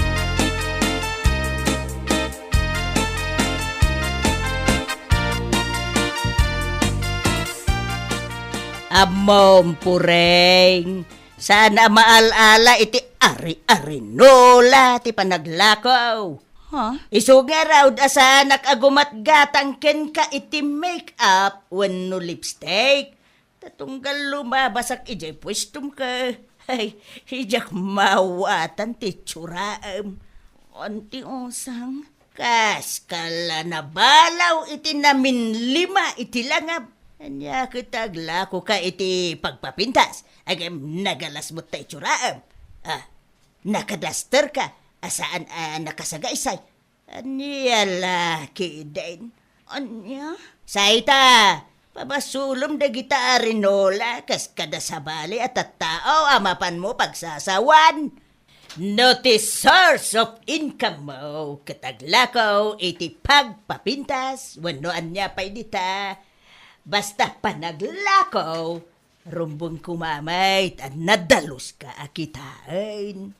Ammom, puring, saan a maal-ala iti ari-arinola ti panaglako. Ha? Isu ngarud a saanak a gumatgatang kenka iti make-up wenno lipstick. Ta tunggal lumabasak idiay puestom ket, ay, diak maawatan ti itsuraem. Auntie Osang, kas kala nabalaw iti naminlima iti langab. Ania ket aglakoka iti pagpapintas? Ngem nagalas met ta itsuraem. Ah, nakadaster ka, a saan a nakasagaysay. Ania la ketdin? Ania? Say ta, pabasolem dagita a rinola kas kada sabali a tattao a mapanmo pagsasawan. No ti source of income mo ket aglako iti pagpapintas wenno ania pay dita, basta panaglako, rumbeng koma met a nadaluska a kitaen.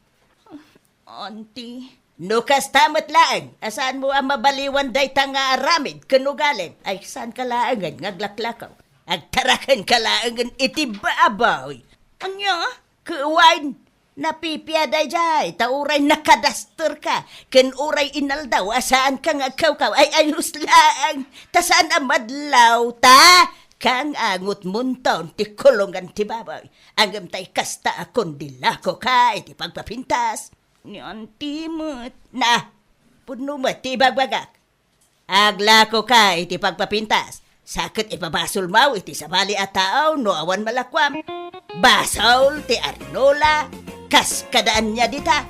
Auntie. No kasta met laeng, a saanmo a mabaliwan dayta nga aramid ken ugalim, ay saanka laengen nga aglaklakaw. Agtarakenka laengen iti baboy. Ania? Ket wen, napipia daydiay, ta uray nakadasterka, ken uray inaldaw a saanka nga agkawkaw, ay ayos laeng, ta saan a madlaw, ta kang-angot monton ti kulongan ti baboy. Ngem tay kasta a kundi lakoka iti pagpapintas. Ni Auntie met. Na, pudno met ti ibagbagak. Aglakoka iti pagpapintas. Sa ket ipabasolmo iti sabali a tao no awan malakuam. Basol ti arinola, kas kada ania dita.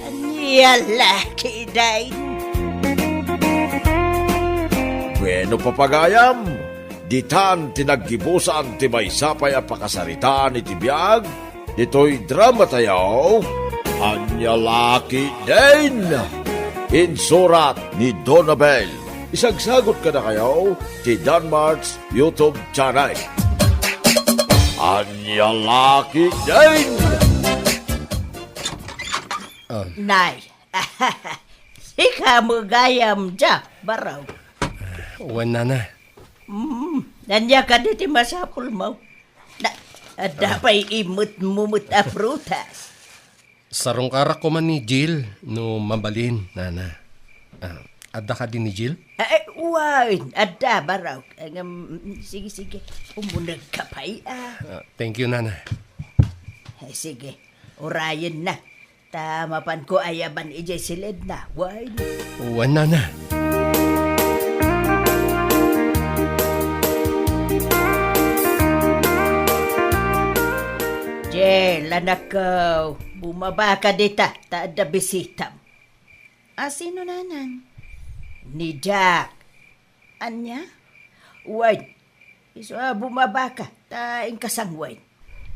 Ania la ketdin? Bueno, papagayam, ditan ti naggibusan ti maysa pay a pakasaritaan iti biag ditoy dramatayo, Ania la ketdin? Insurat ni Donabel. Isagsagot kadakayo ti Danmart's YouTube channel. Ania la ketdin? Ah. Nay, sika met gayam, Jack, baro. Wen, nana. Mm, ania kadi ti masapulmo? Na, adda pay imetmo met a prutas. Sarungkarak koma ni Jill no mabalin, nana. Ah, adda kadi ni Jill? Ay, wen, adda, baro. Ngem, sige, sige. Umunegka pay, ah. Ah, thank you, nana. Eh, sige, urayenna. Ta mapanko ayaban idiay siledna, wen. Wen, nana. Jill, anakko, bumabaka dita, ta adda bisitam. A, sino, nanang? Ni Jack. Ania? Wen, isu a bumabaka, ta inka sangwen.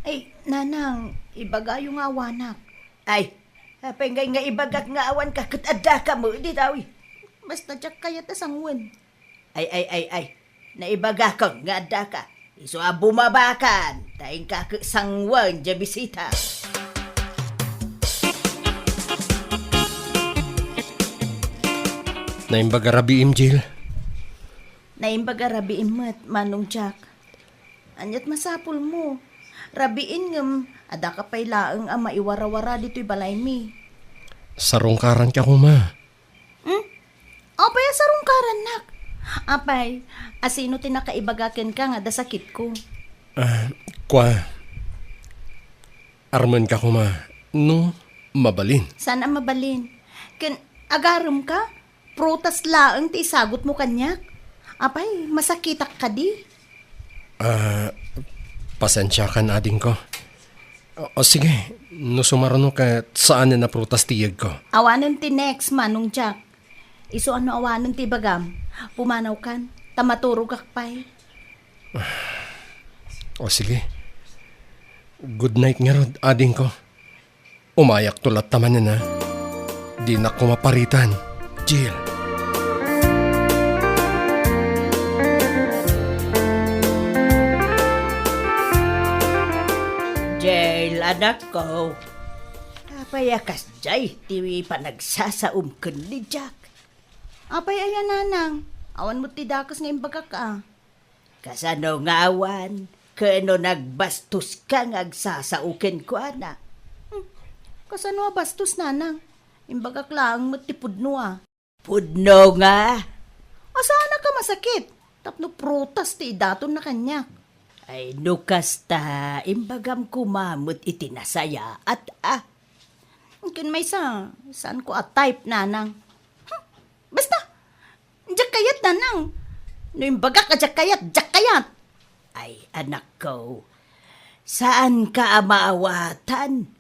Ay, nanang, ibagayo nga awanak. Ay, apay ngay nga ibagak nga awanka ket addaka met dita, uy. Basta diak kayat a sangwen. Ay, ay, ay, ay. Naibagakon nga addaka. Isu a bumabakan, ta inka ket sangwen diay bisita. Naimbag a rabiim, Jill. Naimbag a rabiim met, Manong Jack. Ania't masapulmo? Rabiin ngem, adda ka pay laeng a maiwarawara ditoy balaymi. Sarungkaranka koma. Hmm? Apay a sarungkarannak? Apay, asino ti nakaibaga kenka nga adda sakitko? Ah, kua, armenka koma no mabalin. Saan a mabalin? Ken agaremka? Prutas laeng ti isagutmo kaniak? Apay, masakitak kadi? Ah, pasensiakan, adingko. O, o, sige, no sumaruno ket saanen a prutas ti iyegko. Awanen ti next, Manong Jack. Isu a no awanen ti ibagam, pumanawkan, ta maturogak pay. O, sige. Good night ngarud, adingko. Umayakto latta manen, a. Dinak koma paritan, Jill. Jill, anakko. Apay a kasdiay ti panagsasaom ken ni Jack? Apay aya, nanang? Awan met ti dakes nga imbagak, a. Kasano nga awan? Ken no nagbastoska nga agsasao kenkuana? Hmm, kasano a bastos, nanang? Imbagak laeng met ti pudno, a. Pudno nga? Asaanka masakit? Tapno prutas ti idatonna kaniak. Ay, no kasta, imbagam koma met iti nasayaat, a. Ken maysa, saanko a type, nanang. Hmm, basta, diak kayat, nanang. No imbagak a diak kayat, diak kayat. Ay, anakko, saanka a maawatan?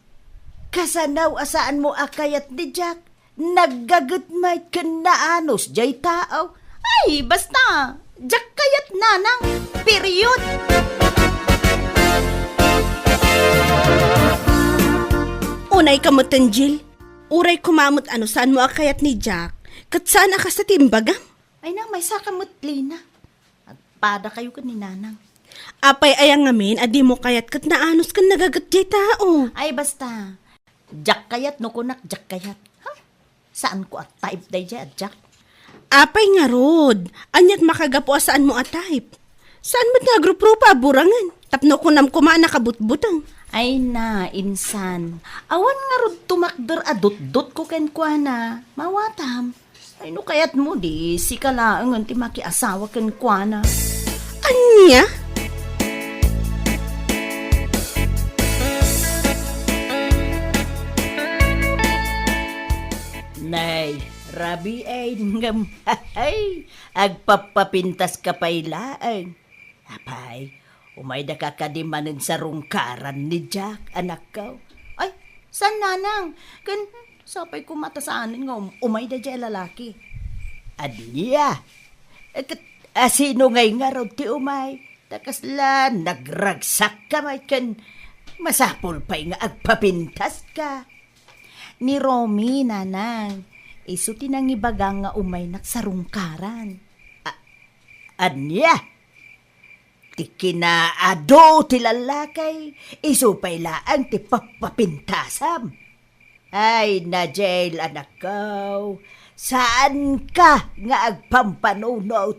Kasano a saanmo a kayat ni Jack? Naggaget met ken naanus diay tao. Ay, basta, diak kayat, nanang. Period. Unayka metten, Jill. Uray koma met a no saanmo a kayat ni Jack, ket saan a kasta ti imbagam. Ay, nang, maysaka met, Lina. Agpadakayo ken ni nanang. Apay aya ngamin a dimo kayat ket naanus ken nagaget diay tao? Ay, basta. Diak kayat no kunak diak kayat. Huh? Saanko a type daydiay a Jack. Apay ngarud, aniat makagapu a saanmo a type? Saan met nga agruprupa a burangen? Tapno kunam koma a nakabutbuteng. Ay na, insan. Awan ngarud tumakder a dutdotko kenkuana. Mawatam. Ay, no kayatmo, di sika laengen ti makiasawa kenkuana. Ania? Nay, rabiin ngem, agpappapintaska pay laeng. Apay, umaydaka kadi manen sarungkaran ni Jack, anakko? Ay, saan, nanang? Ken, sapay koma ta saanen nga um-, umayda diay lalaki. Ania? Eh, ket, asino ngay ngarud ti umay? Ta kasla nagragsakka met ken masapul pay nga agpapintaska. Ni Romy, nanang, isu ti nangibaga nga umaynak sarungkaran. A-, ania? Ti kinaadu ti lallaki, isu pay laeng ti pappapintasam. Ay, Nigel, anakko, saanka nga agpampanunot.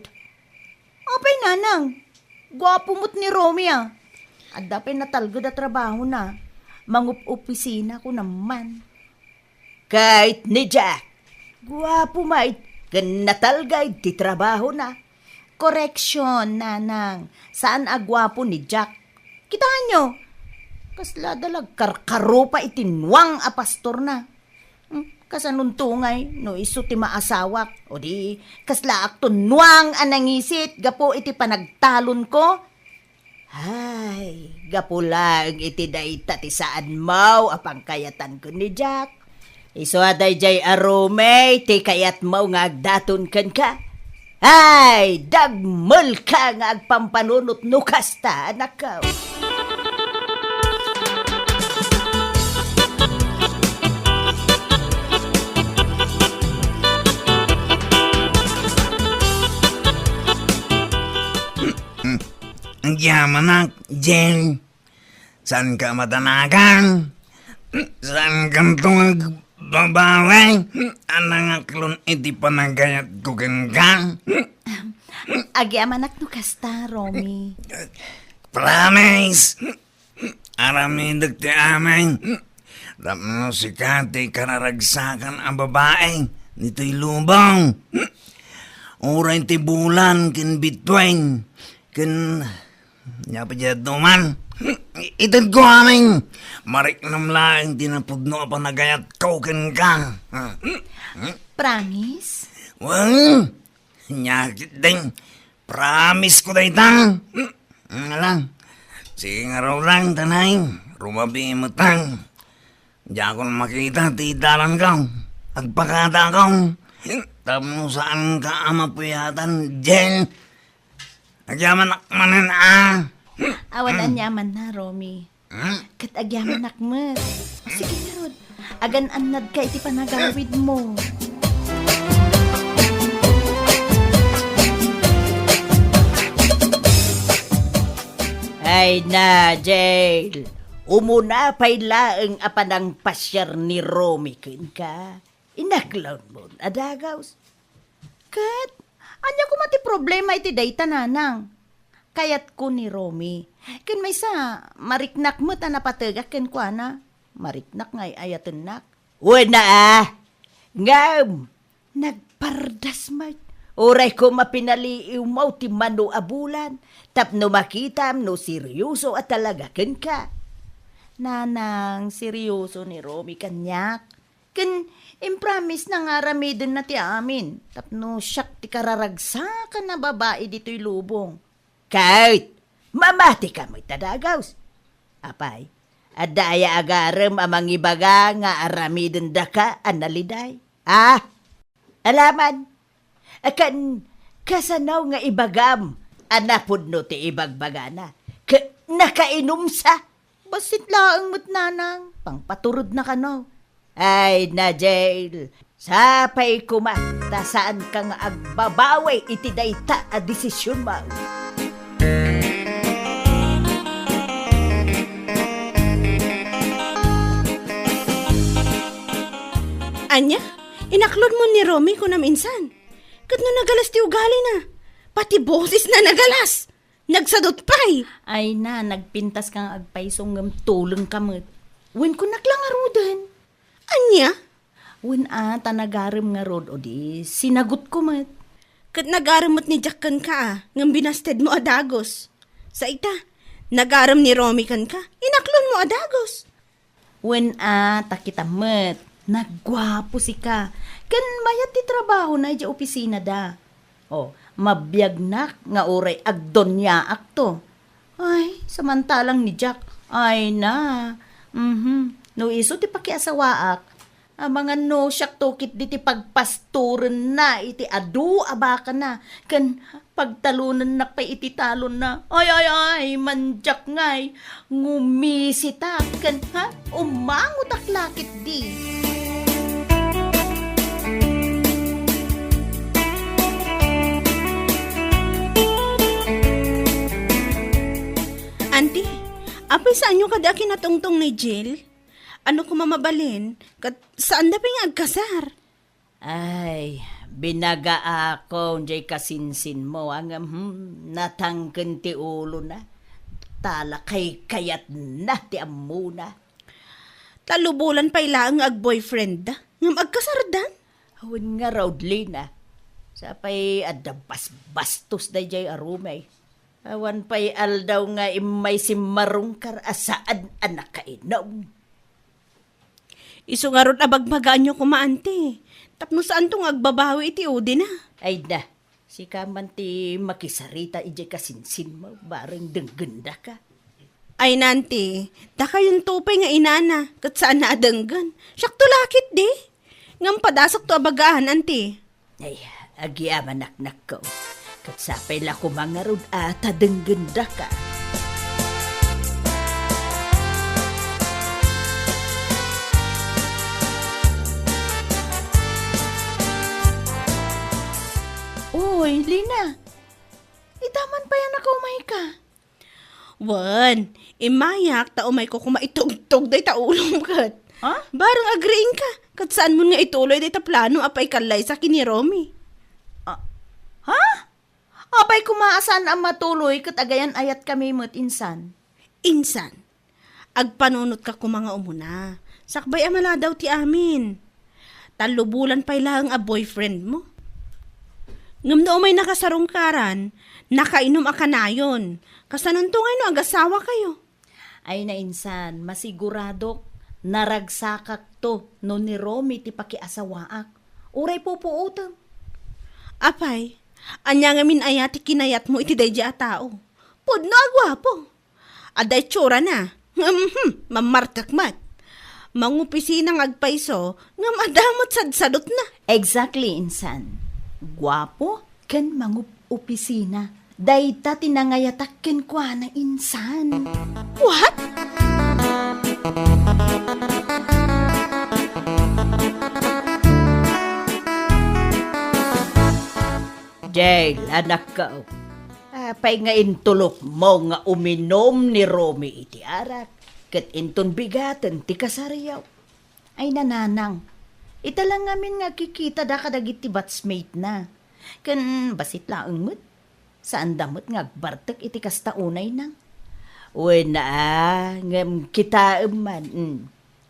Apay, nanang, guapo met ni Romy, a. Adda pay natalged a trabahona. Mangup-opisina, kunam man. Ket ni Jack, guapo met ken natalged ti trabahona. Correction, nanang. Saan a guapo ni Jack. Kitaenyo, kasla da la agkarkarupa iti nuang a pastorna. Hmm, kasanonto ngay no isu ti maasawak, o di kaslaakto nuang a nangisit gapu iti panagtalonko? Ay, gapu laeng iti dayta ti saanmo a pangkayatan ken ni Jack. Isu a daydiay a Romy ti kayatmo nga agdaton kenka. Ay, dagmelka nga agpampanunot no kasta, anakko. Agyamanak, Jen. Saanka madanagan? Saankanto nga agbabawi a nangaklon iti panagayatko kenka? Agyamanak no kasta, Romy. Promise! Aramidek ti amin. Tapno sika ti kararagsakan a babai ditoy lubong. uray ti bulan ken bituen, ken nia pay diay dadduma. Itedko amin. Mariknam laeng ti napudno a panagayatko kenka. Promise? Wen, nia ketdin. Promise ko dayta. Nga lang, sige ngarud lang, tanay. Rumabii met lang. Diakon makita ti dalanko. Agpakadako. Tapno saanka a mapuyatan, Jel. Agyamanak manen, a. Awan aniamanna, Romy. Hmm? Ket agyamanak met. Sige ngarud, agan-annadka iti panagawidmo. Ay na, Jel. Umuna pay laeng a panangpasiar ni Romy kenka. Inaklonmon a dagus. Ket ania koma ti problema iti dayta, nanang? Kayatko ni Romy. Ken maysa, mariknak met a napategak kenkuana. Mariknak nga ay-ayatennak. Wen a, ngem, nagpardas met. Uray koma pinaliiwmo ti mano a bulan tapno makitam no seryoso a talaga kenka. Nanang, seryoso ni Romy kaniak. Ken impromisena nga aramidenna ti amin tapno siak ti kararagsakan a babai ditoy lubong. Ket mamatika met a dagus. Apay, adda aya agarem a mangibaga nga aramidendaka a naliday? A? Alaman, ken kasano nga ibagam a napudno ti ibagbagana? Ket nakainumsa? Bassit laeng met, nanang. Pangpaturedna kano. Ay, Najel, sapay koma ta saanka nga agbabawi iti dayta a desisionmo. Ania? Inaklonmo ni Romy kunam insan? Ket no nagalas ti ugalina, pati bosesna nagalas. Nagsadut pay. Ay na, nagpintaska nga agpayso ngem tulengka met. Wen kunak la ngaruden. Ania? Wen a, ta nagarem ngarud, o di sinagutko met. Ket nagarem met ni Jack kenka a, ngem binastedmo a dagus. Sa ita, nagarem ni Romy kenka, inaklonmo a dagus. Wen a, ta kitam met, nagguapo sika. Ken mayat ti trabahona idiay opisinada. O, mabiagnak nga uray agdoniaakto. Ay, samantalang ni Jack, ay na. Mhm. No isu ti pakiasawaak, amangan no siakto ketdi ti pagpastorenna iti adu a bakana, ken pagtalonennak pay iti talonna. Ay, ay, ay, mandiak ngay, ngumisitak, ken, ha, umangotak la ketdi. Auntie, apay saanyo kadi a kinatungtong ni Jill? Ano koma mabalin, ket saanda pay nga agkasar? Ay, binagaakon jay kasinsinmo, ngem, hmm, natangken ti ulona. Tala kaykayatna ti ammona. Tallo bulan pay laeng nga agboyfriendda, ngem agkasardan? Awan ngarud, Lina. Sapay adda basbastos dayjay a Romy. Awan pay aldaw nga immay simmarungkar a saan a nakainum. Isu ngarud a bagbagaanyo koma, Auntie, tapno saanto nga agbabawi iti udina. Ay na, sika man ti makisarita idiay kasinsinmo, bareng denggenda ka. Ay na, Auntie, dakayonto pay nga inana, ket saanna a denggen. Siakto la ketdi. Ngem padasakto a bagaan, Auntie. Ay, agyamanak, nakko. Ket sapay la koma ngarud a ta denggenda ka. Uy, Lina, ita man pay a nakaumayka. Wen, immayak ta umayko koma itugtog dayta ulom ket. Ha? Bareng agriingka, ket saanmon nga ituloy dayta plano a paikallaysa ken ni Romy. Ah, ha? Apay koma a saan a matuloy ket agayan-ayatkami met insan? Insan, agpanunotka koma nga umuna, sakbay a maladaw ti amin. Tallo bulan pay laeng a boyfriendmo. Ngem no umay nakasarungkaran, nakainum a kanayon. Kasanonto ngay no agasawakayo? Ay, nainsan, masiguradok, naragsakakto no ni Romy ti pakiasawaak. Uray pupuotem. Apay, ania ngamin aya ti kinayatmo iti daydi a tao? Pudno a guapo. Adda itsurana. Ngem, hmm, mamartek met. Mangopisina nga agpayso, ngem adda met sadsadutna. Exactly, insan. Guapo ken mangup-opisina. Dayta ti nangayatak kenkuana, insan. What? Jail, anakko. Apay nga intulokmo nga uminum ni Romy iti arak, ket inton bigaten ti kasariyo? Ay, nanang, ita lang ngamin nga agkikitada kadagiti batchmate na. Ken bassit laeng met. Saanda met nga agbartek iti kasta unay, nang. Wen a, ngem kitaem man, mm.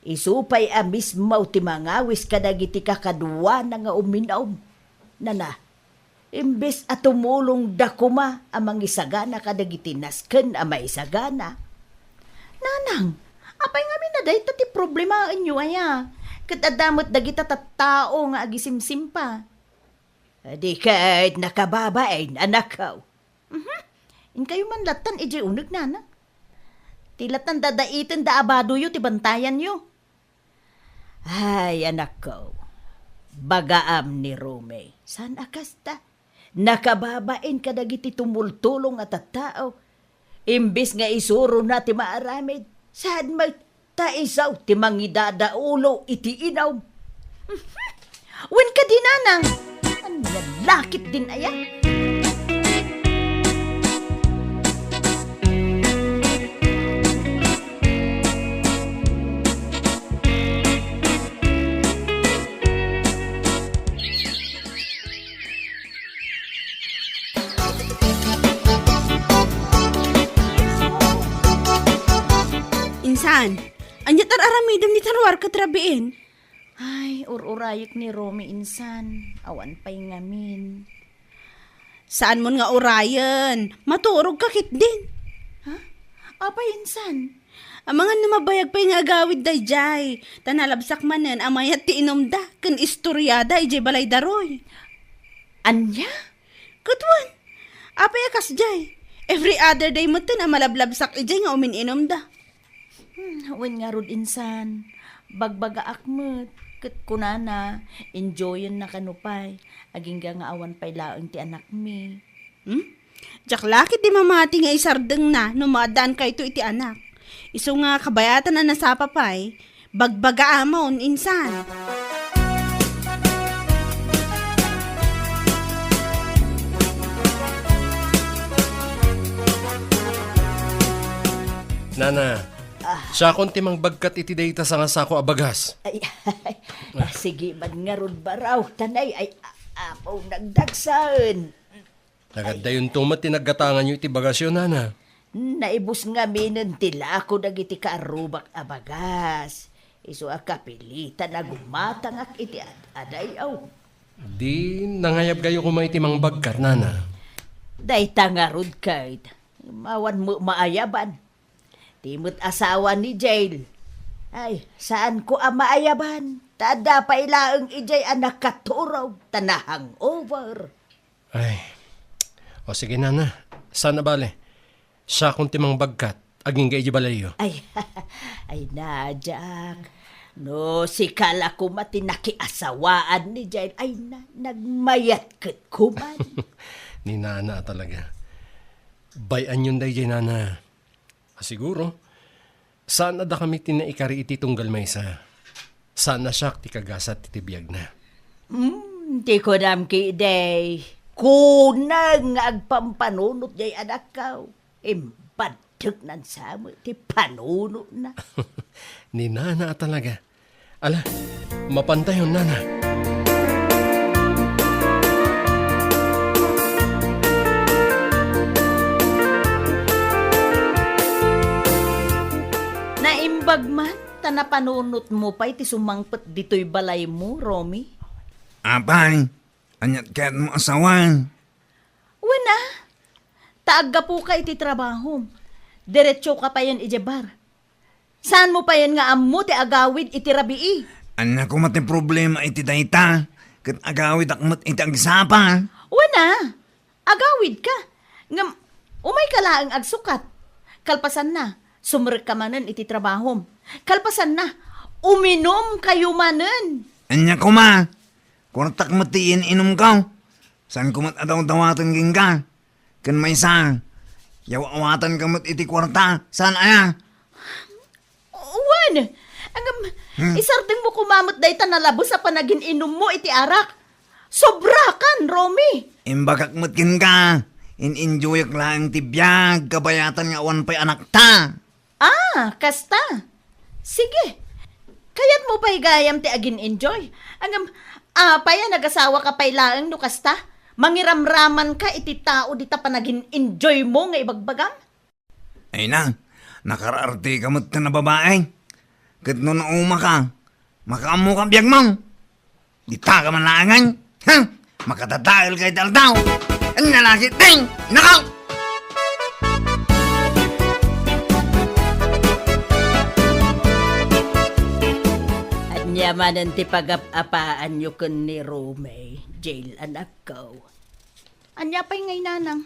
Isu pay a mismo ti mangawis kadagiti kakaduana nga uminum. Nana, imbes a tumulongda koma a mangisagana kadagiti nasken a maisagana. Nanang, apay ngamin a dayta ti problemaenyo aya? Ket adda met dagita tattao nga agisimsimpa. Di ket nakababain, anakko. Mhm. Inkayo man lattan idiay uneg, nana. Ti lattan dadaiten da a badoyo ti bantayanyo. Ay, anakko, bagaam ni Romy. Saan a kasta? Nakababain kadagiti tumultulong a tattao. Imbes nga isurona ti maaramid, saan met ta isu ti mangidadaulo iti inum. Wen kadi, nanang, ania laketdin aya? Insan, ania ti ar-aramidem iti ruar ket rabiin? Ay, ur-urayek ni Romy, insan. Awan pay ngamin. Saanmon nga urayen. Maturogka ketdin. Ha? Apay, insan? Amangan no mabayag pay nga agawid daydiay. Ta nalabsak manen a mayat ti inumda ken istoriada idiay balayda, Roy. Ania? Ket wen, apay a kasdiay? Every other day metten a malablabsak idiay nga umin-inumda. Hmm, wen ngarud, insan, bagbagaak met, ket kunana, enjoyenna kano pay, agingga nga awan pay laeng ti anakmi. Hmm? Diak la ketdi mamati nga isardengna no maaddankayto iti anak. Isu nga kabayatan a nasapa pay, bagbagaamon, insan. Nana, Ah. Siakon ti mangbagkat iti dayta sangasako a bagas. Ay, ay, ay. Ah. Sige man ngarud, baraw, tanay, ay, a-, apo, nagdagsen. Nagadayon to met ti naggatanganyo iti bagasyo, nana. Naibus ngaminen ti lako dagiti kaarrubak a bagas. Isu a kapilitan a gumatangak iti ad-, adayaw. Di nangayabkayo koma iti mangbagkat, nana. Dayta ngarud ket, awan met maayaban. Ti met asawa ni Jail. Ay, saanko a maayaban. Ta adda pay laeng idiay a nakaturog, ta na-hangover. Ay. O sige, nana. Saan a bale? Siakon ti mangbagkat. Agingga idiay balayyo. Ay, ay, Nadiak. No, sika la koma ti nakiasawaan ni Jail. Ay, na, nagmayat ket kuman. Ni nana a talaga. Bay-anyon daydiay, nana. A, siguro, saan a dakami ti naikari iti tunggal maysa. Saan a siak ti kagasat iti biagna. Hmm, ti kunam ketdi, kunam nga agpampanunot diay anakko. Imbaddeknan sa met ti panunotna. Ni nana a talaga. Ala, mapantayon, nana. Naimbag man, ta napanunotmo pay ti sumangpet ditoy balaymo, Romy? Apay, Aniat kayatmo a sawen? Wen a, ta aggapuka iti trabahom. Diretsoka payen idiay bar. Saanmo payen nga ammo ti agawid iti rabii? Ania koma ti problema iti dayta? Ket agawidak met iti agsapa. Wen a, agawidka. Ngem, umayka laeng agsukat. Kalpasanna, sumrekka manen iti trabahom. Kalpasanna, uminumkayo manen. Ania koma? Kuartak met ti in-inumko. Saanko met a dawdawaten kenka. Ken maysa, yaw-awatanka met iti kuarta. Saan aya? Wen, ngem, hmm, isardengmo koma met dayta nalabes a panagin-inummo iti arak. Sobrakan, Romy! Imbagak met kenka, in-enjoyak laeng ti biag, kabayatan nga awan pay anakta. Ah, kasta. Sige. Kayatmo pay gayam ti agin-enjoy. Ngem, apay a nagasawaka pay laeng no kasta? Mangiramramanka iti tao dita panagin-enjoymo nga ibagbagam? Ay na, nakaraarteka met ken a babae. Ket no naumaka, makaammoka biagmo. Dita ka man laengen. Ha? Makadadaelka iti aldaw. Ania la ketdin? Nako! Ania manen ti pagap-apaanyo ken ni Romay, Jail, anakko? Ania pay ngay, nanang?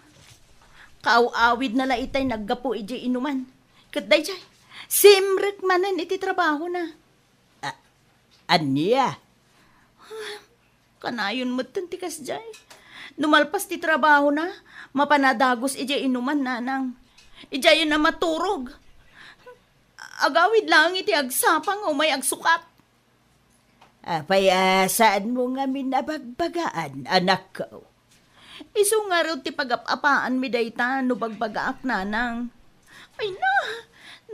Kaaw-awidna la itay naggapu idiay inuman. Ket daydiay, simrek manen iti trabahona. A-, ania? Kanayon metten ti kasdiay. No malpas ti trabahona, mapan a dagus idiay inuman, nanang. Idiayen a maturog. Agawid laeng iti agsapa nga umay agsukat. Apay a saanmo ngamin a bagbagaan, anakko? Isu ngarud ti pagap-apaanmi dayta no bagbagaak, nanang. Ay na,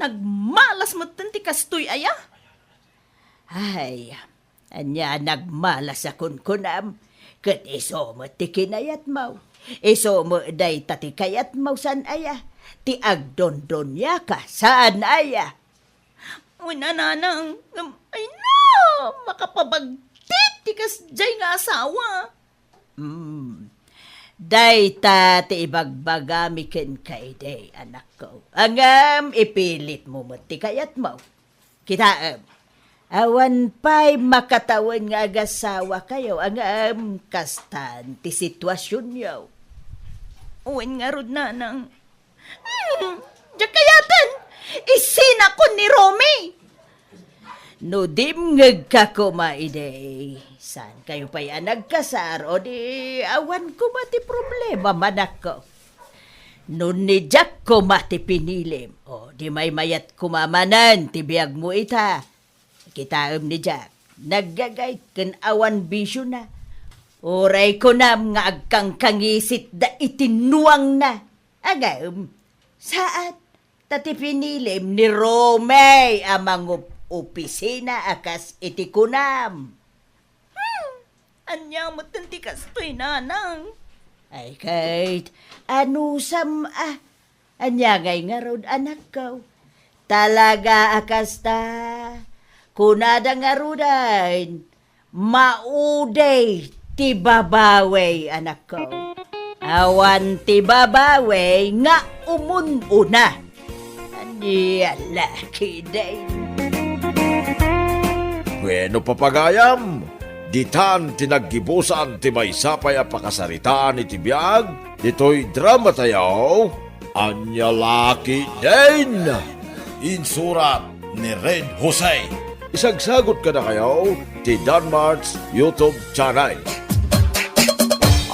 nagmalas metten ti kastoy aya. Ay, ania a nagmalas a kunkunam? Ket isu met ti kinayatmo. Isu met dayta ti kayatmo, saan aya? Ti agdondoniaka, saan aya? Wen a, nanang, ngem, ay na, makapabagtit ti kasdiay nga asawa. Hmm. Dayta ti ibagbagami kenka idi, anakko. Ngem ipilitmo met ti kayatmo. Kitaem, awan pay makatawen nga agasawakayo, ngem kastan ti situasionyo. Wen ngarud, nanang. Hmm, diak kayaten! Isinakon ni Romy! No dimngegka koma idi, saankayo pay a nagkasar, o di awan koma ti problema, anakko. No ni Jack koma ti pinilim, o di maymayat koma manen ti biagmo ita. Kitaem ni Jack, naggagayt ken awan bisiona. Uray kunam nga agkangkangisitda iti nuangna. Ngem, saan, ta ti pinilim ni Romay a mangup-opisina a kas iti kunam. Hmm, ania met ti kastoy, nanang? Ay, ket, anusam a, ania ngay ngarud, anakko? Talaga a kasta, kunada ngaruden, maudi ti babawi, anakko. Awan ti babawi nga umun-una. Ania la ketdin? Bueno, papagayam, ditan ti naggibusan ti maysa pay a pakasaritaan iti biag ditoy dramatayo, Ania la ketdin? Insurat ni Red Jose. Isagsagot kadakayo ti Danmart's YouTube channel.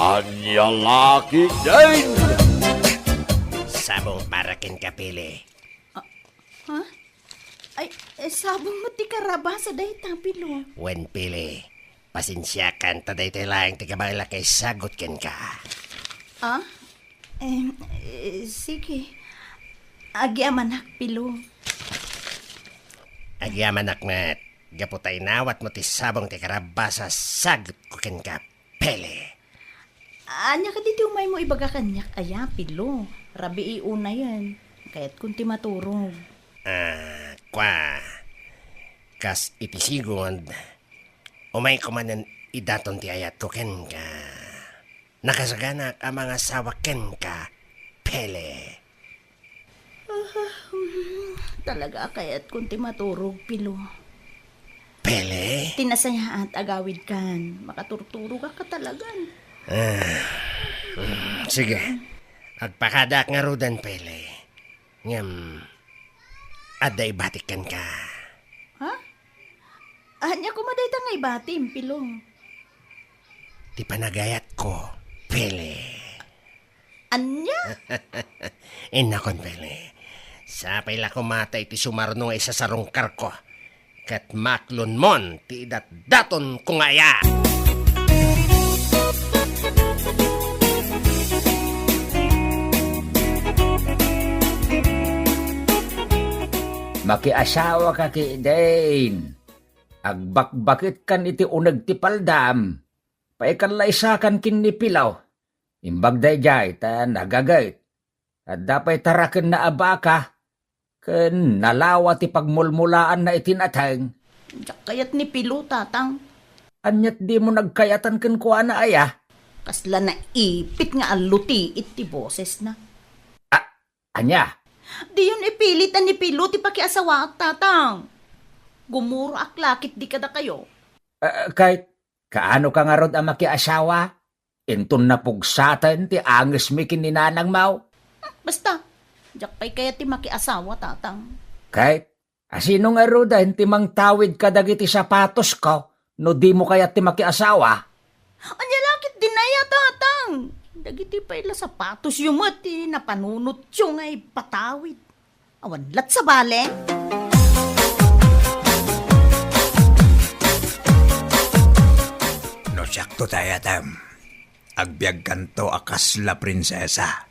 Ania la ketdin? Sabong para kenka, Pili. Ha? Ay, eh, sabong met ti karabasa dayta, Pilo. Wen, Pili. Pasensiakan ta daytoy laeng ti kabaelak nga isagut kenka. Ah? Em, eh, sige. Agyamanak, Pilo. Agyamanak met, gapu ta inawatmo ti sabong ti karabasa sagutko kenka, Pili. Ania kadi ti umaymo ibaga kaniak aya, Pilo? Rabii unayen. Kayatkon ti maturog. Ah, kua. Kas iti sigud, umayko manen idaton ti ayatko kenka. Nakasaganak a mangasawa kenka, Pele. Ah, hmm, talaga a kayatkon ti maturog, Pilo. Pele? Ti nasayaat, agawidkan. Makaturturogak a talagan. Ah, hmm, sige. Agpakadaak ngaruden, Pele. Ngem, adda ibatik kenka. Ha? Ania koma dayta nga ibatim, Pilo? Ti panagayatko, Pele. Ania? Innakon, Pele. Sapay la koma ta iti sumarno nga isasarungkarko. Ket maklonmon ti idatdatonko nga aya. Makiasawaka ketdin. Agbakbaketkan iti uneg ti paldam. Paikallaysakan ken ni Pilo. Imbag daydiay ta nagaget. Adda pay tarakenna a baka, ken nalawa ti pagmulmulaanna iti nateng. Diak kayat ni Pilo, Tatang. Aniat dimo nagkayatan kenkuana aya? Kasla naipit nga allutiit ti bosesna. A-, ania? Diyon ipilit a ni Pilo ti pakiasawaak, Tatang. Gumuroak la ketdi kadakayo. A, kay, kaano ka ngarud a makiasawa? Inton napugsaten ti angesmi ken ni nanangmo? Basta, diak pay kayat ti makiasawa, Tatang. Ket, asino ngaruden ti mangtawid kadagiti sapatosko no dimo kayat ti makiasawa? Ania la ketdin aya, Tatang? Dagiti pay la sapatosyo met ti napanunotyo nga ipatawid. Awan lat sabali. No siakto ti ayatem, agbiagkanto a kasla prinsesa.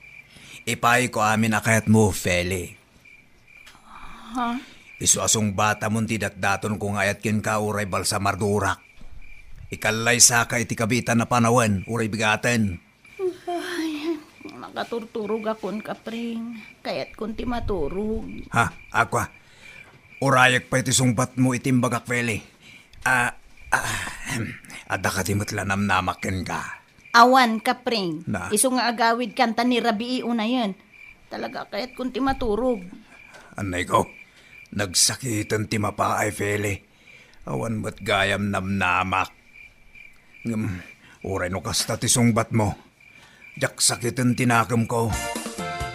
Ipaayko amin a kayatmo, Feli. Ha? Isu a sungbatamon ti datdatonko nga ayat kenka uray balsamadorak. Ikallaysaka iti kabiitan a panawen uray bigaten. Ay, makaturturogakon, Kapring. Kayatkon ti maturog. Ha, Aqua. Urayek pay ti sungbatmo iti imbagak, Feli. Ah, ah, ahem. Adda kadi met la namnamak kenka? Awan, Kapring. Na? Isu nga agawidkan ta ni Rabii unayen. Talaga kayatkon ti maturog. Annay ko, nagsakiten ti mapaay, Feli. Awan met gayam namnamak. Ngem, uray no kasta ti sungbatmo, diak sakiten ti nakemko.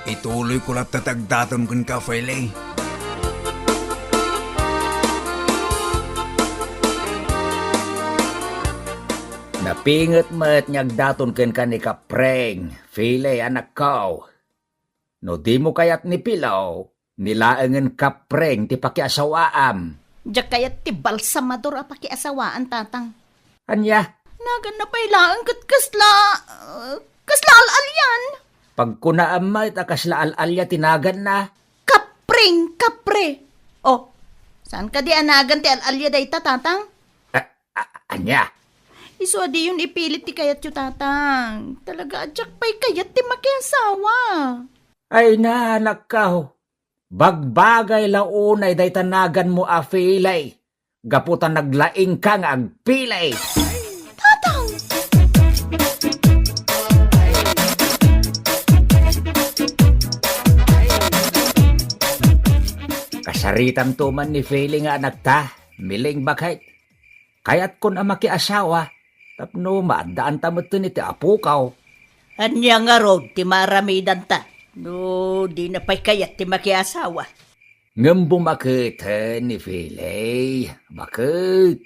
Ituloyko latta ti agdaton kenka, Feli. Napinget met nga agdaton kenka ni Kapreng, Feli, anakko. No dimo kayat ni Pilaw, ni laengen Kapreng ti pakiasawaam. Diak kayat ti balsamador a pakiasawaan, Tatang. Ania? Naganna pay laeng ket kasla, uh, kasla al-alian. Pagkunaam met a kasla al-alia ti naganna. Kapreng, kapre. Oh, saan kadi a nagan ti al-alia dayta, Tatang? A-, a-, ania? Isu a diyon ipilit ti kayatyo, Tatang. Talaga a diak pay kayat ti makiasawa. Ay, anakko. Bagbagay la unay dayta naganmo a Filay, gapu ta naglaingka nga agpilay. Tatang! Kasaritanto man ni Feli nga anakta, Miling, baket. Kayatkon a makiasawa, tapno maaddaanta metten iti apokaw. Ania ngarud ti maaramidanta no dina pay kayat ti makiasawa? Ngem bumaketen ni Filey, baket.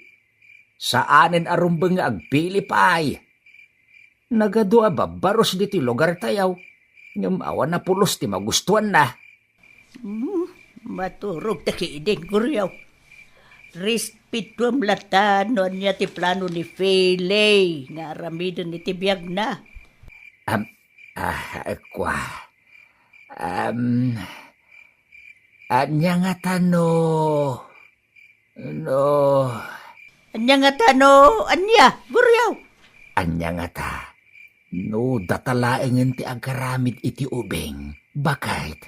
Saanen a rumbeng nga agpili pay. Nagadu a babbarus ditoy lugartayo, ngem awan a pulos ti magustuanna. Hmm, maturog ta ki idin, Guriaw. Respetoem latta no ania ti plano ni Filey nga aramiden iti biagna. Am, ah, kua. Am, ania ngata no, no. Ania ngata no, ania, Guriaw? Ania ngata no data laengen ti agaramid iti ubing, baket?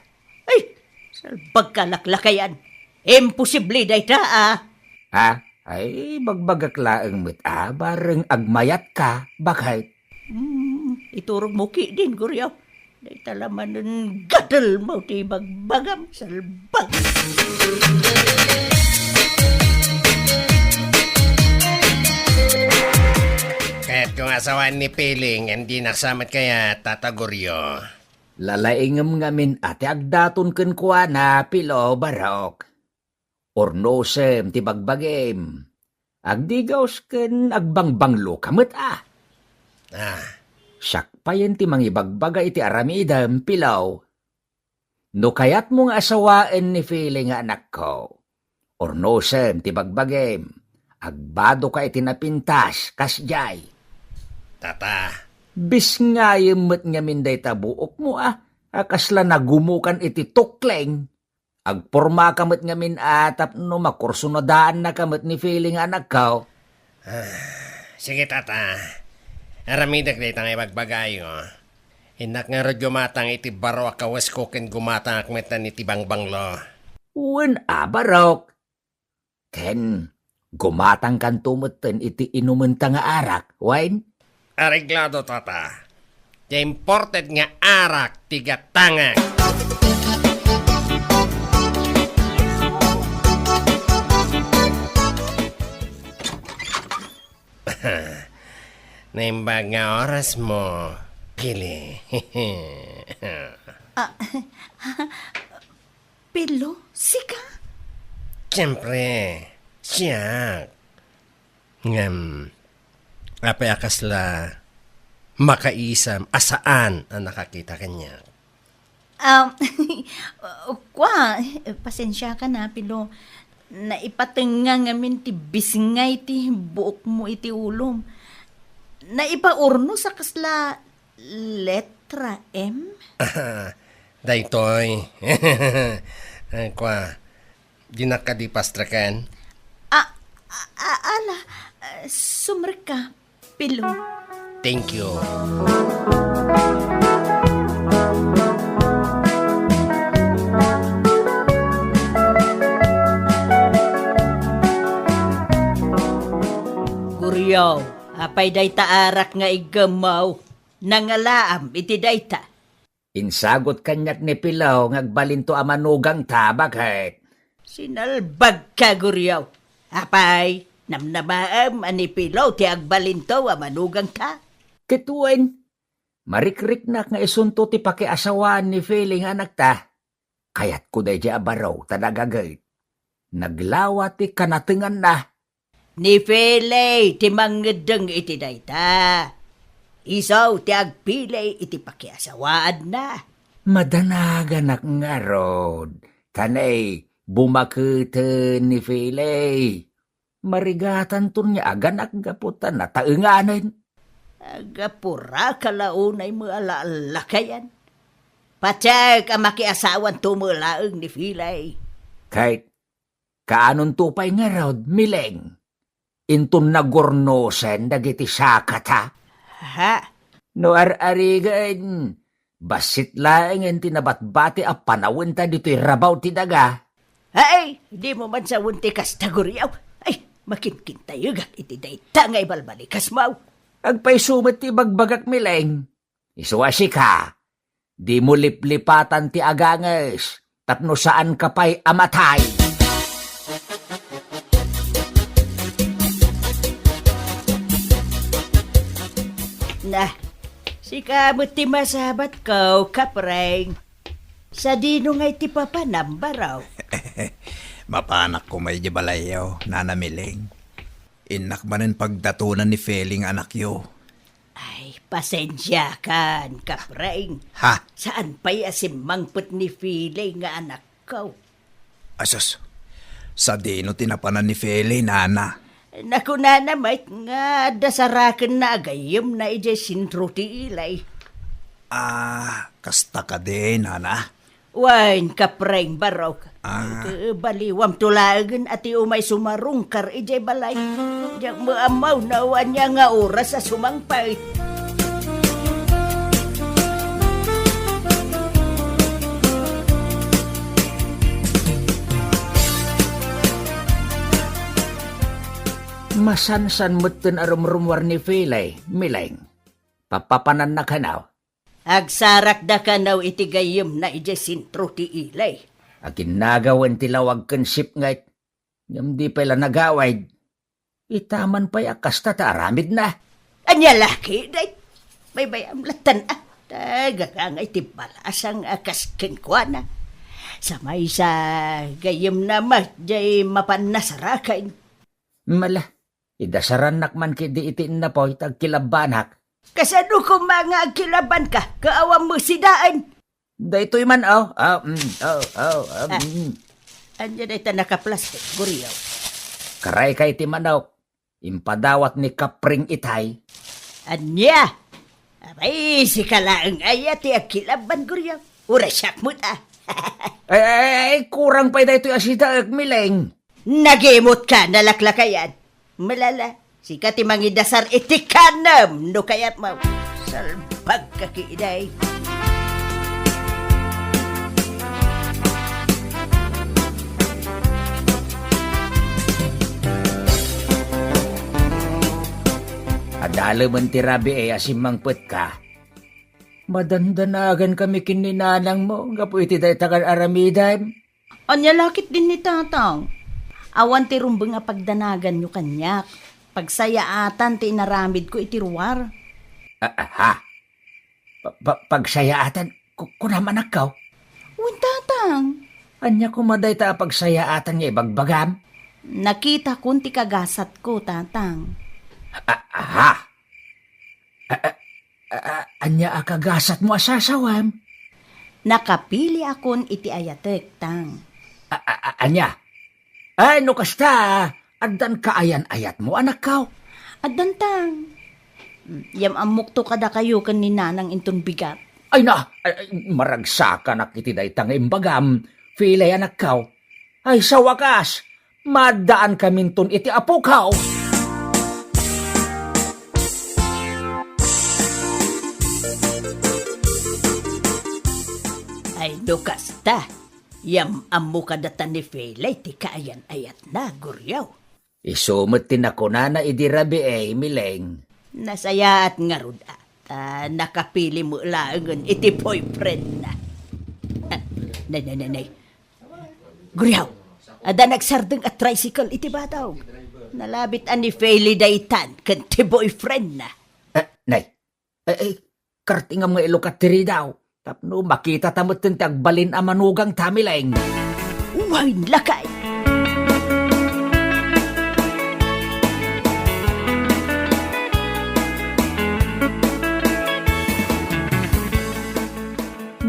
Ay, salbagka laklakayan. Imposible dayta, a. Ha? Ay, bagbagak laeng met a, bareng agmayatka, baket. Hmm, Iturogmo ketdin, Guriaw. Dayta la manen gadelmo ti ibagbagam, salbag. Kayatko nga asawaan ni Piling, ngem dinak sa met kayat, Tata Gorio. Lalaingem ngamin a ti agdaton kenkuana, Pilo, Barok. Urnosem ti bagbagim. Agdigaus ken agbangbanglok met a. Ah. Siak payen ti mangibagbaga iti aramidem, Pilo. No kayatmo nga asawaen ni Fili nga anakko, urnosem ti bagbagim. Agbadoka iti napintas, kasdiay. Tata. Bisngayem met ngamin dayta buokmo a, a kasla nagumokan iti tukleng. Agpormaka met ngamin a tapno makursunadaannaka met ni Fili nga anakko. Ah, sige, Tata. Aramidek dayta nga ibagbagayo. Innak ngarud gumatang iti baro a kawesko ken gumatangak metten iti bangbanglo. Wen a, Barok. Ken gumatangkanto metten iti inumenta nga arak, wen? Areglado, Tata. Ti imported nga arak ti gatangak. Naimbag nga orasmo, Pili. Ah, Pilo, sika? Siempre, siak. Ngem, apay a kasla makaisam a saan a nakakita kaniak? Um, kua, pasensiaka na, Pilo. Naipatengnga ngamin ti bisngay ti buokmo iti ulom. Naipaurnos a kasla letra M? Daytoy. Kua, dinak kadi pastreken? A, a, a, ala, sumrekka, Pilo. Thank you. Guriaw, apay dayta arak nga iggemmaw? Nangalaam iti dayta. Insagut kaniak ni Pilaw nga agbalinto a manugangta, baket. Sinalbagka, Guriaw. Apay, namnamaem a ni Pilaw ti agbalinto a manugangta? Ket wen, marikriknak nga isunto ti pakiasawaan ni Fili nga anakta. Kayatko daydiay a baro ta nagaget. Naglawa ti kanatenganna. Ni Fili ti mangngeddeng iti dayta. Isu ti agpili iti pakiasawaanna. Madanaganak ngarud, ta nay bumaketen ni Fili. Marigatanton nga aganak gapu ta nataenganen. Agapuraka la unay met a lallakayan. Patiek a makiasawanto met laeng ni Fili. Ket kaanonto pay ngarud, Mileng? Inton nagurnosen dagiti sakata? Ha? No ar-arigen, bassit laengen ti nabatbati a panawenta ditoy rabaw ti daga. Ay, dimo man sawen ti kasta, Guriaw. Ay, makinkintayegak iti dayta nga ibalbalikasmo. Agpayso met ti ibagbagak, Mileng. Isu a sika, dimo liplipatan ti aganges tapno saanka pay a matay. Na, sika met ti masabatko, Kapreng. Sadino ngay ti papanam, baro? Mapanak koma idiay balayyo, Nana Mileng. Innak manen pagdatonan ni Fili nga anakyo. Ay, pasensiakan, Kapreng. Ha? Saan pay a simmangpet ni Fili nga anakko? Asus, sadino ti napanan ni Fili, Nana? Nakunana met nga adda sarakenna a gayyemna idiay sentro ti Ilay. Ah, kasta kadi, Nana? Wen, Kapreng, barok. Ah. Baliwamto laengen a ti umay sumarungkar idiay balay. Diak met ammo no ania nga oras a sumangpet. Masansan metten a rumrumuar ni Fili, Mileng. Papapanannak kano? Agsarakda kano iti gayyemna idiay sentro ti ili. Aginnagawen ti lawag ken sipnget, ngem di pay la nagawid. Ita man pay a kasta ta aramidna. Ania la ketdin? Baybay-am lattan a. Tagagangay ti balasang a kas kenkuana. Sa maysa, gayyemna met diay mapan nasaraken. Mala, idasarannak man ketdi iti innapoy ta agkilabbanak. Kasano koma nga agkilabbanka? Kaawan mo sidaen. Daytoy man, oh. Ah, mm, oh, oh, ah, Ah. mm. Ania dayta nakaplastik, Guriaw? Karayka iti manok. Impadawat ni Kapring Itay. Ania? Abay, sika laeng aya ti agkilabban, Guriaw. Uray siak met, ah. Ay, ay, ay, kurang pay daytoy a sidaek, Mileng. Nagimot ka, nalaklakayan. Malala, sika ti mangidasar iti kanem no kayatmo. Salbag ka ketdi. Adalemen ti rabii a simmangpetka. Madandanagan kami ken ni nanangmo gapu iti dayta nga aramidem. Ania la ketdin ni Tatang? Awan ti rumbeng a pagdanaganyo kaniak. Pagsayaatan ti inaramidko iti ruar. A-, aha. Pa-, pa-, pagsayaatan? Ku-, kunam, anakko? Wen, Tatang. Ania koma dayta a pagsayaatan nga ibagbagam? Nakitakon ti kagasatko, Tatang. A-, aha. A-, a-, a-, a-, ania a kagasatmo a sasawem? Nakapiliakon iti ayatek, Tang. A-, a-, a-, ania? Ay, no kasta, addan kaayan-ayatmo, anakko? Addan, Tang. Yam-ammokto kadakayo ken ni Nanang inton bigat. Ay na, ay, ay, maragsakanak iti dayta nga imbagam, Filay, anakko. Ay, sa wakas, maaddaankaminton iti apoko. Ay, no kasta, yam-ammo kadata ni Filay ti kaayan-ayatna, Guriaw. Isu met ti nakunana idi rabii, Mileng. Nasayaat ngarud a, ta nakapili met laengen iti boyfriendna. Ah, nay, nay, nay, nay. Guriaw, adda nagsardeng a tricycle iti badaw. Nalabit a ni Feli daytan ken ti boyfriendna. Ah, nay. Eh, eh, kartingam nga ilukat ti ridaw. Tapno makitata metten ti agbalin a manugangta, Mileng. Wen, lakay!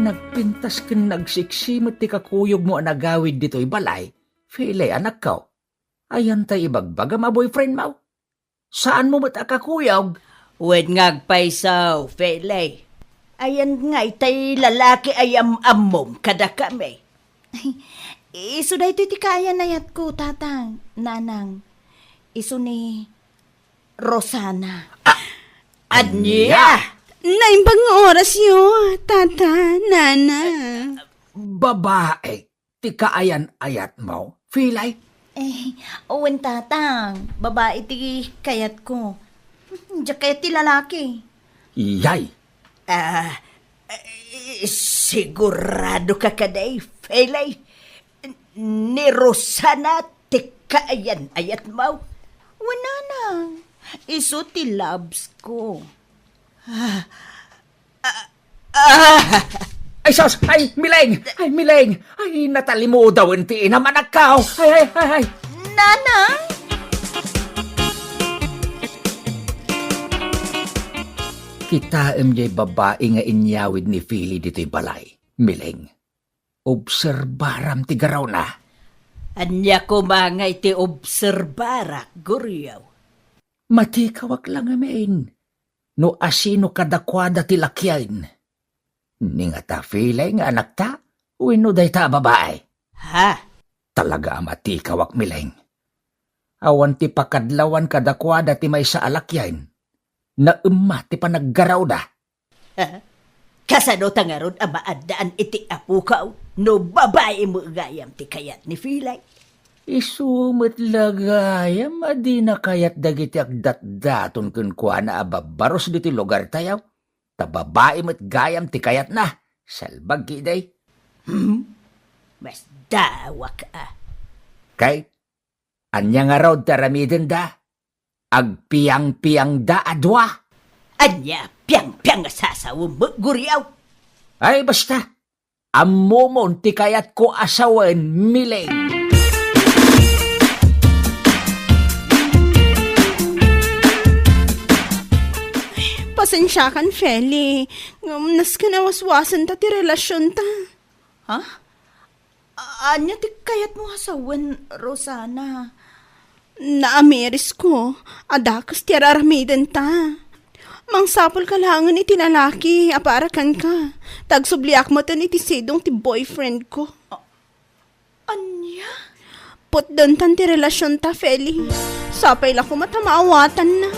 Nagpintas ken nagsiksi met ti kakuyogmo a nagawid ditoy balay, Feli, anakko. Ayantay ibagbagam a boyfriendmo? Saanmo met a kakuyog? Wen nga agpayso, Feli. Ayan nga itay lalaki a yam-ammom kadakami. Ay, isu daytoy ti kaayan-ayatko, Tatang, Nanang. Isu ni Rosana. Ah, ania? Naimbag nga orasyo, Tata, Nana. Babae ti kaayan-ayatmo, Filay? Eh, wen, Tatang, babae ti kayatko. Diak kayat ti lalaki. Iyay! Ah, eh, sigurado ka kadi, Filay? Ni Rosana ti kaayan-ayatmo? Wen, Nanang, isu ti labs ko. Ah, ah, ah. Ay, sus! Ay, Mileng! Ay, Mileng! Ay, natalimudawen ti inam, anakko! Ay, ay, ay, ay! Nanang! Kitaem jay babai nga inyawid ni Fili ditoy balay, Mileng. Obserbaram ti garawna. Ania koma nga iti obserbarak, Guriaw? Matikawak la ngamin no asino kadakuada ti lakiayen. Ni ngata, Filay, nga anakta wenno dayta a babai? Ha? Talaga a matikawak, Mileng. Awan ti pakadlawan kadakuada ti maysa a lakiayen. Naemma ti panaggarawda. Kasano ta ngarud a maaddaan iti apokaw no babai met gayam ti kayat ni Filay? Isu met la gayam a dina kayat dagiti agdatdaton kenkuana a babbarus ditoy lugartayo. Ta babai met gayam ti kayatna. Salbag ki idi. Hmm? Masdawak a. Kay, ania ngarud ti aramidenda? Agpiangpiangda a dua. Ania piangpiang a sasawem met, Guriaw? Ay, basta. Ammomon ti kayatko a sawen, Miling. Pasensiakan, Feli. Ngem nasken a waswasenta ti relasionta. Ha? A-, ania ti kayatmo a sawen, Rosana? Naamirisko a dakes ti ar-aramidenta. Mangsapulka laengen iti lalaki a para kenka, ta agsubliak metten iti sidong ti boyfriendko. A-, ania? Putdentan ti relasionta, Feli. Sapay la koma ta maawatanna.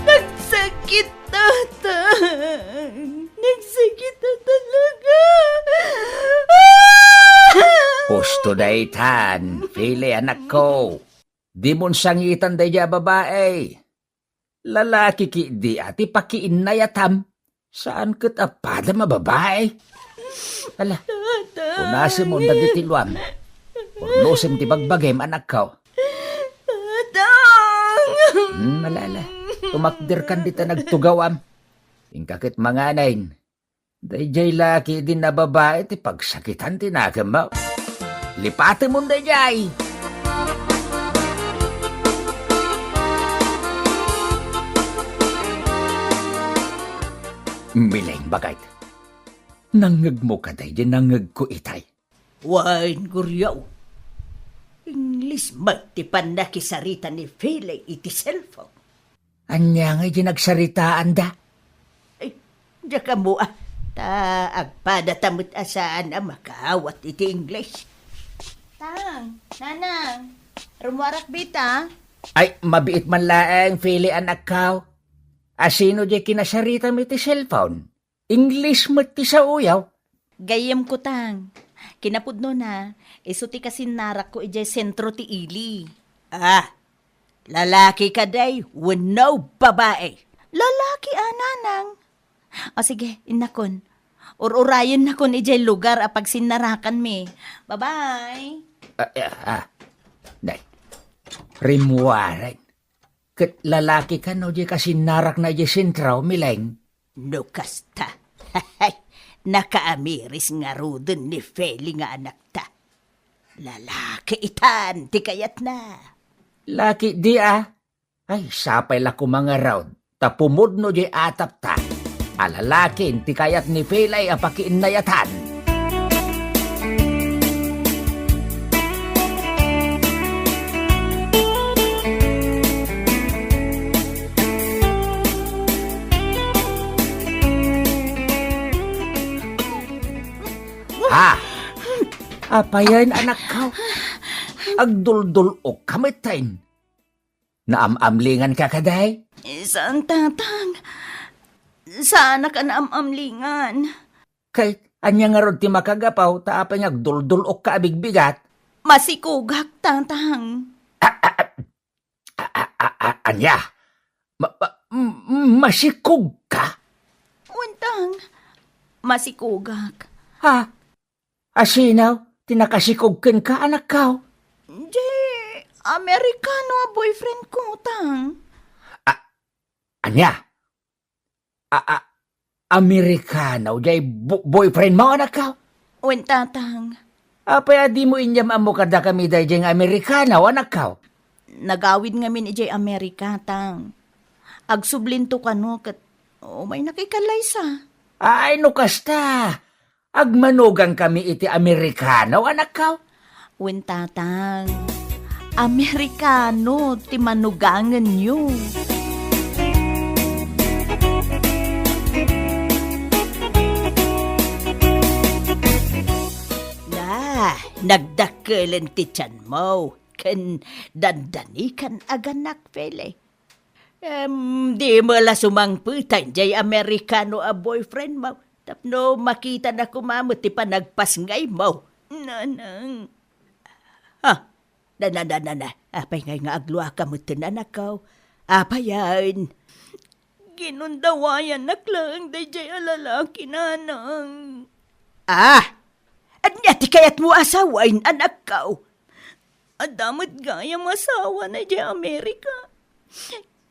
Nagsakit, Tatang. Nagsakit na talaga. Husto daytan, Feli, anakko. Dimon sangitan daydiay a babai. Lalaki ketdi a ti pakiinnayatam. Saan ket a padam a babai. Ala, Tatang. Punasemon dagiti luam. Purnosem ti bagbagim, anakko. Tatang! Hmm, ala, ala. Tumakderkan dita nagtugawam. Inka ket manganen. Daydiay la ketdi a babai ti pagsakitan ti nakemmo. Lipatemon daydiay. Miling, baket. Nangngegmo kadi daydiay nangngegko itay? Wen, Guriaw. English met ti pannakisarita ni Feli iti cellphone. Ania ngay ti nagsaritaanda? Ay, diak ammo a. Ta agpadata met a saan a makaawat iti English. Tang, Nanang, rummuarak dita. Ay, mabiit man laeng, Feli, anakko. A sino diay kinasaritam iti cellphone? English met ti saoyo. Gayyemko, Tang. Kinapudnona, isu ti kasinnarakko idiay sentro ti ili. Ah, lalaki kadi wenno babai? Lalaki a, Nanang. O sige, innakon. Ur-urayennakon idiay lugar a pagsinnarakanmi. Bye-bye. Ah, ah, ah. Nay, rimmuaren. Ket lalaki kano diay kasinnarakna idiay sentro, Miling? No kasta, nakaamiris ngaruden ni Feli nga anakta. Lalaki itan ti kayatna. Laki di a? Ay, sapay la koma ngarud ta pumudno diay atapta a lalakin ti kayat ni Feli a pakiinnayatan. Ha? Apayen, anakko? Agduldul-okka metten. Naam-amlinganka kadi? Saan, Tatang. Saanak a naam-amlingan. Kay, ania ngarud ti makagapu ta apay nga agduldul-okka a bigbigat? Masikogak, Tatang. A, a, a, a, a, a, ania? Ma-, ma-, m-, masikogka? Wen, Tang. Masikogak. Ha? A sino ti nakasikog kenka, anakko? Diay Amerikano a boyfriendko, Tang. A-, ania? A-, a-, Amerikano diay bo-, boyfriendmo, anakko? Wen, Tatang. Apay a dimo inyam-ammo kadakami daydiay nga Amerikano, anakko? Nagawid ngamin idiay Amerika, Tang. Agsublinto kano ket umaynaka ikalaysa. Ay, no kasta, agmanugangkami iti Amerikano, anakko? Wen, Tatang. Amerikano ti manugangenyo. Na, nagdakkelen ti tianmo ken dandanikan a ganak, Feli. Em, dimo la sumangpet daydiay Amerikano a boyfriendmo tapno makitana koma met ti panagpasngaymo, Nanang. Ha? Na, na, na, na, na. Apay ngay nga agluaka metten, anakko? Apayen? Ginundawayannak laeng daydiay a lalaki, nanang. Ah! Ania ti kayatmo a asawaen, anakko? Adda met gayam asawa daydiay Amerika.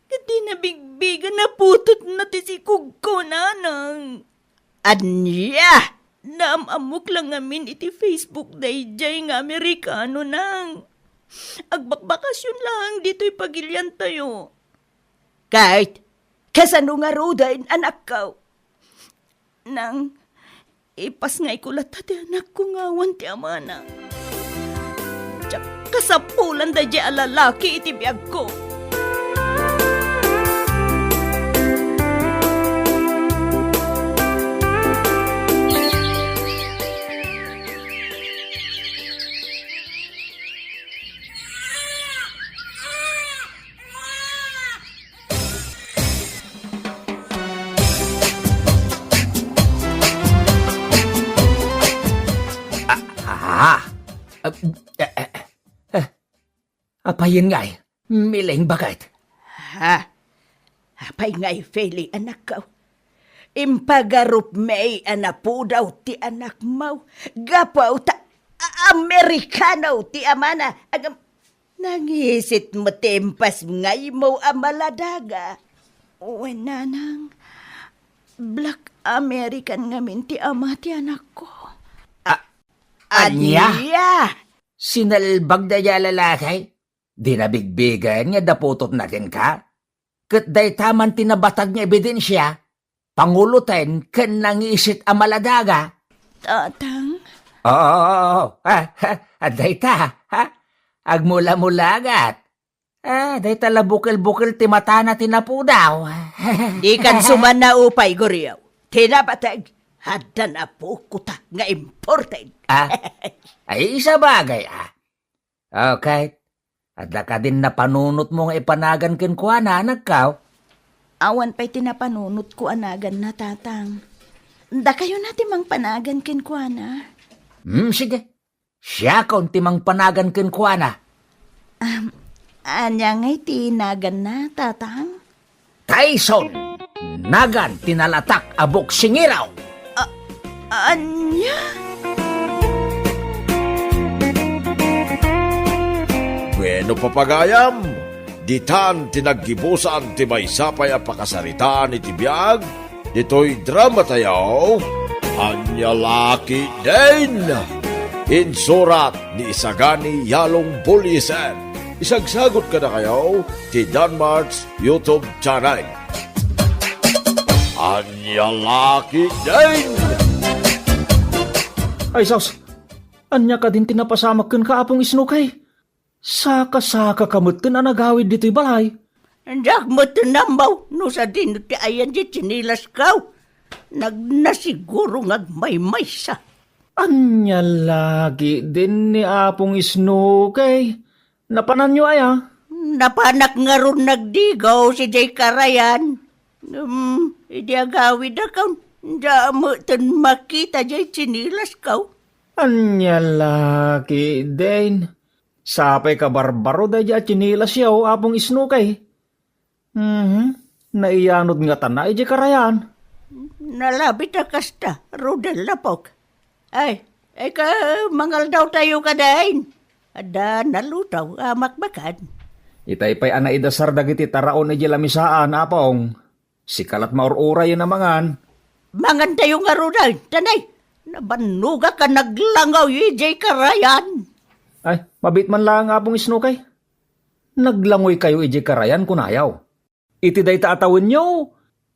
Ket dinabigbigan a putotna ti sikogko, nanang. Ania? Naam-ammok la ngamin iti Facebook daydiay nga Amerikano, nang. Agbakbakasyon laeng ditoy pagiliantayo. Ket, kasano ngaruden, anakko? Nang, ipasngayko latta ti anakko nga awan ti amana. Diak kasapulan daydiay a lalaki iti biagko. Ah, ah, ah, eh, eh, eh. Apayen ngay, Miling baket? Ha? Apay ngay, Feli, anakko? Impagarupmi a napudaw ti anakmo gapu ta a-, Amerikano ti amana. Agam, nangisit met ti impasngaymo a maladaga. Wen, nanang, Black American ngamin ti ama ti anakko. A-, ania? Ania? Sinalbag daydiay a lalaki? Dinabigbigan nga adda putotna kenka? Ket dayta man ti nabatag nga ebidensia, panguloten ken nangisit a maladaga. Tatang? Oo, oo, oo. Ah, ah, dayta, ha? Agmula-mulagat. Ah, dayta la bukel-bukel ti matana ti napudaw. Dikan sumanna upay, Goryo. Ti nabatag, adda napukotak nga imported. Ah, ay, sabagay, ah. Okay. Adda kadin napanunotmo nga ipanagan kenkuana, anakko? Awan pay ti napanunotko a naganna, Tatang. Dakayona ti mangpanagan kenkuana. Hmm, sige. Siakon ti mangpanagan kenkuana. Am, ania ngay ti naganna, Tatang? Tyson, nagan ti nalatak a boksingero. A-, ania? Bueno, papagayam, ditan ti naggibusan ti maysa pay a pakasaritaan iti biag ditoy dramatayo, Ania La Ketdin. Insurat ni Isagani Yalong Buliesen. Isagsagot kadakayo ti Danmart's YouTube channel. Ania La Ketdin! Ay, sus! Ania kadin ti napasamak kenka, Apong Isnokay? Saka-sakaka metten a nagawid ditoy balay. Diak metten ammo no sadino ti ayan ti tsinilasko. Nagnasiguro nga agmaymaysa. Ania la ketdin ni Apong Isnokay? Napananyo aya? Napanak ngarud nagdigaw idiay karayan. Ngem, idi agawidakon, diak metten makita diay tsinilasko. Ania la ketdin? Sapay kabarbaro daydiay a tsinilasyo, Apong Isnokay. Mhm. Naiyanod ngatana idiay karayan. Nalabit a kasta, Rodel, apok. Ay, ay ka, mangaldawtayo kadi. Adda nalutaw a makbakan. Itay pay a naidasar dagiti taraon idiay lamisaan, Apong. Sika lat maur-urayen a mangan. Mangantayo ngaruden, tanay. Nabannogak a naglangoy idiay karayan. Ay, mabiit man laeng, Apong Isnokay. Naglangoykayo idiay karayan, kunayo. Iti dayta a tawenyo,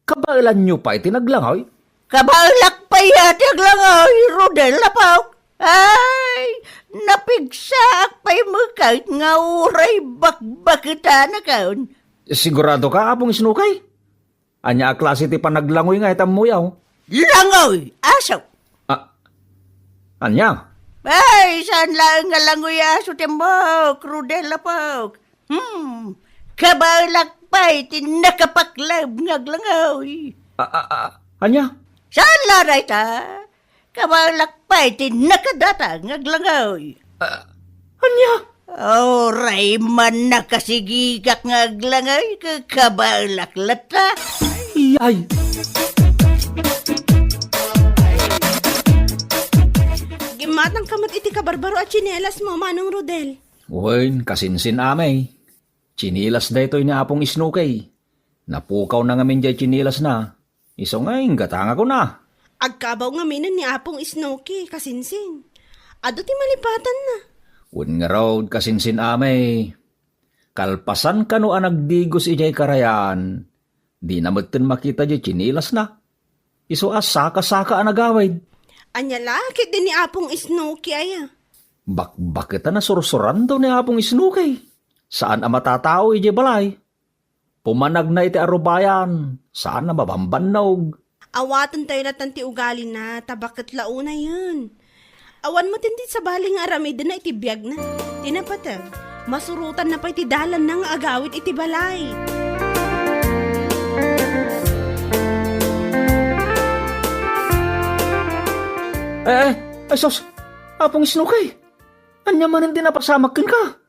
kabaelanyo pay ti naglangoy? Kabaelak pay a ti aglangoy, Rodel, apok. Ay, napigsaak pay mekat nga uray bakbaketanakon. Sigurado ka, Apong Isnokay? Ania a klase ti panaglangoy nga itammo, yaw? Langoy, aso! Ah, ania? Ay, saan laeng nga langoy, aso, ti ammok, Rodel, apok? Hmm, kabaelak pay ti nakapakleb nga aglangoy. Ah, ah, ah, ania? Saan la dayta? Kabaelak pay ti nakadatag nga aglangoy. Ah, ania? Uray man nakasigigak nga aglangay, kakabaelak latta. Ay! Gimmatangka met iti kabarbaro a tsinelasmo, Manong Rodel. Wen, kasinsin-amay. Tsinelas daytoy ni Apong Snooki. Napukawna ngamin jay tsinelasna. Isu nga inggatangakuna. Agkabaw ngaminen ni Apong Snooki, kasinsin. Adu ti malipatanna. Wen ngarud, kasinsin-amay. Kalpasan kano a nagdigos idiay karayan, dina metten makita jay tsinelasna. Isu a saka-saka a nagawid. Ania la ketdi ni Apong Snooki aya? Bakbaketan a sursuranto ni Apong Snooki. Saan a matatao idiay balay. Pumanagna iti arubayan, saan a mabambannog. Awatentayo latan ti ugalina, ta baket la unayen. Awan met iti sabali nga aramidenna iti biagna. Ti napateg, masurotanna pay ti dalanna nga agawid iti balay. Eh, eh, ay sus, Apong Snooki, ania manen ti napasamak kenka?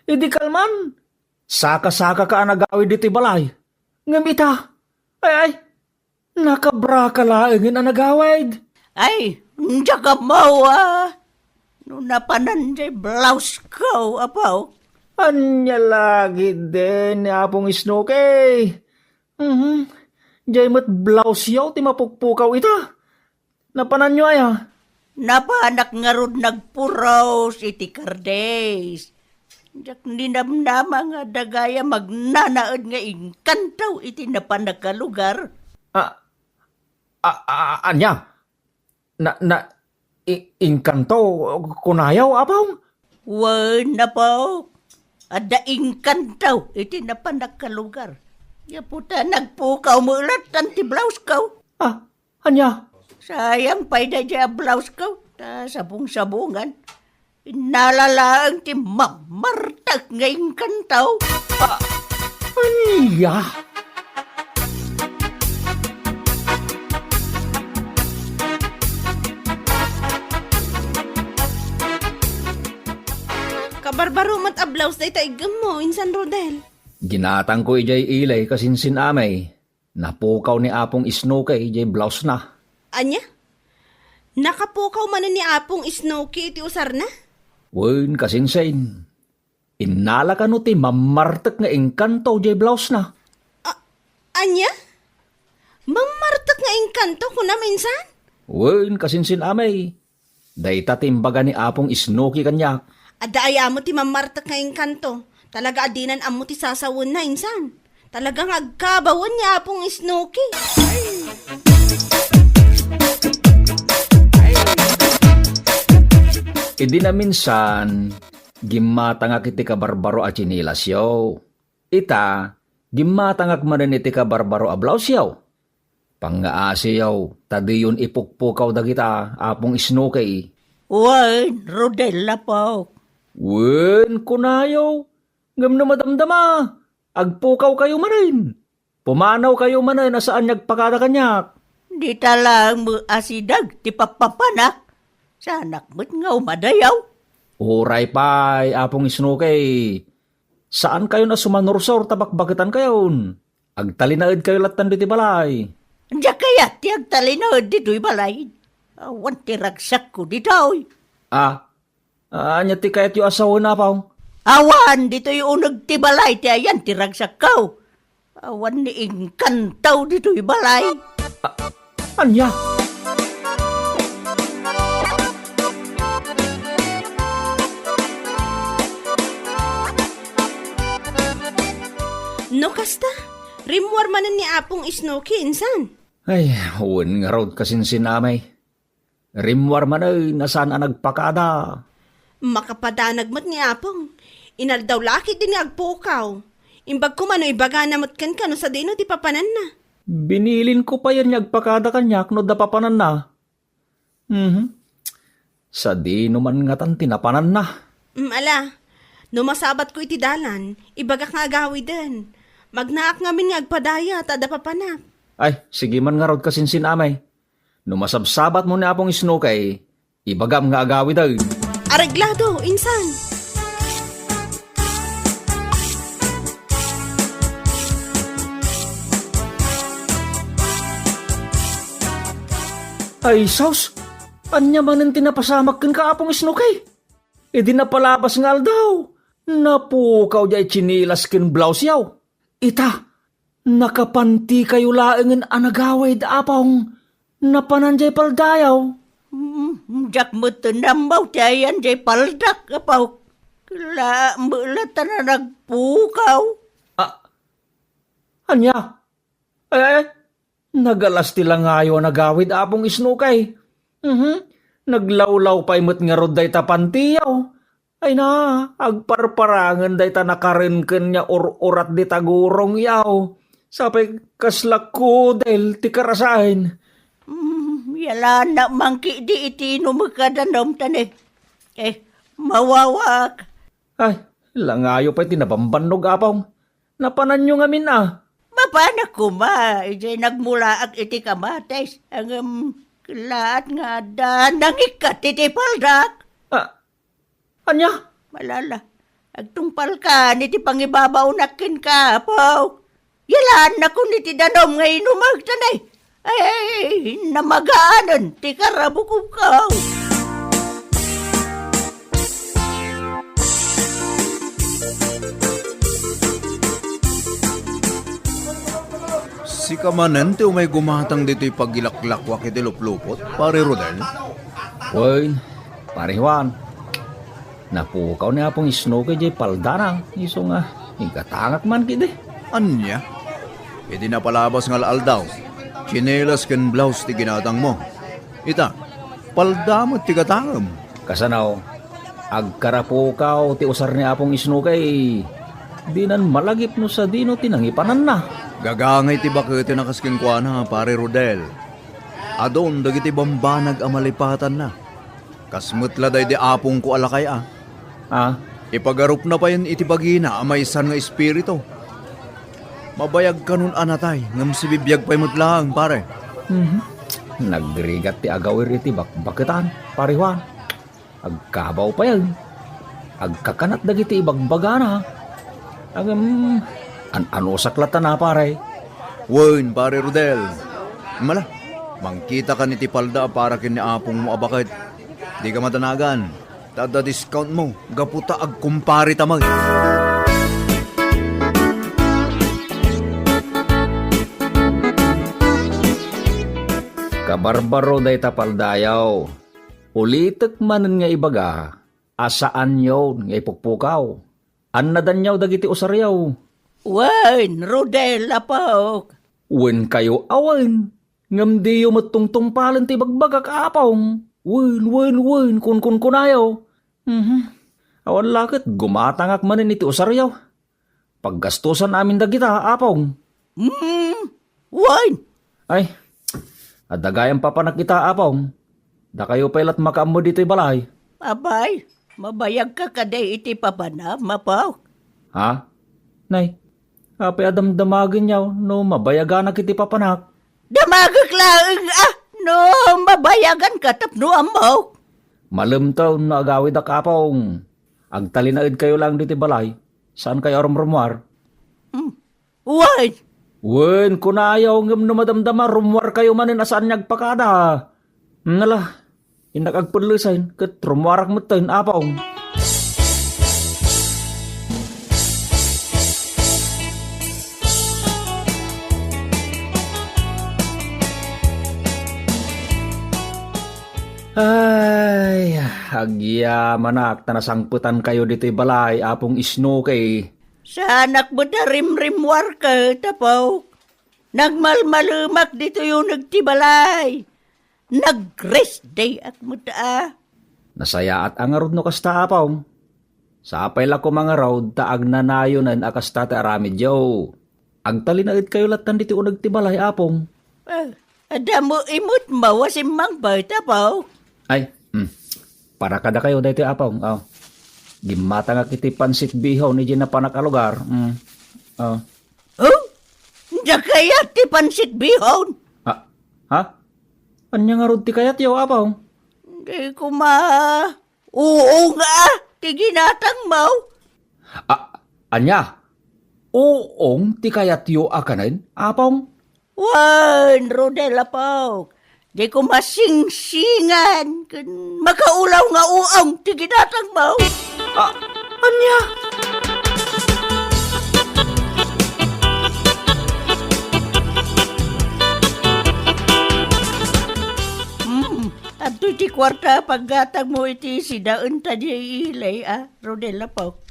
Idi kalman, saka-sakaka a nagawid ditoy balay. Ngem ita, ay, ay, nakabraka laengen a nagawid. Ay, diak ammo a. No napanan jay blouseko, apo. Ania la ketdi ni Apong Snooki? Mhm. Jay met blousyo ti mapukpukaw ita. Napananyo aya? Napanak ngarud nagpuros iti kardis. Diak ninamnama nga adda gayam agnanaed nga inkanto iti napanak a lugar. A, a, a, ania? Na, na, i-, inkanto, kunayo, apo? Wen, apo. Adda inkanto iti napanak a lugar. Gapu ta nagpukaw met latta ti blouseko. Ah, Ania? Sayang pay daydiay a blouseko, ta sabong-sabongan. Innala laeng ti mammartek nga inkanto. Ah, ania? Kabarbaro met a blouse dayta iggemmo, insan Rodel. Ginatangko idiay ili, kasinsin-amay. Napukaw ni Apong Snooki idiay blousena. Ania? Nakapukaw manen ni Apong Snooki iti usarna? Wen, kasinsin. Innala kano ti mammartek nga inkanto idiay blousena. A-, ania? Mammartek nga inkanto, kunam, insan? Wen, kasinsin-amay. Dayta ti imbaga ni Apong Snooki kaniak. Adda aya met ti mammartek nga inkanto. Talaga a dinan ammo ti sasawenna, insan. Talaga nga agkabawen ni Apong Snooki. Idi naminsan, gimmatangak iti kabarbaro a tsinelasyo. Ita, gimmatangak manen iti kabarbaro a blousyo. Pangngaasiyo, ta diyon ipukpukaw dagita, Apong Snooki. Wen, Rodel, apo. Wen, kunayo. Ngem no madamdama, agpukawkayo manen. Pumanawkayo manen a saan nga agpakada kaniak. Dita laeng met a sideg ti pappapanak. Saanak met nga umadayaw. Uray pay, Apong Snooki. Saankayon a sumanursor ta bakbaketankayon. Agtalinaedkayo lattan ditoy balay. Diak kayat ti agtalinaed ditoy balay. Awan ti ragsakko ditoy. Ah, ania ti kayatyo a sawen, apo? Awan ditoy uneg ti balay ti ayan ti ragsakko. Awan ni inkanto ditoy balay. Ah, ania? No kasta, rimmuar manen ni Apong Snooki, insan. Ay, wen ngarud, kasinsin-amay. Rimmuar manen a saan a nagpakada. Makapadanag met ni Apong. Inaldaw la ketdi nga agpukaw. Imbagko man no ibagana met kenka no sadino ti papananna. Binilinko payen nga agpakada kaniak no adda papananna. Mhm. Sadino man ngatan ti napananna? Mm, ala, no masabatko iti dalan, ibagak nga agawiden. Magnaak ngamin nga agpadaya ta adda papanak. Ay, sige man ngarud, kasinsin-amay. No masabsabatmo ni Apong Snooki, ibagam nga agawiden. Areglado, insan. Ay, sus! Ania manen ti napasamak kenka, Apong Isnokey? Idi napalabas nga aldaw, napukaw diay tsinelas ken blouse-yaw. Ita, nakapantikayo laengen a nagawid, Apong. Napanan diay paldayaw. Mm, diak met nammaw ti ayan diay paldak, Apaw. Kella, mela ta na nagpukaw. Ah, ania? Ay, ay, nagalas ti langayo a nagawid, Apong Isnokey. Mhm. Naglawlaw pay met ngarud dayta pantiyaw. Ay na, agparparangen dayta nakarenken nga ur-urat dita gurongyaw. Sapay kasla kudel ti karasaen. Mm, yalanna mangkidi iti inumek a danum, ta ne. Eh, mawawaak. Ay, langayo pay ti nabambannog, Apong. Napananyo ngamin a. Mapanak koma, idiay nagmulaak iti kamatis. Ngem, kellaat nga adda nangikkat iti paldak. Ah, ania? Malala, agtungpalkan iti pangibabaonak kenka, Apaw. Yalaannakon iti danum nga inumek, ta ne. Ay, namaganen ti karabukobkaw. Sika manen ti umay gumatang ditoy pagilaklakwak iti luplupot, Pare Rodel? Wen, Pare Juan, napukaw ni Apong Isnokey diay paldana, isu nga igatangak man kidi. Ania? Idi napalabas nga al-aldaw, tsinelas ken blouse ti ginatangmo. Ita, palda met ti gatangem. Kasano, agkarapukaw ti usar ni Apong Isnokey. Dinan malagip no sadino ti nangipananna. Gagangay ti baketen a kas kenkuana, Pare Rodel. Adun dagiti bambanag a malipatanna. Kas met la daydi apongko a lakay a. Ah? Ipagarupna payen iti bagina a maysan nga espiritu. Mabayag kanon a natay, ngem sibibiag pay met laeng, pare. Mhm. Nagrigat ti agawir iti bakbaketan, Pare Juan. Agkabaw payen. Agkakanat dagiti ibagbagana. Ngem, an-anusak latta, pare. Wen, Pare Rodel. Mala, mangkitakan iti palda a para ken ni apongmo a baket. Dika madanagan, ta adda discountmo gapu ta agkumpare ta met. Kabarbaro dayta paldayaw. Ulitek manen nga ibaga a saanyon nga ipukpukaw. Annadannyaw dagiti usaryaw. Wen, Rodel, apok. Wen kayo a wen, ngem diyo met tungtungpalen ti ibagbagak, apong. Wen, wen, wen, kunkunkunayo. Mhm. Awan la ket gumatangak manen iti usaryaw. Paggastosan amin dagita, apong. Mm, wen. Ay, adda gayam papanak ita, apong. Dakayo pay lat makaammo ditoy balay. Apay, mabayagka kadi iti papanam, apok? Ha? Nay, apay a damdamagenyaw no mabayaganak iti papanak? Damagek laeng a no mabayaganka tapno ammok. Malemtaw no agawidak, apong. Agtalinaedkayo laeng ditoy balay. Saankayo a rumrumuar? Hmm. Wen! Wen, kunayo, ngem no madamdama, rummuarkayo manen a saan nga agpakada. Nala, innak agpellesayen, ket rummuarak metten, apong. Ay, agyamanak ta nasangpetankayo ditoy balay, Apong Isnoke. Saanak met a rimrimmuarka, Tapok. Nagmalmalemak ditoy uneg ti balay. Nag-rest day-ak met a. Nasayaat a ngarud no kasta, Apong. Sapay la koma ngarud ta agnanayonen a kasta ti aramidyo. Agtalinaedkayo lattan ditoy uneg ti balay, Apong. Ah, adda met imut mawasim mangbay, Tapok. Ay, mm. Para kadakayo daytoy, Apong. Oh. Gimmatangak iti pansit bihon idiay napanak a lugar. Mm. Oh. Oh? Dakayat ti pansit bihon? Ha? Ha? Ania ngarud ti kayatyo, Apong? Di koma. Oo nga, ti ginatangmo. A-, ania? Uong ti kayatyo a kanen, Apong? Wen, Rodel, Apok. Dayko masingsingan ken makaulaw nga uong ti ginatangmo. Ah, ania? Hmm, adtoy ti kuarta a paggatangmo iti sidaenta diay ilay a, Rodel, apo.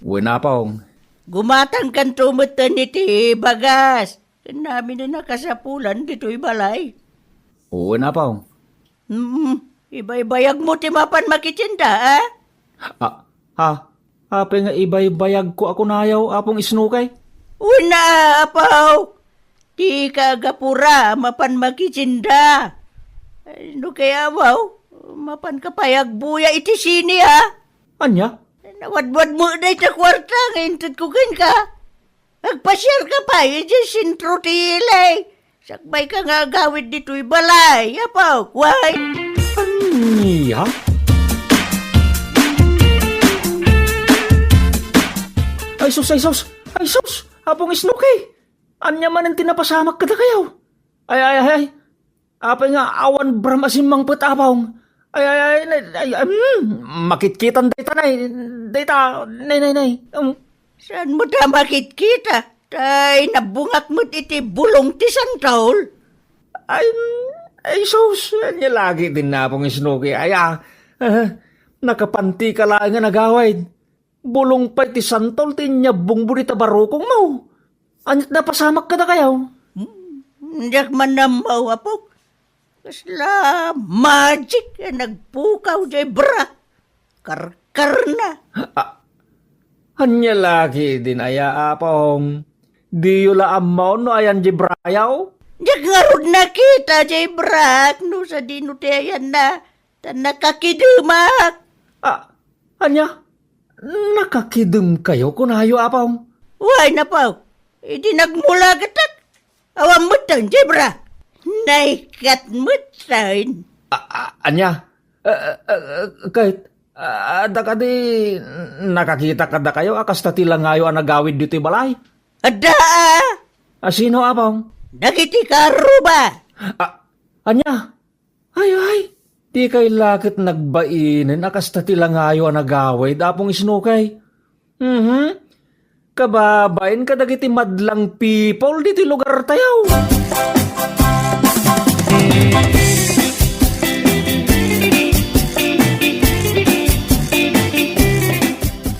Wen, apong. Gumatangkanto metten iti bagas. Ken amin a nakasapulan ditoy balay. Wen, apong. Hmm, ibaybayagmo ti mapan makitienda, a? Ah, ha? Apay nga ibaybayagko a kunayo, Apong Isnokey? Wen a, apo. Ti kagapura, mapan makitienda. Ay, no kaya, apo, mapanka pay agbuya iti sini, a? Ania? Nawadwadmo dayta kuarta nga intedko kenka. Agpasiarka pay idiay sentro ti ilay. Sakbayka nga agawid ditoy balay, apo, wen? Ania? Ay sus, ay sus, ay sus! Apong Isnokey! Ania manen ti napasamak kadakayo? Ay, ay, ay, ay. Apay nga awan bram a simmangpet, apong? Ay, ay, ay, nay, ay, ay, mm, makitkitan dayta, nay, dayta, nay, nay, nay. Um. Saan met a makitkita? Tay, nabungak met iti bulong ti santol. Ay, ay, sus, ania lagi din, Apong Isnokey? Ay, ah, ah, nakapantika laeng nga nagawid. Bulong pay ti santol ti inyabbongmo dita barukongmo. Ania't napasamak kadakayo? Hmm, diak man ammo, apok. Kasla magic a nagpukaw diay bra. Karkarna. Ah, ania lagi din aya, apong? Diyo la ammo no ayan diay brayo? Diak ngarud nakita diay brak no sadino ti ayanna. Ta nakakidemak. Ah, ania? Nakakidemkayo kunayo, apong? Wen, apok. Idi nagmulagatak, awan metten diay bra. Naikkat metten. A-, a-, ania? A-, a-, a-, ket, a-, adda kadi nakakita kadakayo a kasta ti langayo a nagawid ditoy balay? Adda, a. A, sino, apong? Dagiti karuba. A, ania? Ay, ay, dikay la ket nagbainen a kasta ti langayo a nagawid, Apong Isnokey. Mhm. Kababain kadagiti madlang people ditoy lugartayo.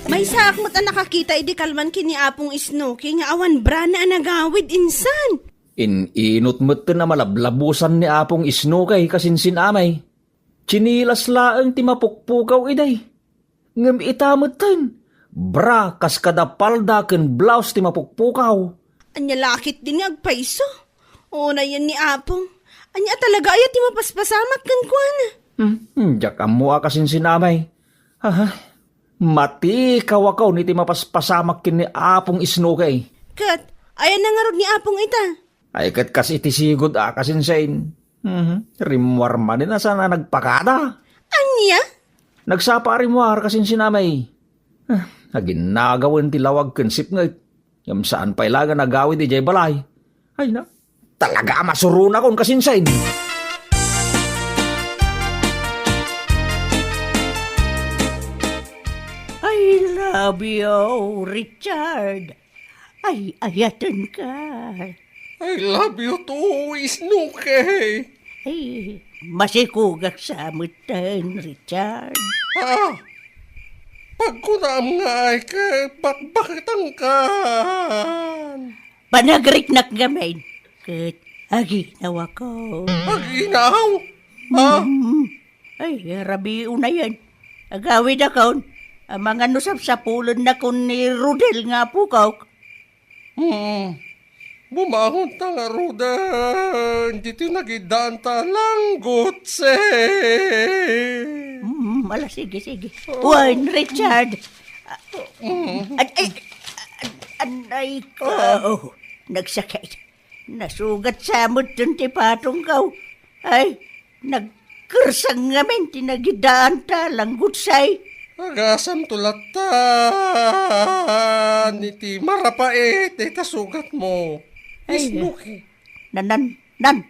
Maysaak met a nakakita idi kalman ken ni Apong Isnokey nga awan brana a nagawid insan. In-inot metten a malablabusan ni Apong Isnokey kasinsin-amay. Tsinilas laeng ti mapukpukaw idi. Ngem ita metten, bra kas kada palda ken blouse ti mapukpukaw. Ania la ketdin nga agpayso? Unayen ni Apong. Ania talaga aya ti mapaspasamak kenkuana? Hmm, diak ammo a kasinsin-amay. Ah, matikawakon iti mapaspasamak ken ni Apong Isnokey. Ket, ayanna ngarud ni Apong ita? Ay, ket kas iti sigud a kasinsin. Mhm. Rimmuar manen a saan a nagpakada. Ania? Nagsapa a rimmuar kasinsin-amay. Ah, aginnagawen ti lawag ken sipnget. Ngem saan pay la nga nagawid idiay balay. Ay na, talaga a masuronakon kasinsin. I love you, Richard. Ay, ayatenka. I love you too, Isnokey. Ay, masikogak sa metten, Richard. Ah, pagkunam nga ay ket bakbaketangkan. Panagriknak ngamin, ket aginawakon. Aginaw? Ah? Mm. Ay, rabii unayen. Agawidakon. Amangan no sapsapulennakon ni Rodel nga apokok. Hmm. Bumangonta ngaruden ditoy nagiddaanta langgutse. Hmm, ala, sige, sige. Oh. Wen, Richard. Mm. Ay, ay, ay, ay, ah, oh, nagsakit. Nasugat sa metten ti patongko. Ay, nagkersang ngamin ti nagiddaanta, langgutse. Agasanto latta iti marapait dayta sugatmo. Ay, Isnokey. Nan, nan, nan.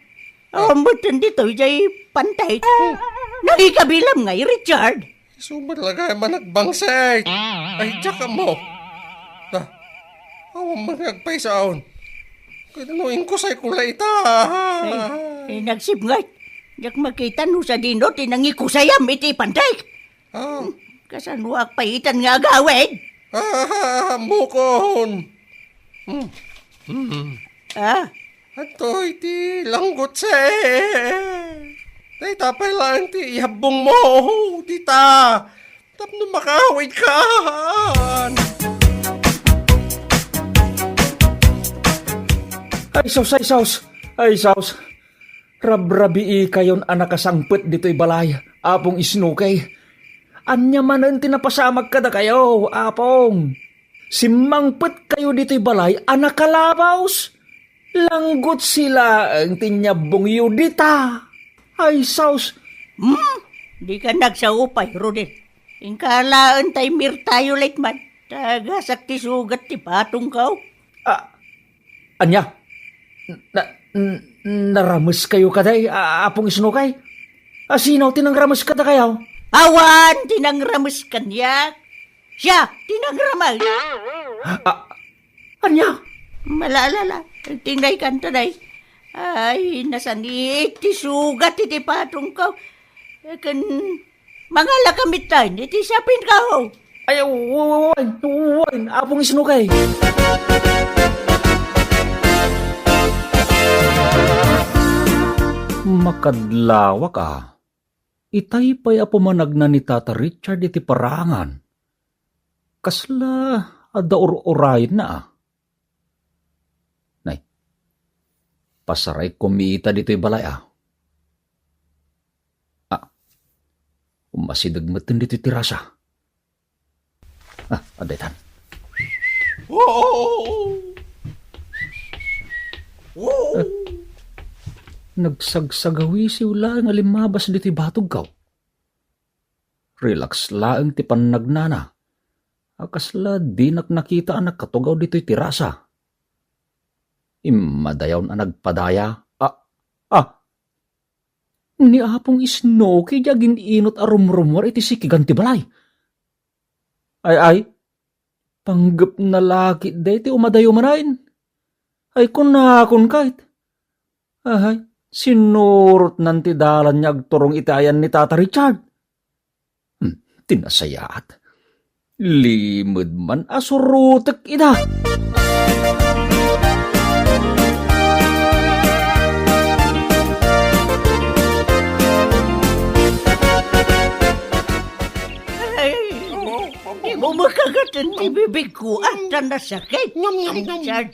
Awan metten ditoy jay pantek. Nangikabilam ngay, Richard. Isu met la gayam a nagbangsek. Ay, diak ammo. Da, awan man nga agpaysaon. Ket no inkusayko la ita. Ay, ay, nagsipnget. Diak makita no sadino ti nangikusayam iti pantek. Ah. Kasanoak pay itan nga agawid? Ah, mukon. Hmm. Hmm. Ah? Adtoy ti langgutse. Dayta pay laeng ti ihabbongmo dita. Tapno makaawidkan. Ay, sus, ay, sus. Ay, sus. Rabrabiikayon a nakasangpet ditoy balay, Apong Isnokey. Ania manen ti napasamak kadakayo, Apong? Simmangpetkayo ditoy balay a nakalabaos. Langgutse laeng ti inyabbongyo dita. Ay, sus! Hmm? Dika nagsaupay, Rodel. Inka laeng tay mirtayo, Letman. Tagasak ti sugat ti patongko. Ah, Ania? Na, n-, narameskayo kadi, a-, Apong Isnokey? A, sino ti nangrames kadakayo? Awan ti nangrames kaniak. Siak ti nangrames. A, ania? Malala la. Tinday kanta, day. Ay, nasanit ti sugat iti patongko. Ken Mangala ka met iti sapinko. Ay, wen, wen, Apong Isnokey. Makadlawak a. Itay pay a pumanagna ni Tata Richard iti parangan. Kasla adda ur-urayenna a. Nay, pasarayko mi ita ditoy balay a. Ah, umasideg metten ditoy terasa. Ah, adda itan. Wow! Wow! Ah, nagsagsagawisiw laeng a limmabas ditoy batogko. Relax laeng ti pannagnana. A kasla dinak nakita a nakatugaw ditoy terasa. Immadayaw a nagpadaya. Ah, ah, Ni Apong Isnokey ti agin-inut a rumrumuar iti sikigan ti balay. Ay, ay, panggepna la ketdi ti umadayo manen. Ay, kunakon ket. Ay, sinurotnan ti dalanna agturong iti ayan ni Tata Richard. Hmm, ti nasayaat. Limed man a surotek ida. Ay, di mo makagaten ti bibigko, ata nasakit. Nyam, nyam, nyam. Richard,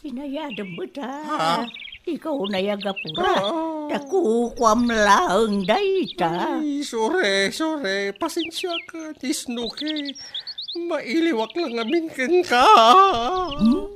inayadem met a. Ha? Ikaw na ya gapura. Ah. Ta kukuam laeng dayta. Ay, sorry, sorry. Pasensiakan, Isnokey. Mailiwak la ngamin kenka. Hmm,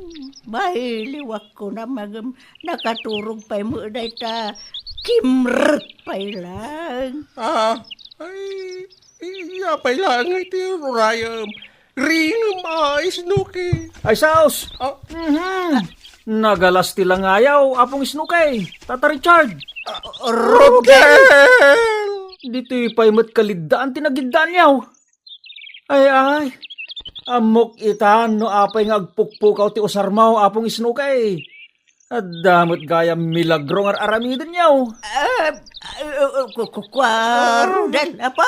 mailiwakon a ngem nakaturog pay met dayta kimrek pay laeng. Ah, ay, iya pay laeng iti ur-urayem. Ringem a, Isnokey. Ay, sus! Ah. Mhm. Nagalas ti langayaw, Apong Isnokey, Tata Richard. Ah, Rodel! Ditoy pay met kaliddaan ti nagiddaanyaw. Ay, ay. Ammok itan no apay nga agpukpukaw ti usarmo, Apong Isnokey. Adda met gayam milagro nga ar-aramidenyo. Ah, ah, ah, ku-, ku-, kua, Rodel, apo.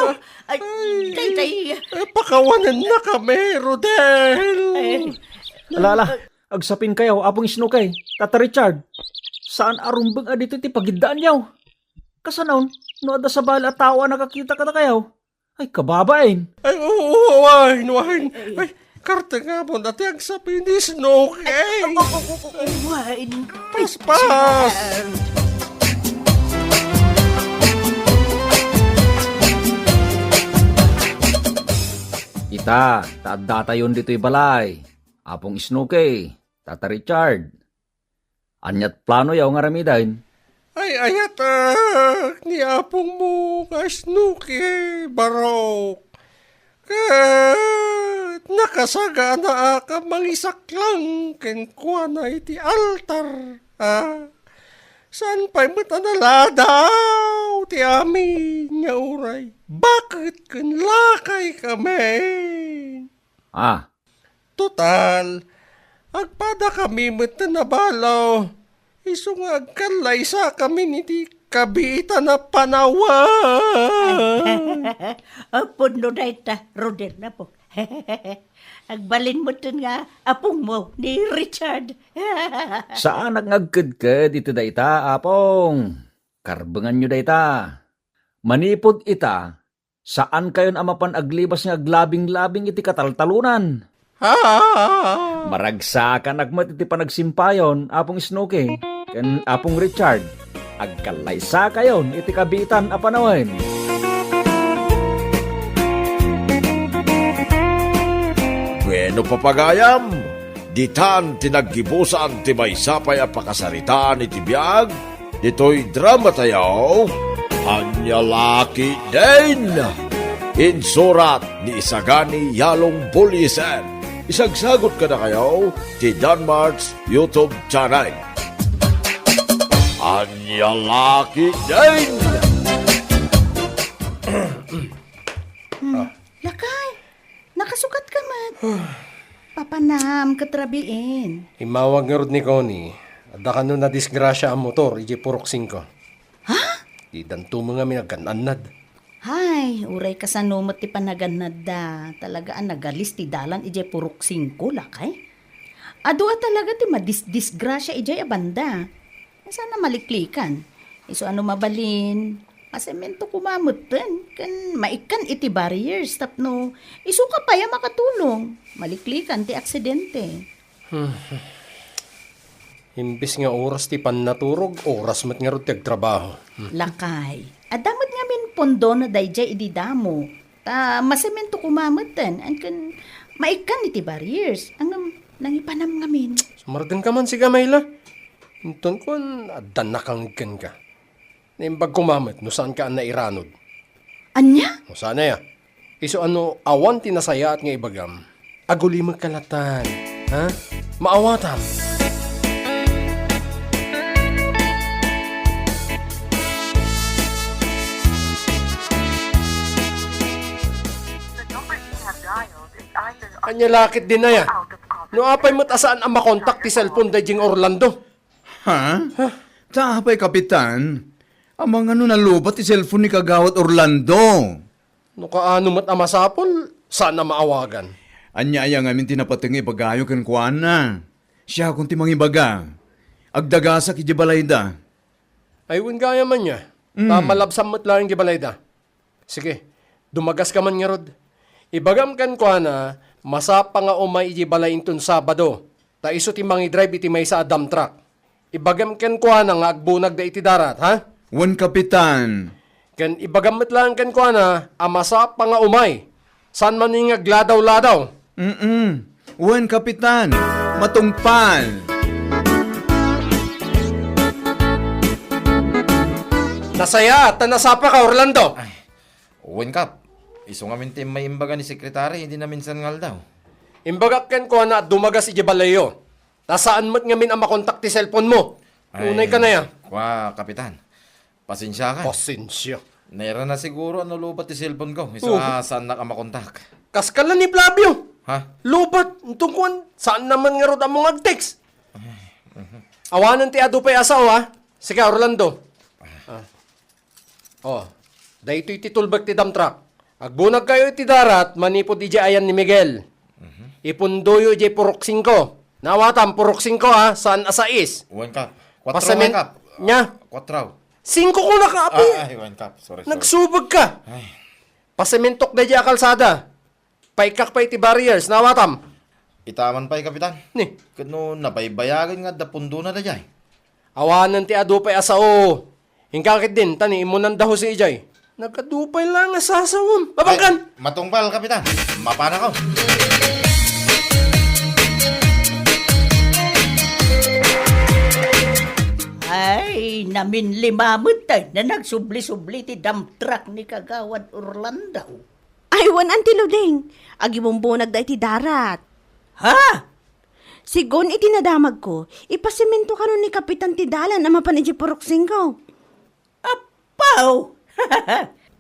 Ay, ay, tay, tay. Eh, pakawanennakami, Rodel. Ay. Ala, ala, agsapinkayo, Apong Isnokey, Tata Richard. Saan a rumbeng a ditoy ti pagiddaanyo. Kasano, no adda sabali a tao a nakakita kadakayo? Ay, kababain. Ay, oo, oo, wine, wine. Ay, kartengamon a ti agsapin ni Snooki. Ay, oo, oo, oo, wine. Paspas. Ita, ta addatayon ditoy balay. Apong Snooki, Tata Richard. Ania't planoyo nga aramiden? Ay, ayatek ni apongmo nga Snooki, barok. Ket nakasaganaak a mangisaklang kenkuana iti altar, a? Saan pay met a naladaw ti amin nga uray baket ken lakay kami. Ah. Total, agpada kami met ti nabalo. Isu nga agkallaysa kami iti kabiitan a panawen. Apo no dayta, Rodel, apo. Agbalin mo nga apongmo ni Richard. Saanak nga agkedked iti dayta, Apong. Karbenganyo dayta. Manipud ita, saankayon a mapan aglibas nga aglabinglabing iti kataltalonan. Ha? Maragsakanak met iti panagsimpayon, Apong Snooki, ken Apong Richard. Agkallaysakayon iti kabiitan a panawen. Bueno, papagayam, ditan ti naggibusan ti maysa pay a pakasaritaan iti biag ditoy dramatayo, Ania La Ketdin. Insurat ni Isagani Yalong Buliesen. Isagsagut kadakayo ti Danmart's YouTube channel. Ania La Ketdin. Hmm, lakay, nakasukatka met. Papanam ket rabiin. Immawag ngarud ni Connie, adda kano nadisgrasia a motor idiay Purok singko. Ha? Didanto met ngamin aggan-annad. Hay, uray kasano met ti panagannadda. Talaga a nagalis ti dalan idiay Purok singko, lakay. Adu a talaga ti madisdisgrasia idiay a banda. Saan a maliklikan. Isu a no mabalin, masemento koma metten, ken maikkan iti barriers tapno isuka pay a makatulong. Maliklikan ti aksidente. Hmm. Imbes nga oras ti pannaturog, oras met ngarud ti agtrabaho. Hmm. Lakay, adda met ngamin pondona daydiay idi damo. Ta masemento koma metten, ken maikkan iti barriers. Ngem, nangipanam ngamin. Sumardenka man, siga, Mayla. Inton kuan, adda nakangeg kenka. Naimbag koma met no saanka a nairanod. Ania? No saan aya? Isu a no awan ti nasayaat nga ibagam, agulimekka latta. Ha? Maawatam. Ania La Ketdin aya? No apay met a saan a makontak ti cellphone daydiay Orlando? Ha? Ha? Ta apay, Kapitan? Amangan no nalubat ti cellphone ni Kagawad Orlando? No kaano met a masapul, saan a maawagan. Ania aya ngamin ti napateg nga ibagayo kenkuana? Siakon ti mangibaga. Agdagasak idiay balayda. Ay, wen gayam aya. Mm. Ta malabsam met laeng idiay balayda. Sige, dumagaska man ngarud. Ibagam kenkuana, masapa nga umay idiay balay inton Sabado, ta isu ti mangidrive iti maysa a dump truck. Ibagam kenkuana nga agbunagda iti darat, ha? Wen, Kapitan. Ken ibagam met laeng kenkuana a masapa nga umay. Saan man nga agladaw-ladaw. Mm-mm. Wen, Kapitan. Matungpal. Nasayaat ta nasapaka, Orlando. Ay, wen, Kap. Isu ngamin ti immay imbaga ni Sekretary idi naminsan nga aldaw. Imbagak kenkuana a dumagas idiay balayyo. Ta saan met ngamin a makontak ti cellphone mo. Ay, unay ka na ya. Kua, Kapitan. Pasensiakan. Pasensia. Nairana siguro a nalubat ti cellphone ko. Isu a saannak a makontak. Kaskala ni Flavio. Ha? Lubat. Inton kuan, saan naman ngarud a mong ag-text. Awanen ti adu pay a sao, ha? Sika, Orlando. Ah. Oh, daytoy ti tulbek ti dump truck. Agbunagkayo iti darat manipud idiay ayan ni Miguel. Mhm. Ipundoyo idiay Purok singko. Naawatam, Purok singko, ha? Saan a sais. Wen, Kap. Kuatro, Pasamen-, wen, Kap. Nia? Kuatro. Singko ko na ka, api. Ah, ay, wen, Kap. Sorry, sorry. Nagsubag ka. Ay. Pasementok daydiay a kalsada. Paikak pay iti barriers, naawatam. Ita man pay, Kapitan. Ni? Ket no nabaybayagen nga adda pundona daydiay. Awanen ti adu pay a sao. Inka ketdin, ta ni immunan da Jose idiay. Nagadu pay la nga sasawem. Babangkan! Ay, matungpal, Kapitan. Mapanako. Ay, naminlimamet tayo na nagsubli-subli ti dump truck ni Kagawad Orlando. Ay, wen, Auntie Luding. Agibumbunagda iti darat. Ha? Sigun iti nadamagko, ipasemento kano ni Kapitan ti dalan a mapan idiay Purok Singko. Apaw!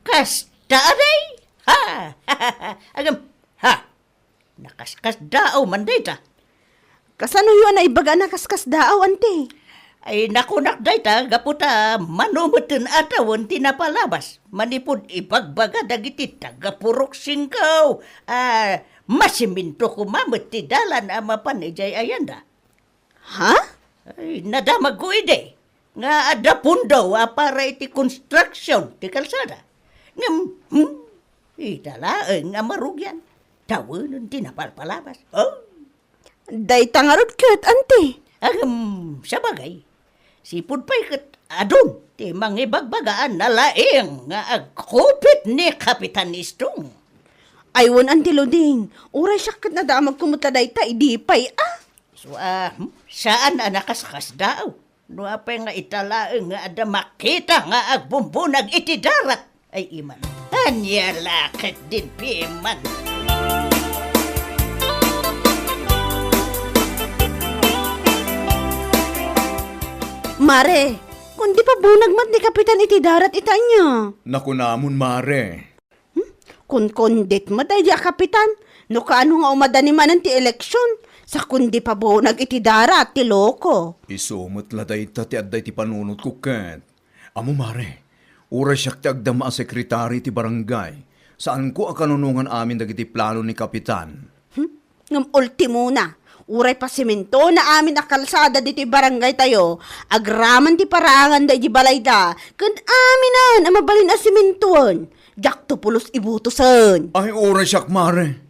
Kasta a day? Ha! Agam, ha! Nakaskasdaaw man dayta. Kasanoyo a naibaga a nakaskasdaaw, anti? Ay, nakunak dayta, gapu ta mano metten a tawen ti napalabas. Manipud ibagbaga dagiti taga Purok Singko. Ah, masemento koma met ti dalan a mapan idiay ayanda. Ha? Ay, nadamagko idi nga adda pundo a para iti construction ti kalsada. Ngem, hmm, ita laeng a marugian. Tawenen ti napalpalabas. Oh. Dayta ngarud ket, anti? Agam, sabagay. Sipud pay ket adun ti mangibagbaga a nalaing nga agkupit ni Kapitan Istong. Ay, wen, anti Luding. Uray siak ket nadamagko met la dayta, idi pay, ah. So, ah, hmm? Saan a nakaskasdaaw? No apay nga ita laeng nga adda makita nga agbumbunag iti darat, ay iman. Ania la ket din piman. Mare, kundi pabunag met ni Kapitan iti darat ita ania? Nakunamon, mare. Hmm? Kunkundit met daydi a kapitan, no kaano nga umadani manen ti eleksion, sa kundi pabunag iti darat ti loko. Isu met la dayta ti adda iti panunotko ket. Amo, mare, uray siak ti agdama a sekretari ti barangay, saanko a kanunongan amin dagiti plano ni kapitan. Hmm? Ngem ultimona, uray pasementona amin a kalsada ditoy barangaytayo, agraman ti paraangan daydi balayda, ken aminan a mabalin a sementoen. Diakto pulos ibutosen. Ay, uray siak, mare.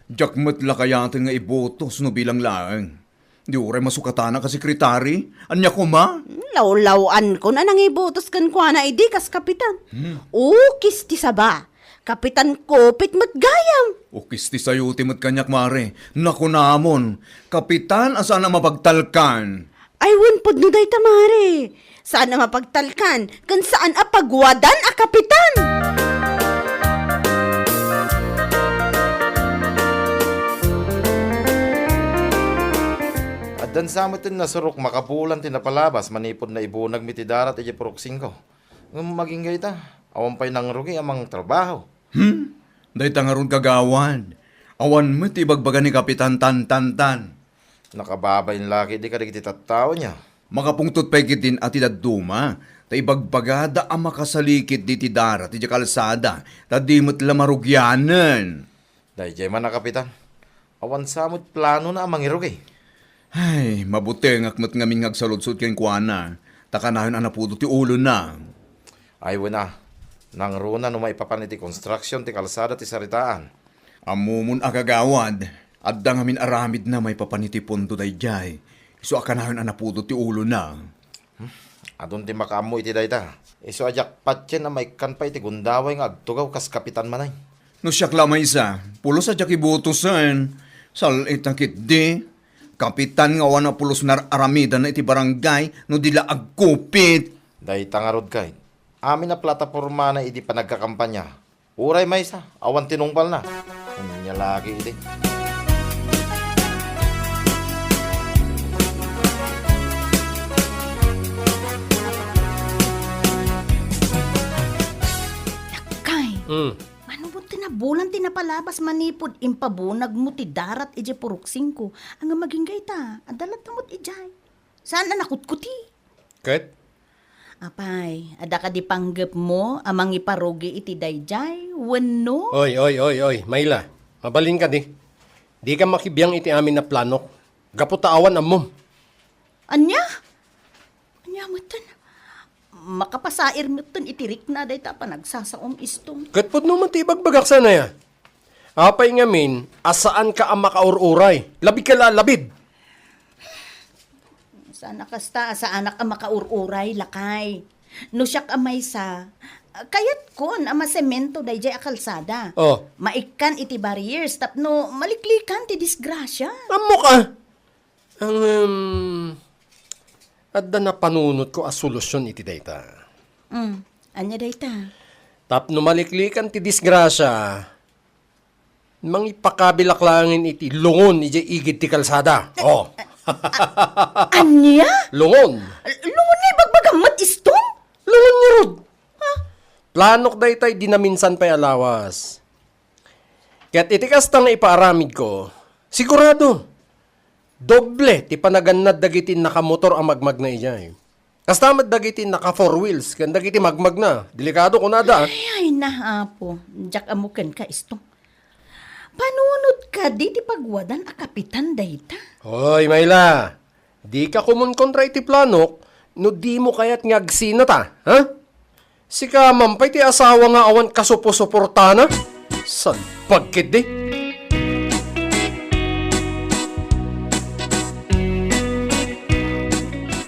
Diak met la kayaten nga ibutos no bilang laeng. Di uray masukatanak a sekretari? Ania koma? Lawlaw-ankon a nangibutos kenkuana idi kas kapitan. Hmm. Ukis ti saba. Kapitan Kupit met gayam. Ukis ti sayo ti met kaniak, mare. Nakunamon, kapitan a saan a mapagtalkan. Ay, wen pudno dayta, mare. Saan a mapagtalkan, ken saan a pagwadan a kapitan. Addan sa met ti nasurok makabulan ti napalabas manipud naibunagmi ti darat idiay Purok Singko. Ngem agingga ita, awan pay nangrugi a mangtrabaho. Hmm? Dayta ngarud, kagawad. Awan met ti ibagbaga ni Kapitan tan, tan, tan. Nakababain la ketdi kadagiti tattao ania. Makapungtot pay ketdin a ti dadduma, ta ibagbagada a makasalikit ditoy darat idiay kalsada, ta di met la marugianen. Daydiay man a, Kapitan. Awan sa met planona a mangirugi. Ay, mabutengak met ngamin nga agsaludsod kenkuana, ta kanayon a napudo ti ulona. Ay, wen a, nangruna no maipapan iti construction ti kalsada ti saritaan. Ammomon a, kagawad, adda ngamin aramidna maipapan iti pondo daydiay, isu a kanayon a napudo ti ulona. Hmm? Adun ti makaammo iti dayta. Isu a diak patien a maikkan pay iti gundaway nga agtugaw kas kapitan manen. No siak la a maysa, pulos a diak ibutosen. Sal-ita ketdi, kapitan nga awan a pulos nar-aramidanna iti barangay no di la agkupit. Dayta ngarud ket, amin a platapormana idi panagkakampanya. Uray maysa, awan tinungpalna. Ania la ketdi. Dakay. Hmm. Mano met ti nabulan ti napalabas manipud impabunagmo ti darat idiay Purok Singko? Ania agingga ita? Adda latta met idiay. Saan a nakutkuti? Ket? Apay, adda kadi panggepmo a mangiparugi iti daydiay, wenno? Oy, oy, oy, oy, Myla. Mabalin kadi. Dika makibiang iti amin a planok. Gapu ta awan ammom. Ania? Ania metten? Makapasair metten iti rikna dayta a panagsasaom, Istong. Ket pudno met ti ibagbagak sana ya. Apay ngamin a saanka a makaur-uray? Labidka la a labid. Saan a kasta a saanak a makaur-uray, lakay. No siak a maysa, kayatkon a masemento daydiay a kalsada. Oh. Maikkan iti barriers tapno maliklikan ti disgrasya. Ammok a! Ngem, adda napanunotko a solusyon iti dayta. Mm, ania dayta? Tapno maliklikan ti disgrasya, Mangipakabilak laengen iti lungon idiay igid ti kalsada. Oh. Ania? Lungon. Lungon nga ibagbagam met, Istong? Lungon ngarud. Planok dayta idi naminsan pay a lawas. Ket iti kasta nga ipaaramidko, sigurado, doble ti panagannad dagiti nakamotor a magmagna idiay. Kasta met dagiti naka four wheels ken dagiti magmagna. Delikado kunada, ah. Ay, ay, na, Apo. Diak ammo kenka, Istong. Panunot kadi ti pagwadan a kapitan dayta? Hoy, Mayla. Dika kumunkontra iti planok no dimo kayat nga agsinata, ha? Sika man pay ti asawa nga awan kasuposuportana? Salbag ketdi.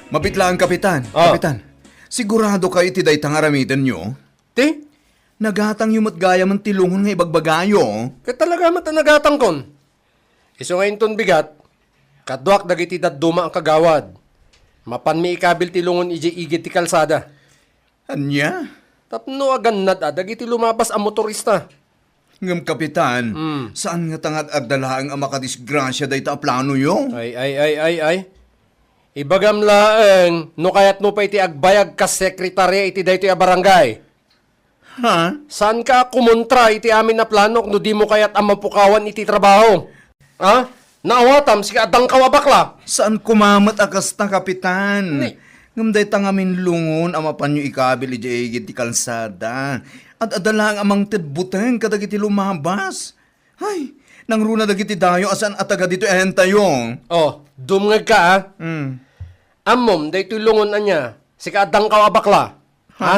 Mabit laeng, Kapitan. Ah. Kapitan, sigurado kayo iti dayta nga aramidenyo? Ti? Nagatangyo met gayamen ti lungon nga ibagbagayo. Ket talaga met a nagatangkon. Isu nga inton bigat, kaduak dagiti dadduma a kagawad. Mapanmi ikabil ti lungon idiay igid ti kalsada. Ania? Tapno agannad a dagiti lumabas a motorista. Ngem, Kapitan, Mm. saan ngata nga ad-adda laeng a makadisgrasia dayta a planoyo? Ay, ay, ay, ay, ay. Ibagam laeng no kayatmo pay ti agbayag kas sekretaria iti daytoy a barangay. Ha? Saanka a kumontra iti amin a planok no dimo kayat a mapukawan iti trabaho? Ha? Naawatam, sika a dangkaw a bakla. Saan koma met a kasta, Kapitan. Ni- Ngem dayta ngamin lungon a mapanyo ikabil idiay igid ti kalsada. Ad-adda laeng a mangted buteng kadagiti lumabas. Ay, nangruna dagiti dayo a saan a taga ditoy a hentayo. Oh, dumngegka, ha? Hmm. Ammom, daytoy lungon ania, sika a dangkaw a bakla. Ha? Ha?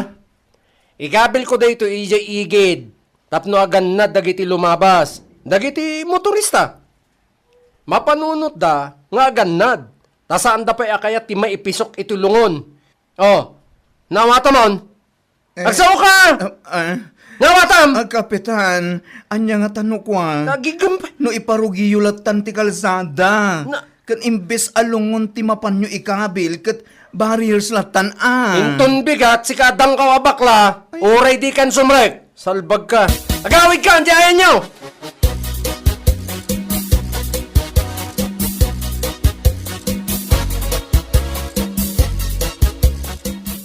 Ikabilko daytoy idiay igid tapno agannad dagiti lumabas, dagiti motorista. Mapanunotda nga agannad, ta saanda pay a kayat ti maipisok iti lungon. Oh, naawatam on? Eh, Agsaoka! Ah, ah. Naawatam! Ah, Kapitan, ania ngata no kua? Nagigem pay. No iparugiyo lattan ti kalsada. Na- Ken imbes a lungon ti mapanyo ikabil, ket barriers lattan a. Inton bigat, sika a dangkaw a bakla, Ay. uray dikan sumrek. Salbagka. Agawidka, iti ayanyo!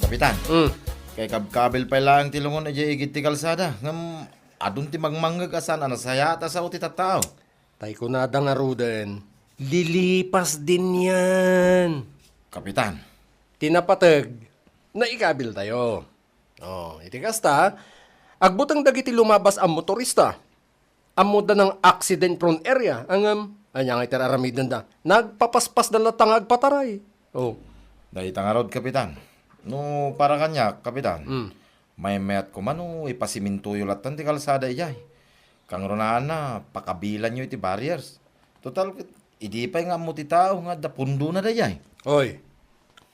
Kapitan, Mm. kay kabkabil pay laeng ti lungon idiay igid ti kalsada, ngem adun ti mangmangngeg a saan a nasayaat a sao ti tattao. Tay kunada ngaruden, lilipas din yan. Kapitan. Ti napateg, naikabiltayo. Oh, iti kasta, agbuteng dagiti lumabas a motorista. Ammoda nang accident prone area, ngem, ania nga iti aramidenda? Nagpapaspasda latta nga agpataray. Oh. Dayta ngarud, Kapitan. No, para kaniak, Kapitan. Mm. Maymayat koma no ipasimintoyo lattan ti kalsada idiay. Kangrunaanna, pakabilanyo iti barriers. Total, ket idi pay nga ammo ti tao nga adda pundona daydiay. Oy,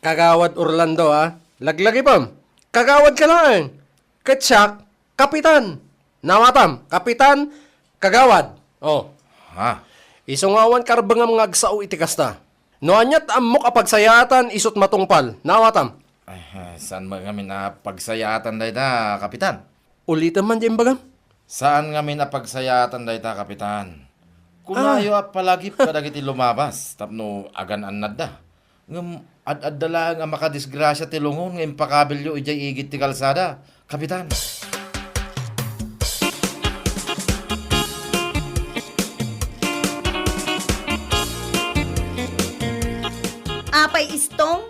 Kagawad Orlando, a, laglagipem. Kagawadka laeng. Ket siak, Kapitan. Nawatam, Kapitan, Kagawad. Oh. Ha? Isu nga awan karbengam nga agsao iti kasta. No aniat ammok a pagsayaatan, isut matungpal. Nawatam. Ay, saan met ngamin a pagsayaatan dayta, Kapitan? Ulitem man diay imbagam. Saan ngamin a pagsayaatan dayta, Kapitan. Kunayo Ah. a palagip kadagiti lumabas tapno agan-annadda. Ngem ad-adda laeng a makadisgrasia ti lungon nga impakabilyo idiay igid ti kalsada, Kapitan. Apay Istong,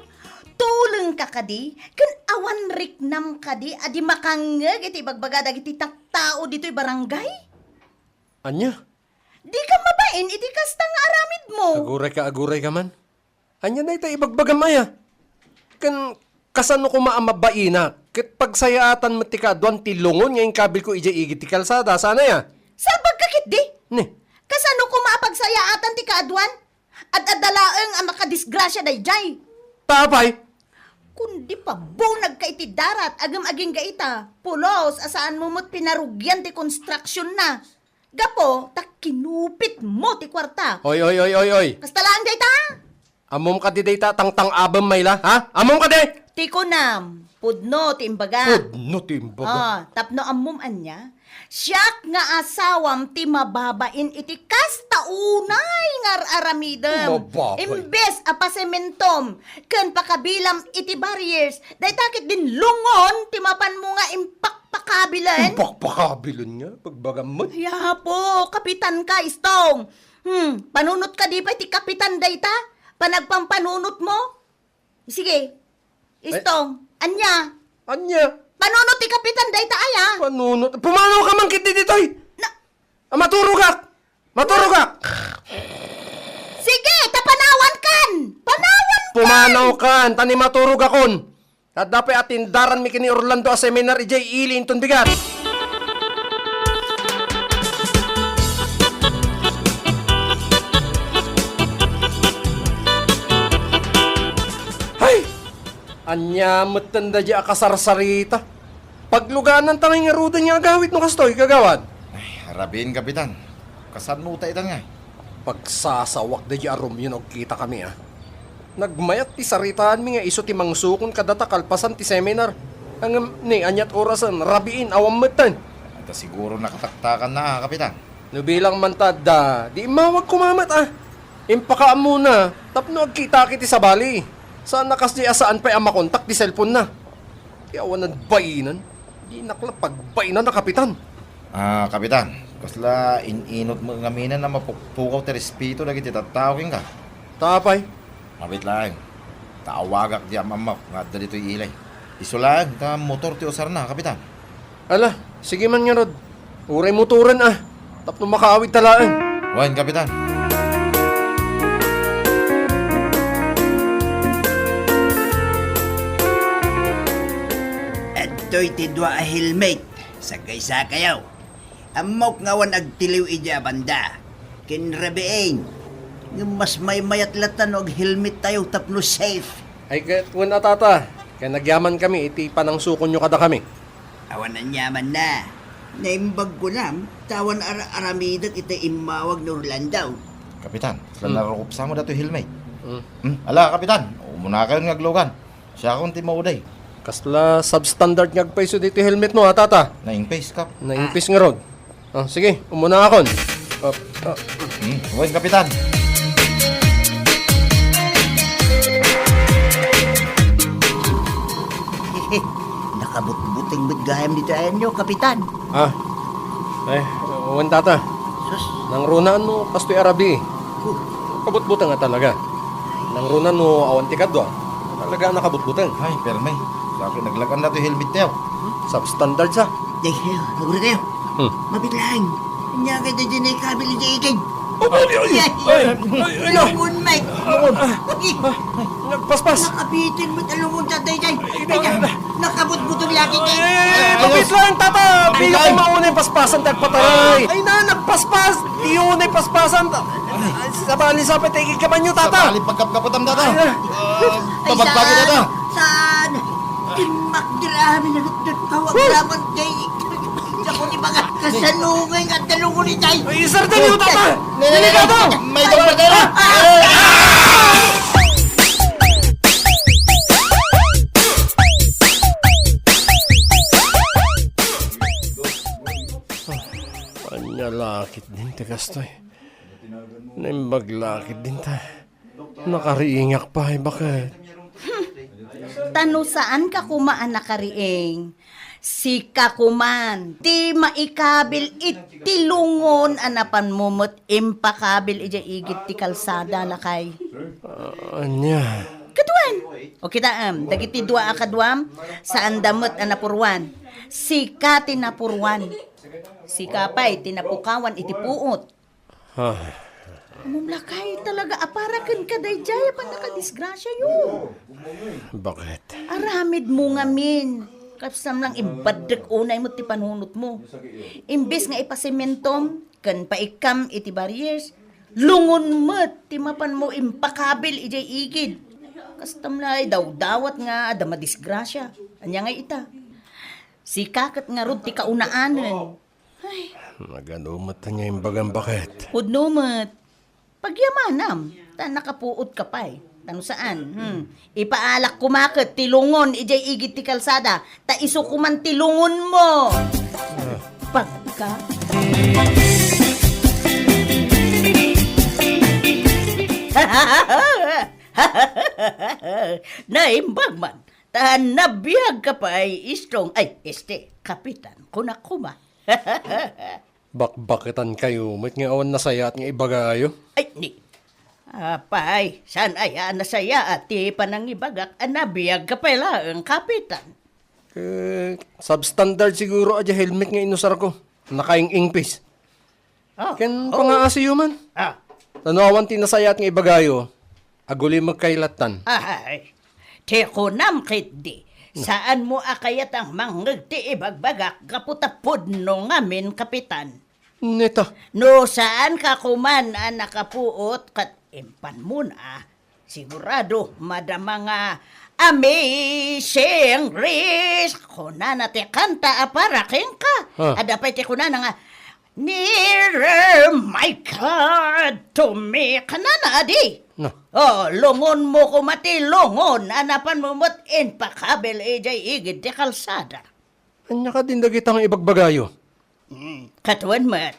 tulengka kadi ken awan riknam kadi a di makangngeg iti ibagbaga dagiti tattao ditoy barangay? Ania? Dika mabain iti kasta nga aramidmo. Agurayka, agurayka man. Ania dayta ibagbagam aya? Ken kasano koma a mabainak ket pagsayaatan met ti kaaduan ti lungon nga inkabilko idiay igid ti kalsada, saan aya? Salbagka ketdi. Ni? Kasano koma a pagsayaatan ti kaaduan? Ad-adda laeng a makadisgrasia daydiay. Ta apay? Kundi pabunagka iti darat, agem agingga ita, pulos a saanmo met pinarugian ti konstruksionna. Gapu ta kinupitmo ti kuarta. Oy, oy, oy, oy, oy. Kasta laeng dayta? Ammom kadi dayta tangtang-abem, Mayla, ha? Ammom kadi? Ti kunam, pudno ti imbagam. Pudno ti imbagam. Ah, tapno ammom ania, Siak nga asawam ti mababain iti kasta unay nga ar-aramidem. Mababain. Imbes a pasementom ken pakabilam iti barriers, dayta ketdin lungon ti mapanmo nga impakpakabilen. Impakpakabilen nga, pagbagam met. Ay, apo, kapitan ka, Istong. Hmm, panunot ka di pay ti kapitan dayta? Panagpampanunot mo? Sige. Ay. Istong, ania? Ania? Panunot ti kapitan dayta aya? Panunot? Pumanaw ka man ketdi ditoy! Na- Ah, maturogak! Maturogak! Sige, ta panawan kan! Panawan kan! Pumanaw kan, ta ni maturog akon. Adda pay atindaranmi ken ni Orlando a seminar idiay ili inton bigat. Hay! Ania metten daydiay a kasarsarita? Pagluganan ta ngay ngaruden nga agawid no kastoy, kagawad. Ay, rabiin, Kapitan. Kasano ta itan ngay? Pagsasawak daydiay a Romeo no agkitakami, a. Nagmayat ti saritaanmi nga isu ti mangsukon kadata kalpasan ti seminar. Ngem ni aniat orasen, rabiin, awan metten. Adda siguro nakataktakanna, a, Kapitan. No bilang man ta adda, di immawag koma met, a. Impakaammona tapno agkitaak iti sabali. Saan a kasdi a saan pay a makontak ti cellphone-na. Ti awanan bainan, dinak la pagbainan a kapitan. Ah, Kapitan, kasla in-inot met ngamin a mapukpukaw ti respeto dagiti tattao kenka? Ta apay? Mabiit laeng. Ta awagak di am-ammok nga adda ditoy ilay. Isu laeng ta motor ti usarna, Kapitan. Ala, sige man ngarud. Uray motoren, a. Tapno makaawid ta laeng. Wen, Kapitan. Adtoy ti dua a helmet. Sagaysakayo. Ammok nga awan agtiliw idiay a banda. Ken rabiin. Ngem mas maymayat latta no aghelmettayo tapno safe. Ay, ket wen a, tata. Ken nagyamankami iti panangsukonyo kadakami. Awan aniamanna. Naimbag kunam, ta awan ar-aramidek iti immawag ni Orlando. Kapitan, kasla Hmm. narukopsamo datoy helmet. Hmm. Hmm, ala, Kapitan, umunakayon nga aglugan. Siakon ti maudi. Kasla substandard nga agpayso ditoy helmetmo, a, tata? Naimpis, Kap. Naimpis ngarud. Ah, sige, umuna akon. Ah, ah. Hmm, wen, Kapitan. Nakabutbuteng met gayam ditoy ayanyo, Kapitan. Ah. Ay, wen, tata. Sus. Nangrunaan no kastoy a rabii. Huh. Kabutbuteng a talaga. Nangrunaan no awan ti kadua. Talaga a nakabutbuteng. Ay, permi. Sa akin, naglagan na to helmet tayo. Substandard sa. Ay, ay, naguri kayo. Hmm. Mabilang. Anya ka dyan ay kabil dyan ikid. Oh, ay, ay, ay, ay, ay, ay, ay. Lungon, Mike. Lungon. Ay. Nagpaspas. Nakabitin mo talungon sa dayday. Ay, ay, ay. Nakabutbutong lagi, Mike. Ay, mabit lang, tata. Ay, Pio ay. Ko mauna yung paspasan, tagpataray. Ay na, nagpaspas. Pio na yung paspasan. Ay, sabali sa pete, ikikaman nyo, tata. Sabali pagkapkaputan, tata. Ay, na. Ah, Ay, pabagbagi, saan? Tata. Saan? Timbak dira amin ang tawag naman kay Ako ni mga kasanungay nga talungon ni Day. Ay, isarda niyo, tata! Delikado! May daw pa tayo! Anya lakit din ti kastoy. Naimbag lakit din ta. Nakariingak pay, baket. Ta no saan ka koma a nakariing, sika koman ti maikabil iti lungon a napanmo met impakabil idiay igid ti kalsada, lakay. Ah, ania? Kaduan. O kitaem, dagiti dua a kaduam, saanda met a napuruan. Sika ti napuruan. Sika pay ti napukawan iti puot. Ah. Ammom, lakay, talaga a para kenka daydiay a pannakadisgrasiayo. Baket? Aramidmo ngamin. Kastam lang ibaddek unay met ti panunotmo. Imbes nga ipasementom ken paikkam iti barriers, lungon met ti mapanmo impakabil idiay igid. Kastam lay dawdawat nga adda madisgrasia. Ania ngay ita? Sika ket ngarud ti kaunaanen. Ay. Nagano met ania imbagam, baket? Pudno met. Pagyamanam, ta nakapuot ka pay. Ta no saan, hmm. Ipaalak koma ket ti lungon idiay igid ti kalsada, ta isu koman ti lungonmo. Ah, Pagka. Naimbag man, ta nabiag ka pay, Strong. Ay, este, Kapitan, kunak koma. Bakbaketan kayo, met nga awan nasayaat nga ibagayo. Ay, ni. Apay, saan aya a nasayaat ti panangibagak a nabiag ka pay laeng, Kapitan? Eh, substandard siguro a di helmet nga inusar ko. Nakaing-ingpis. Ah, ken oh. Pangaasiyo man. Ah. Tano awan ti nasayaat nga ibagayo, agulimekkayo lattan. Ay, ti kunam ketdi, hmm, saan mo a kayat a mangngeg ti ibagbagak gapu ta pudno ngamin, Kapitan. Neta. No saan ka koman a nakapuot ket impan mo na, sigurado madama nga Amazing Grace, kunana ti kanta a para kenka. Ha. Adda pay ti kunana nga, "Nearer, my God, to me," kanana adi. Na. Oh, lungon mo koma ti lungon, a napan mo met impakabil idiay igid ti kalsada. Ania kadin dagita nga ibagbagayo? Hmm, katuan met,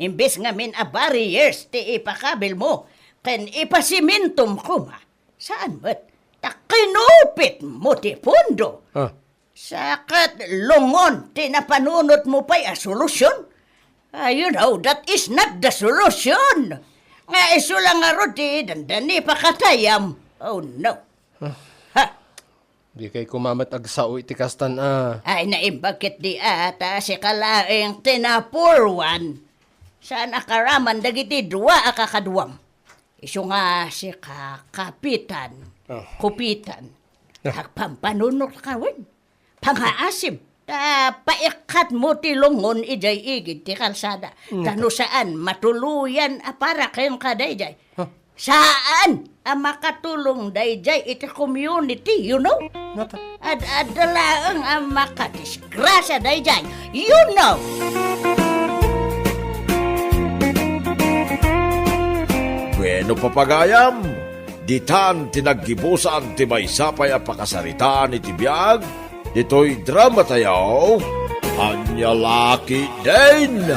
imbes ngamin a barriers ti ipakabil mo, ken ipasimintom koma, saan met, ta kinupit mo ti pundo. Ah. Sa ket lungon ti napanunot mo pay a solusyon? Ah, you know, that is not the solution. Nga isu la ngarud ti dandani pakatayam. Oh, no. Ah. Ha! Dikay koma met agsao iti kastan a. Ay, naimbag ketdi a, ta sika laeng ti na-poor one. Saan a karaman dagiti dua a kakaduam. Isu nga sika, Kapitan, ah, Kupitan. Ah. Agpampanunot ka wen. Pangaasim. Ta paikkat mo ti lungon idiay igid ti kalsada. Mm. Ta no saan, matuloyan a para kenka daydiay. Huh? Saan a makatulong daydiay iti community, you know? Nata. Ad-adda laeng a makadisgrasya daydiay, you know? Bueno, papagayam, ditan ti naggibusan ti maysa pay a pakasaritaan iti biag ditoy drama tayo, Ania La Ketdin.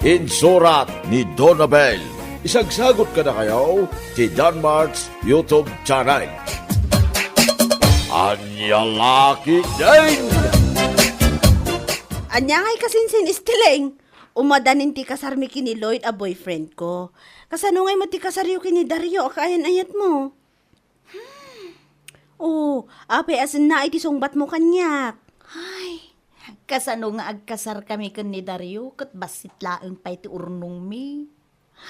Insurat ni Donabel. Isagsagot kadakayo ti Danmark's YouTube channel. Ania La Ketdin. Ania ngay kasinsin, Estiling? Umadanin ti kasarmi ken ni Lloyd a boyfriend ko. Kasano ngay met ti kasaryo ken ni Dario a kaayan-ayatmo? Hmm. Oh, apay a senna iti sungbatmo kaniak? Ay, kasano nga agkasarkami ken ni Dario ket bassit laeng pay ti urnongmi?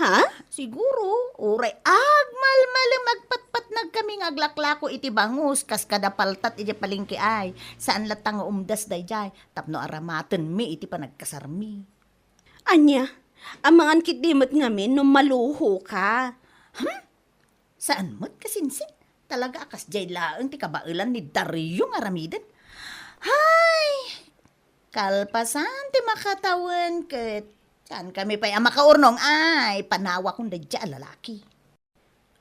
Ha? Siguro, uray agmalmalem agpatpatnagkami nga aglaklako iti bangus kas kada paltat idiay palengke ay. Saan latta nga umdas daydiay tapno aramatenmi iti panagkasarmi. Ania? Amangan ketdi met ngamin no maluhoka? Hmm? Saan met kasinsin? Talaga a kasdiay laeng ti kabaelan ni Dario nga aramiden. Hay! Kalpasan ti makatawen ket saankami pay a makaurnong ay panawakon daydiay a lalaki.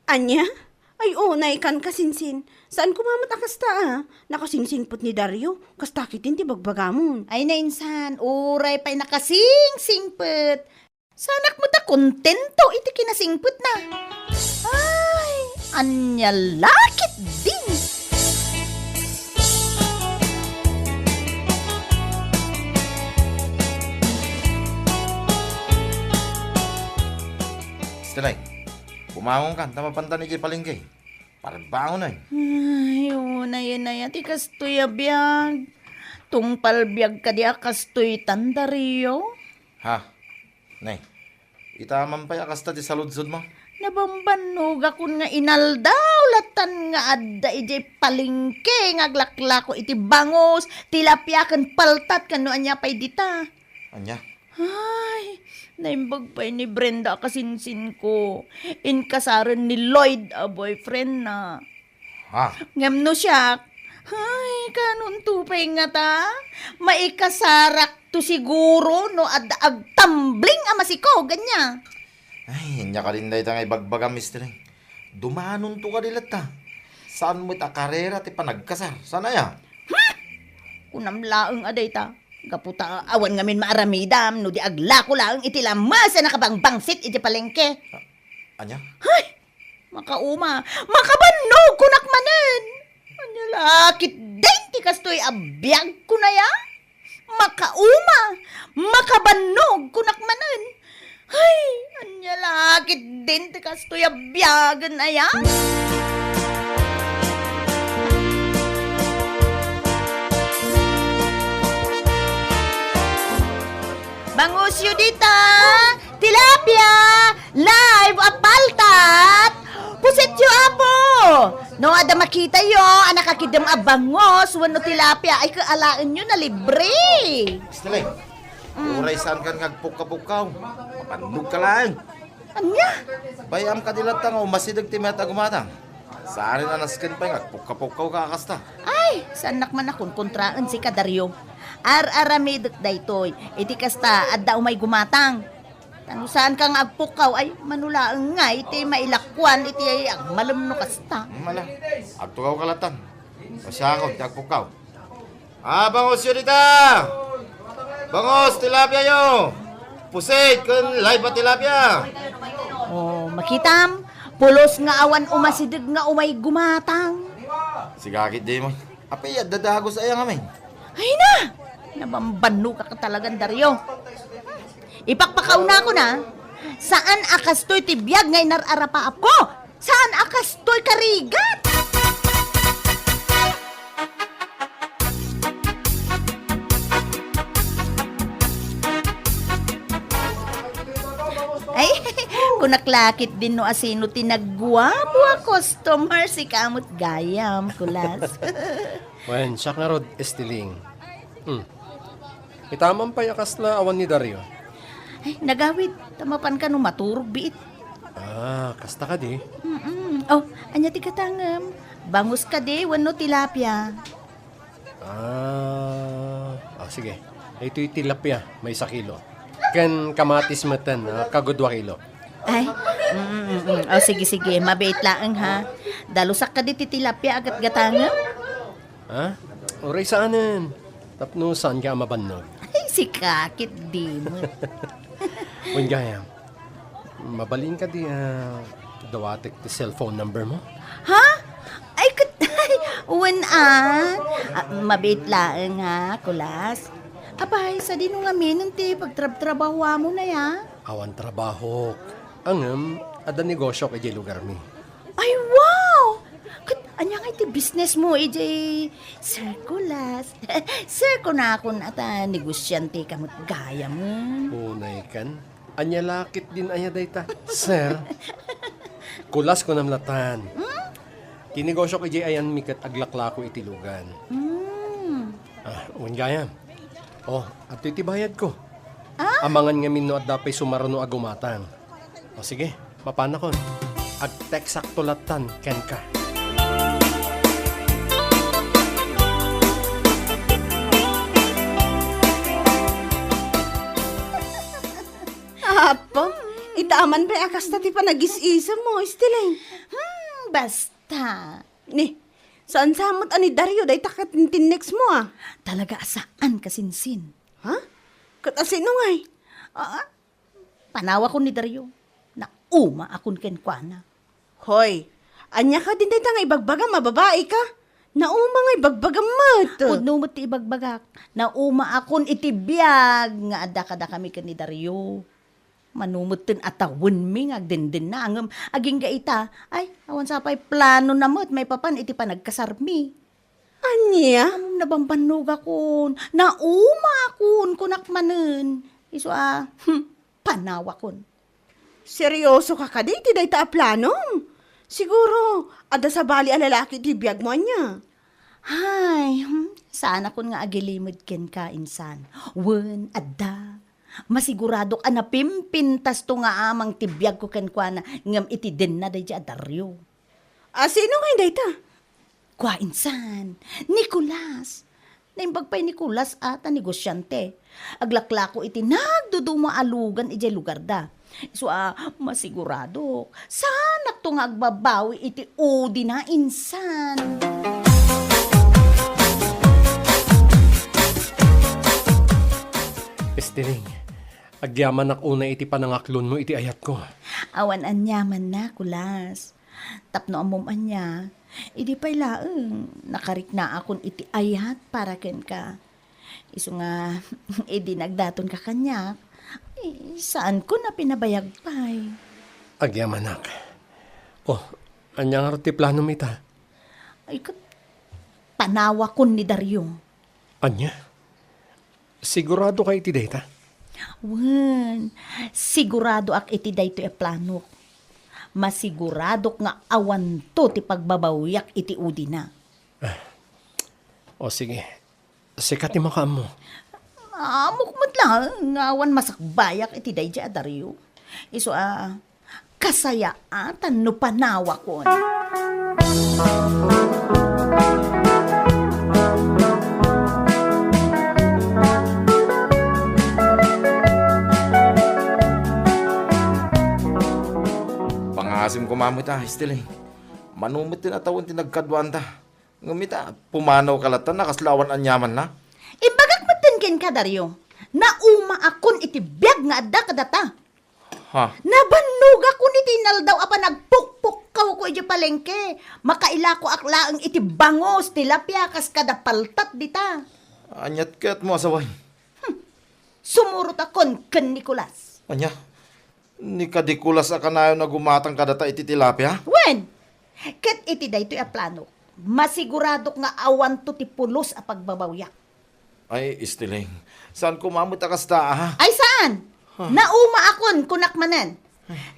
Ania? Ay, unaykan kasinsin. Saan koma met a kasta a? Nakasingsingpet ni Dario. Kasta ketdin ti bagbagamon. Ay, nainsan, uray pay nakasingsingpet. Saanak met a kontento iti kinasingpetna. Ay, ania la ketdin? Estiling, bumangonkan ta mapantan idiay palengke. Parbangon ay. Ay, unay, unay, ti kastoy a biag. Tungpal biag kadi a kastoy tan, Dario? Ha? Nay, ita man pay a kasta ti saludsodmo? Nabambannogakon nga inaldaw lattan nga adda idiay palengke nga aglaklako iti bangus, tilapia ken paltat ken no ania pay dita. Ania? Ay, naimbag pay ni Brenda a kasinsinko. Inkasaren ni Lloyd a boyfriendna. Ha? Ngem no siak, ay, kanonto pay ngata? Maikasarakto siguro no adda agtambling a masikog, ania? Ay, ania kadin dayta nga ibagbagam, Mister Eng? Dumanonto kadi latta. Saan met a karera ti panagkasar? Saan aya? Hmm? Kunam laeng a dayta. Gapu ta awan ngamin maaramidam no di aglako laeng iti lames a nakabangbangsit iti palengke. Ania? Hay! Makauma, makabannog kunak manen. Ania la ketdin ti kastoy a biag kunaya? Makauma, makabannog kunak manen. Hay, ania la ketdin ti kastoy a biagen aya? Bangosyo dita! Tilapia! Live a paltat! Pusityo, Apo! No, adda makitayo a nakakiddem a bangos wenno tilapia, ay, kaalaenyo na libre! Stele, uray saan kan nga agpukka-pukkaw. Mapannog ka laeng. Ania? Bay-am kadi latta nga umasideg ti mayat a gumatang. Saan a nasken pay nga agpukka-pukkaw ka a kasta. Ay, saannak man a konkontraen sika, Dario. Ar-aramidek daytoy. Iti kasta, adda umay gumatang. Ta no saanka nga agpukkaw, ay, mano laeng nga iti mailakuan iti agmalem no kasta. Hmm, ala. Agtugaw ka latta. Pasiakon ti agpukkaw. Ah, bangosyo dita! Bangos, tilapiayo! Pusit ken live a tilapia! Oh, makitam, pulos nga awan umasideg nga umay gumatang. Sigakit di mo. Apay, adda dagus aya ngamin? Ay na! Nabambannog ka talagan, Dario. Ipakpakaw na ako na. Saan a kastoy ti biag nga inar-arapaap ko? Saan a kastoy karigat? Ay, kunak la ketdin no asino ti nagguapo a customer, sika met gayam, Kulas. Wen, siak ngarud, Estiling. Hmm. Itaman pay a kasla awan ni Dario. Ay, nagawid, ta mapan kano maturog biit. Ah, kasta kadi? Mm-mm. Oh, ania ti gatangem? Bangus kadi wenno tilapia? Ah, ah, sige. Itoy tilapia, maysa kilo. Ken kamatis metten, ah, kagudua kilo. Ay, mm, mm, mm. Oh, sige, sige. Mabiit laeng, ha. Dalusak kadi ti tilapia a gatgatangem? Ha? Uray saanen. Tapno saanka a mabannog. Ay, sika ketdi met. Wen gayam, mabalin kadi a dawatek ti cellphone number mo? Ha? Ay, ket, ay, wen a. Ah, mabiit laeng, ha, Kulas. Apay, sadino ngamin ti pagtrabtrabahoamon aya? Awan trabahok. Ngem, adda negosiok idiay lugarmi. Ay, wow! Ket ania ngay ti business mo idiay, Sir Kulas? Sir, kunakon a ta negosiante ka met gayam. Unay kan? Ania la ketdin aya dayta, Sir? Kulas kunam latan. Hmm? Ti negosiok idiay ayanmi ket aglaklako iti lugan. Hmm. Ah, wen gayam. Oh, adtoy ti bayadko. Ah? Amangan ngamin no adda pay sumaruno a gumatang. O sige, mapanakon. Ag-textakto lattan kenka. Apo, itaman pay a kasta ti panagis-isem mo, Estiling. Hmm, basta. Ni, saan sa met a ni Dario dayta ket ti next mo, ah? Talaga a saan ka, Sinsin. Ha? Ket asino ngay? Ah, panawakon ni Dario. Nauma akon kenkuana. Hoy, ania kadin dayta nga ibagbagam a babai ka? Nauma nga ibagbagam met. Pudno met ti ibagbagak. Nauma akon iti biag nga adda kadakami ken ni Dario. Mano metten a tawenmi nga agdendenna, ngem agingga ita, ay, awan sa pay planona met maipapan iti panagkasarmi. Ania? Ngem nabambannogakon, naumaakon, kunak manen. Isu a, hmm, panawakon. Serioso ka kadi iti dayta a planom? Siguro, adda sabali a lalaki iti biag mo ania? Hay, hmm, saanakon nga agilimed kenka, insan. Wen, adda. Masiguradok a napimpintasto nga amang ti biagko kenkuana, ngem iti denna daydiay a Dario. A, sino ngay dayta? Kua insan, Nicolas. Naimbag pay Nicolas a ta negosiante. Aglaklako iti nagdudumo a lugan idiay lugarda. Isu a, masiguradok, saanakto nga agbabawi iti udina insan. Estiling, agyamanak unay iti panangaklonmo iti ayatko. Awan aniamanna, Kulas. Tapno ammom ania, idi pay laeng, nakariknaakon iti ayat para kenka. Isu nga, idi nagdatonka kaniak, eh, saanko a pinabayag pay. Agyamanak. Oh, ania ngarud ti planom ita? Ay, ket panawakon ni Dario. Ania? Siguradoka iti dayta? Wen, siguradoak iti daytoy a planok. Masiguradok nga awanto ti pagbabawiak iti udina. Ah. O sige, sika ti makaammo. Ammok met laeng nga awan masakbayak iti daydiay a Dario. Isu a, kasayaatan no panawakon. Pangasim koma met a, Estiling. Mano met ti natawen ti nagkaduanta. Ngem ita, pumanawka latta, a kasla awan aniamanna. Imbagak metten kenka, Dario. Naumaakon iti biag nga adda kadata. Ha? Nabannogakon iti inaldaw a panagpukpukkawko idiay palengke. Makailakoak laeng iti bangus, tilapia, kas kada paltat dita. Aniat ket mo, asaway? Hmm. Sumurotakon ken Nicolas. Ania? Ni ka Nicolas a kanayon a gumatang kadata iti tilapia? Wen! Ket iti daytoy a plano, masiguradok nga awanto ti pulos a pagbabawiak. Ay, Estiling. Saan koma met a kasta, ha? Ay, saan? Huh. Naumaakon, kunak manen.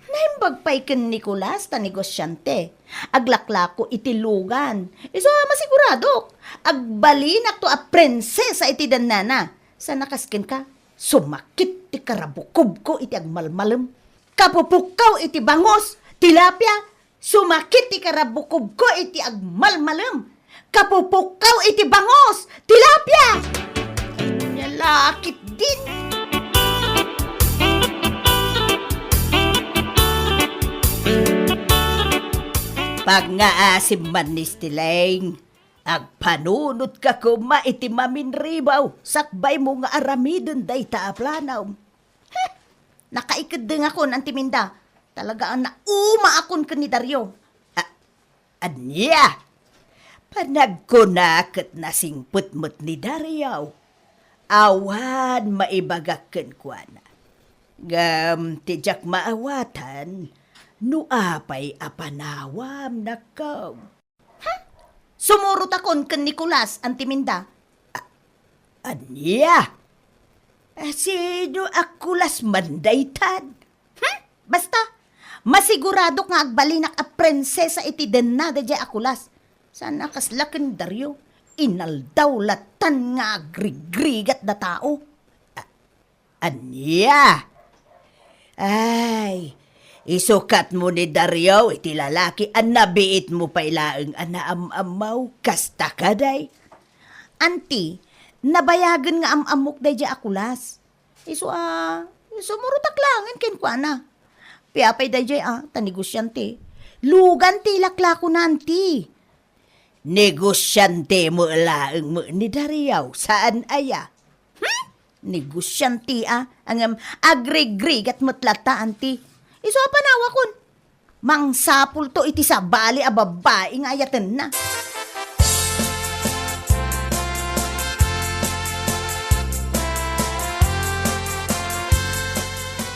Naimbag pay ken Nicolas ta negosiante. Aglaklako iti lugan. Isu a masiguradok. Agbalinakto a prinsesa iti dennana. Saan a kas kenka? Sumakit ti karabukobko iti agmalmalem. Kapupukkaw iti bangus, tilapia, sumakit ti karabukobko iti agmalmalem. Kapupukkaw iti bangus, tilapia! Ania la ketdin? Pangngaasim man, Estiling. Agpanunotka koma iti maminribaw, sakbaymo nga aramiden dayta a planom. Heh! Nakaikeddengakon, Anti Minda. Talaga a naumaakon ken ni Dario. A-, ania? Panagkuna ket nasingpet met ni Dario. Awan maibagak kenkuana. Ngem ti diak maawatan no apay a panawam, nakkaw. Hmm? Sumurotakon ken Nicolas, Anti Minda. A-, ania? A, sino a Colas man daytan? Hmm? Basta, masiguradok nga agbalinak a prinsesa iti denna daydiay a Colas. Saan a kasla ken Dario, inaldaw latan nga agrigrigat da tao. A-, Ania? Ay, isukatmo ni Dario iti lalaki a nabiitmo pay laeng a naam-ammo, kasta kadi? Anti, nabayagen nga am-ammok daydiay a Colas. Isu a, sumurotak laengen kenkuana. Apay daydiay a, ta negosiante. Lugan ti ilaklakona, anti. Negosiante met laeng met ni Dario, saan aya? Hmm? Negosiante a, ngem agrigrigat met latta, anti. Isu a panawakon. Mangsapulto iti sabali a babbai nga ayatenna.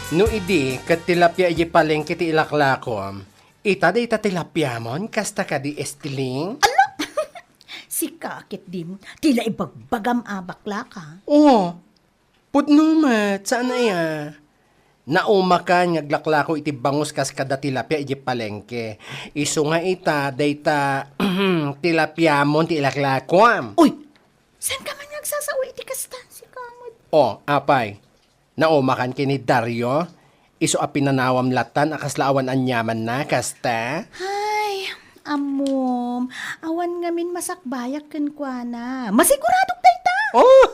No idi, ket tilapia idiay palengke ti ilaklakom, ita dayta tilapiamon, kasta kadi, Estiling? Ala! Sika ketdin, ti naibagbagam a baklaka. Oh, pudno met, saan aya? Naumakan nga aglaklako iti bangus kas kada tilapia idiay palengke. Isu nga ita, dayta tilapiamon ti ilaklakom. Uy! Saanka man nga agsasao iti kasta, sika met? Oh, apay. Naumakan ken ni Dario, isu a pinanawam latan a kasla awan aniamanna, kasta? Ay, ammom, awan ngamin masakbayak kenkuana. Masiguradok dayta! Oh!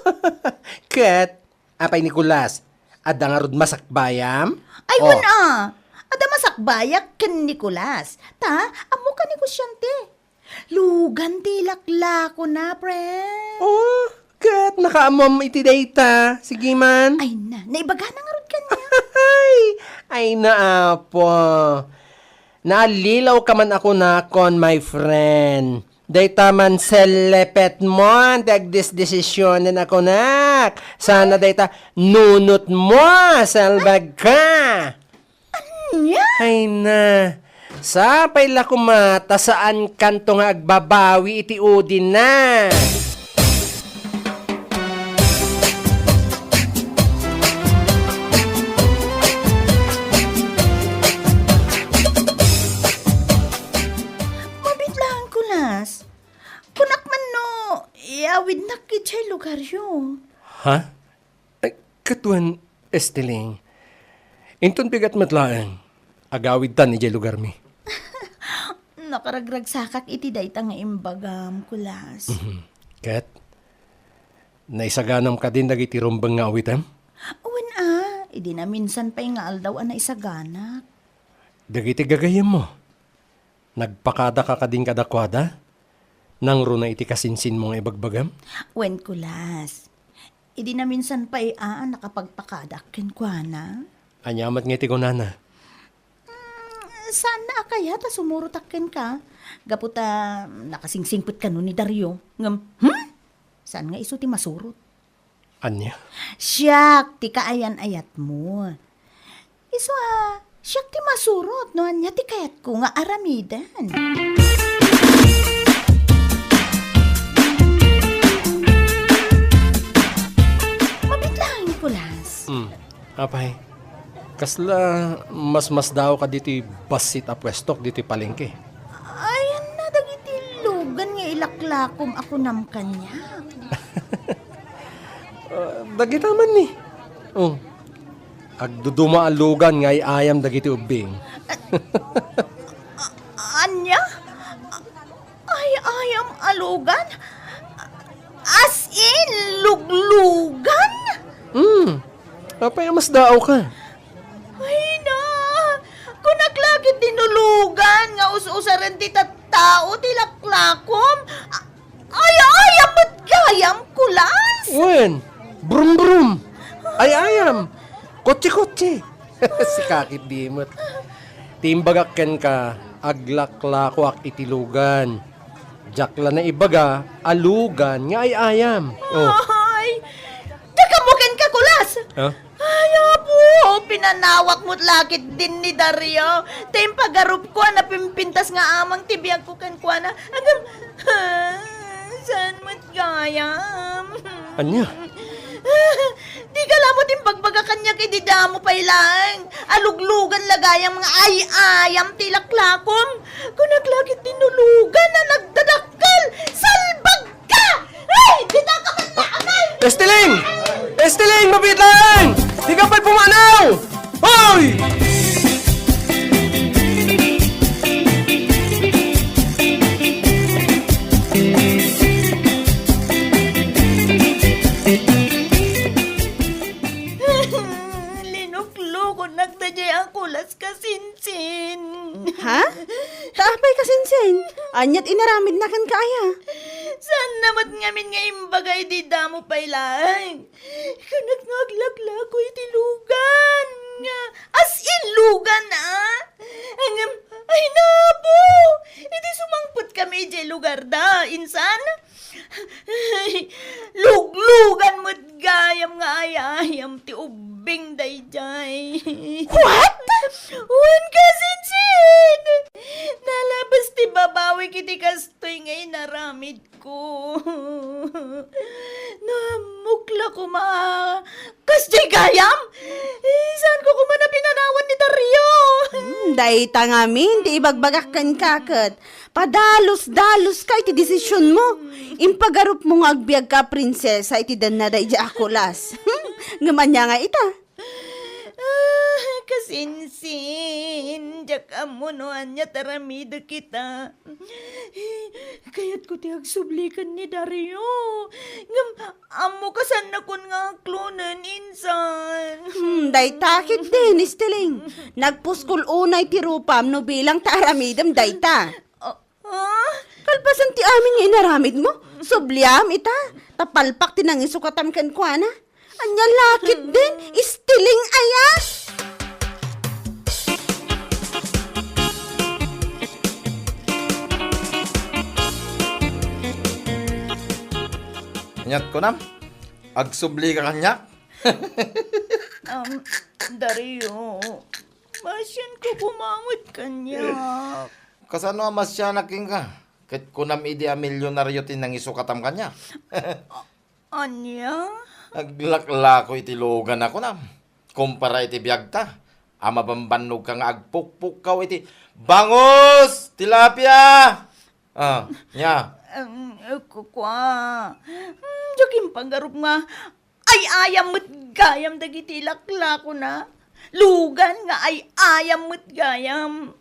Ket, apay Nicolas, adda ngarud masakbayam? Ay, oh. Wen a, adda masakbayak ken Nicolas. Ta, ammoka negosiante. Lugan ti ilaklakona, friend. Oh, Ket nakaammoam iti dayta. Sige man. Ay na, naibagana ngarud kaniak. Ay, ay na, Apo. Naallilaw ka man a kunakon, my friend. Dayta man sellepetmo ti agdesdesisionen a kunak. Sana dayta nunotmo, salbag ka. Ania? Ay na. Sapay la koma ta saankanto nga agbabawi iti udina. Mabit laeng, Kulas. Kunak man no, iawidnak idiay lugaryo. Ha? Ay, ket wen, Esteling. Inton bigat met laeng, agawidtan idiay lugarmi. Nakaragragsakak iti dayta nga imbagam, Kulas. Mhm. Ket, naisaganam kadin dagiti rumbeng nga awitem? Wen a, idi naminsan pay nga aldaw a naisaganak. Dagiti gagayyemmo, nagpakadaka kadin kadakuada? Nangruna iti kasinsinmo nga ibagbagam? Wen, Kulas. Idi naminsan pay a nakapagpakadaak kenkuana. Ania met nga iti kunana? Mm, saanna a kayat a sumurotak kenka. Gapu ta nakasingsingpet kano ni Dario. Ngem, hmm? Saan nga isu ti masurot? Ania? Siak ti kaayan-ayatmo. Isu a, siak ti masurot no ania ti kayatko nga aramiden. Mabit laeng, Kulas. Hmm. Apay, kasla masmasdaaw ka ditoy bassit a puestok ditoy palengke? Ayanna dagiti lugan nga ilaklakom a kunam kaniak. Ah, dagita man ni. Oh. Agduduma a lugan nga ay-ayam dagiti ubbing. A-, ania? Ay-ayam a lugan? As in, luglugan? Hmm. Apay a masdaaw ka? Ay na! Kunak la ket dinulugan nga us-usaren ti tattao ti laklakom. A-, ay-ayam met gayam, Kulas! Wen, brum-brum. Ay-ayam. Kotse-kotse. Sika ket di met. Ti imbagak kenka, aglaklakoak iti lugan. Diak la naibaga a lugan nga ay-ayam. Oh. Ay! Diak ammo kenka, Kulas! Ha? Ay, Apo! Pinanawak met la ket din ni Dario. Ta impagarupko a napimpintas nga amang ti biagko kenkuana. Agam, saan met gayam? Ania? Di ka la met imbagbaga kaniak idi damo pay laeng a luglugan la gayam nga ay-ayam ti laklakom. Kunak la ket dinulugan a nagdadakkel. Salbag ka! Ay, dita ka man nakabay! Esteling! Esteling, mabit laeng! Di ka pay pumanaw! Hoy! Linuklokonak daydiay a Kulas, kasinsin. Ha? Apay, kasinsin? Aniat inaramidna kenka aya? Saanna met ngamin nga imbaga idi damo pay laeng? Kunak nga aglaklako iti lugan nga, as in, lugan, a? Ngem, ay, napo! Idi sumangpetkami idiay lugarda, insan, ay, luglugan met gayam nga ay-ayam ti ubbing daydiay. What? Wen, kasinsin! Nalabas ti babawik iti kastoy nga inaramid ko. Naamok la koma. Kasdiay gayam? Saan ko koma napinanawan ni Dario? Hmm, dayta ngamin ti ibagbagak kenka ket padalus-dalus ka iti desisionmo. Impagarupmo nga agbiag ka a prinsesa iti danna daydiay a Kulas. Ngem ania nga ita? Ah, kasinsin, diak ammo no ania ti aramidek ita. Kayatko ti agsubli ken ni Dario. Ngem, ammo kasannakon nga aklonen, insan. Hmm, dayta ketdin, Esteling. Nagpuskol unay ti rupam no bilang ta aramidem dayta. Ah, ah? Kalpasan ti amin nga inaramidmo, Subliam ita, ta palpak ti nangisukatam kenkuana. Ania la ketdin, istiling aya? Aniat kunam? Agsublika kaniak? Um, Dario, masianko koma met kaniak. Kasano a masianak kenka? Ket kunam idi a milionario ti nangisukatam kaniak? Ania? Aglaklako iti lugan a kunam. Kumpara iti biagta, a mabambannogka nga agpukpukkaw iti bangus, tilapia! Ah, nia? Em, kua. Hmm, diak impagarup nga ay-ayam met gayam dagiti ilaklakona. Lugan nga ay-ayam met gayam.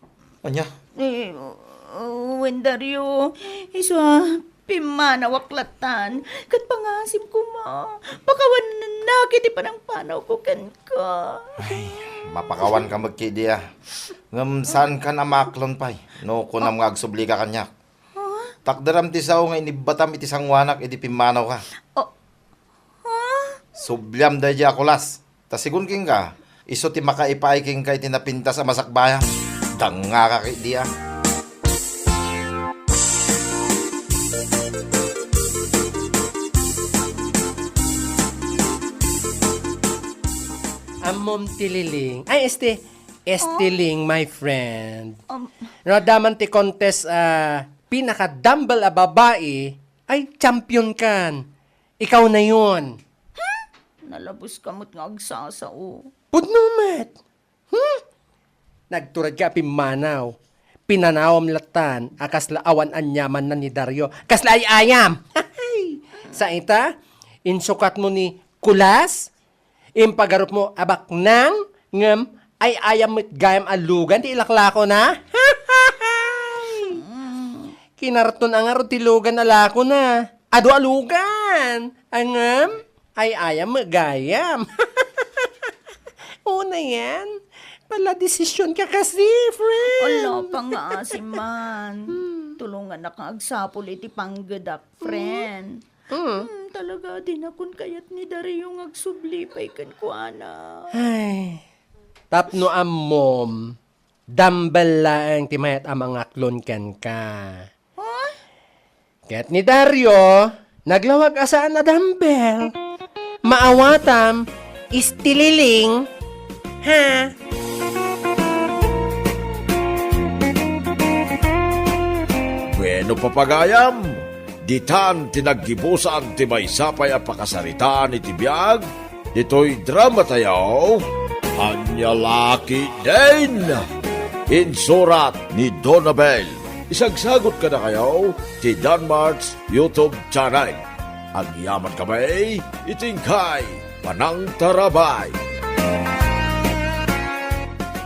Ania? Eh, uh, wen Dario, isu a pimmanawak lattan, ket pangasim koma, pakawanennak iti panangpanawko kenka. Ay, mapakawanka met ketdi a. Ngem saankan a maaklon pay, no kunam nga agsublika kaniak. Huh? Takderam ti sao nga inibbatam iti sangoanak idi pimmanawka. Oh. Huh? Subliam daydi a kulas. Ta sigun kenka, isu ti makaipaay kenka iti napintas a masakbayam. Dangngaka ketdi a. Ammom ti Liling. Ay, este, Estiling, my friend. Um, No, adda man ti contest a pinaka-dumbbell a babai, ay champion kan. Ikaw na yun. Nalabos ka met nga agsasao. Pudno met. Hmm? Nagturad ka a pimmanaw. Pinanawam lattan a kasla awan aniamanna ni Dario. Kasla ay-ayam. Sa ita, insukat mo ni Kulas, impagarupmo a baknang, ngem ay-ayam met gayam a lugan ti ilaklakona. Kinarton a ngarud ti lugan a lakona. Adu a lugan. Ngem ay-ayam met gayam. Una yan. Pala desisyon ka kasi, friend. Ala, pangasim man. Hmm. Tulongannak nga agsapul iti panggedak, friend. Hmm. Hmm, talaga, dinakon kayat ni Dario nga agsubli pay kenkuana. Ay, tapno ammom, dumbbell laeng ti mayat a mangaklon kenka. Huh? Ket ni Dario, naglawag a saan a dumbbell. Maawatam, istililing. Ha? Bueno, papagayam, ditan ti naggibusan ti maysa pay a pakasaritaan iti biag ditoy dramatayo, Ania La Ketdin. Insurat ni Donabel. Isagsagot kadakayo ti Danmart's YouTube channel. Agyamankami iti inkay panangtarabay.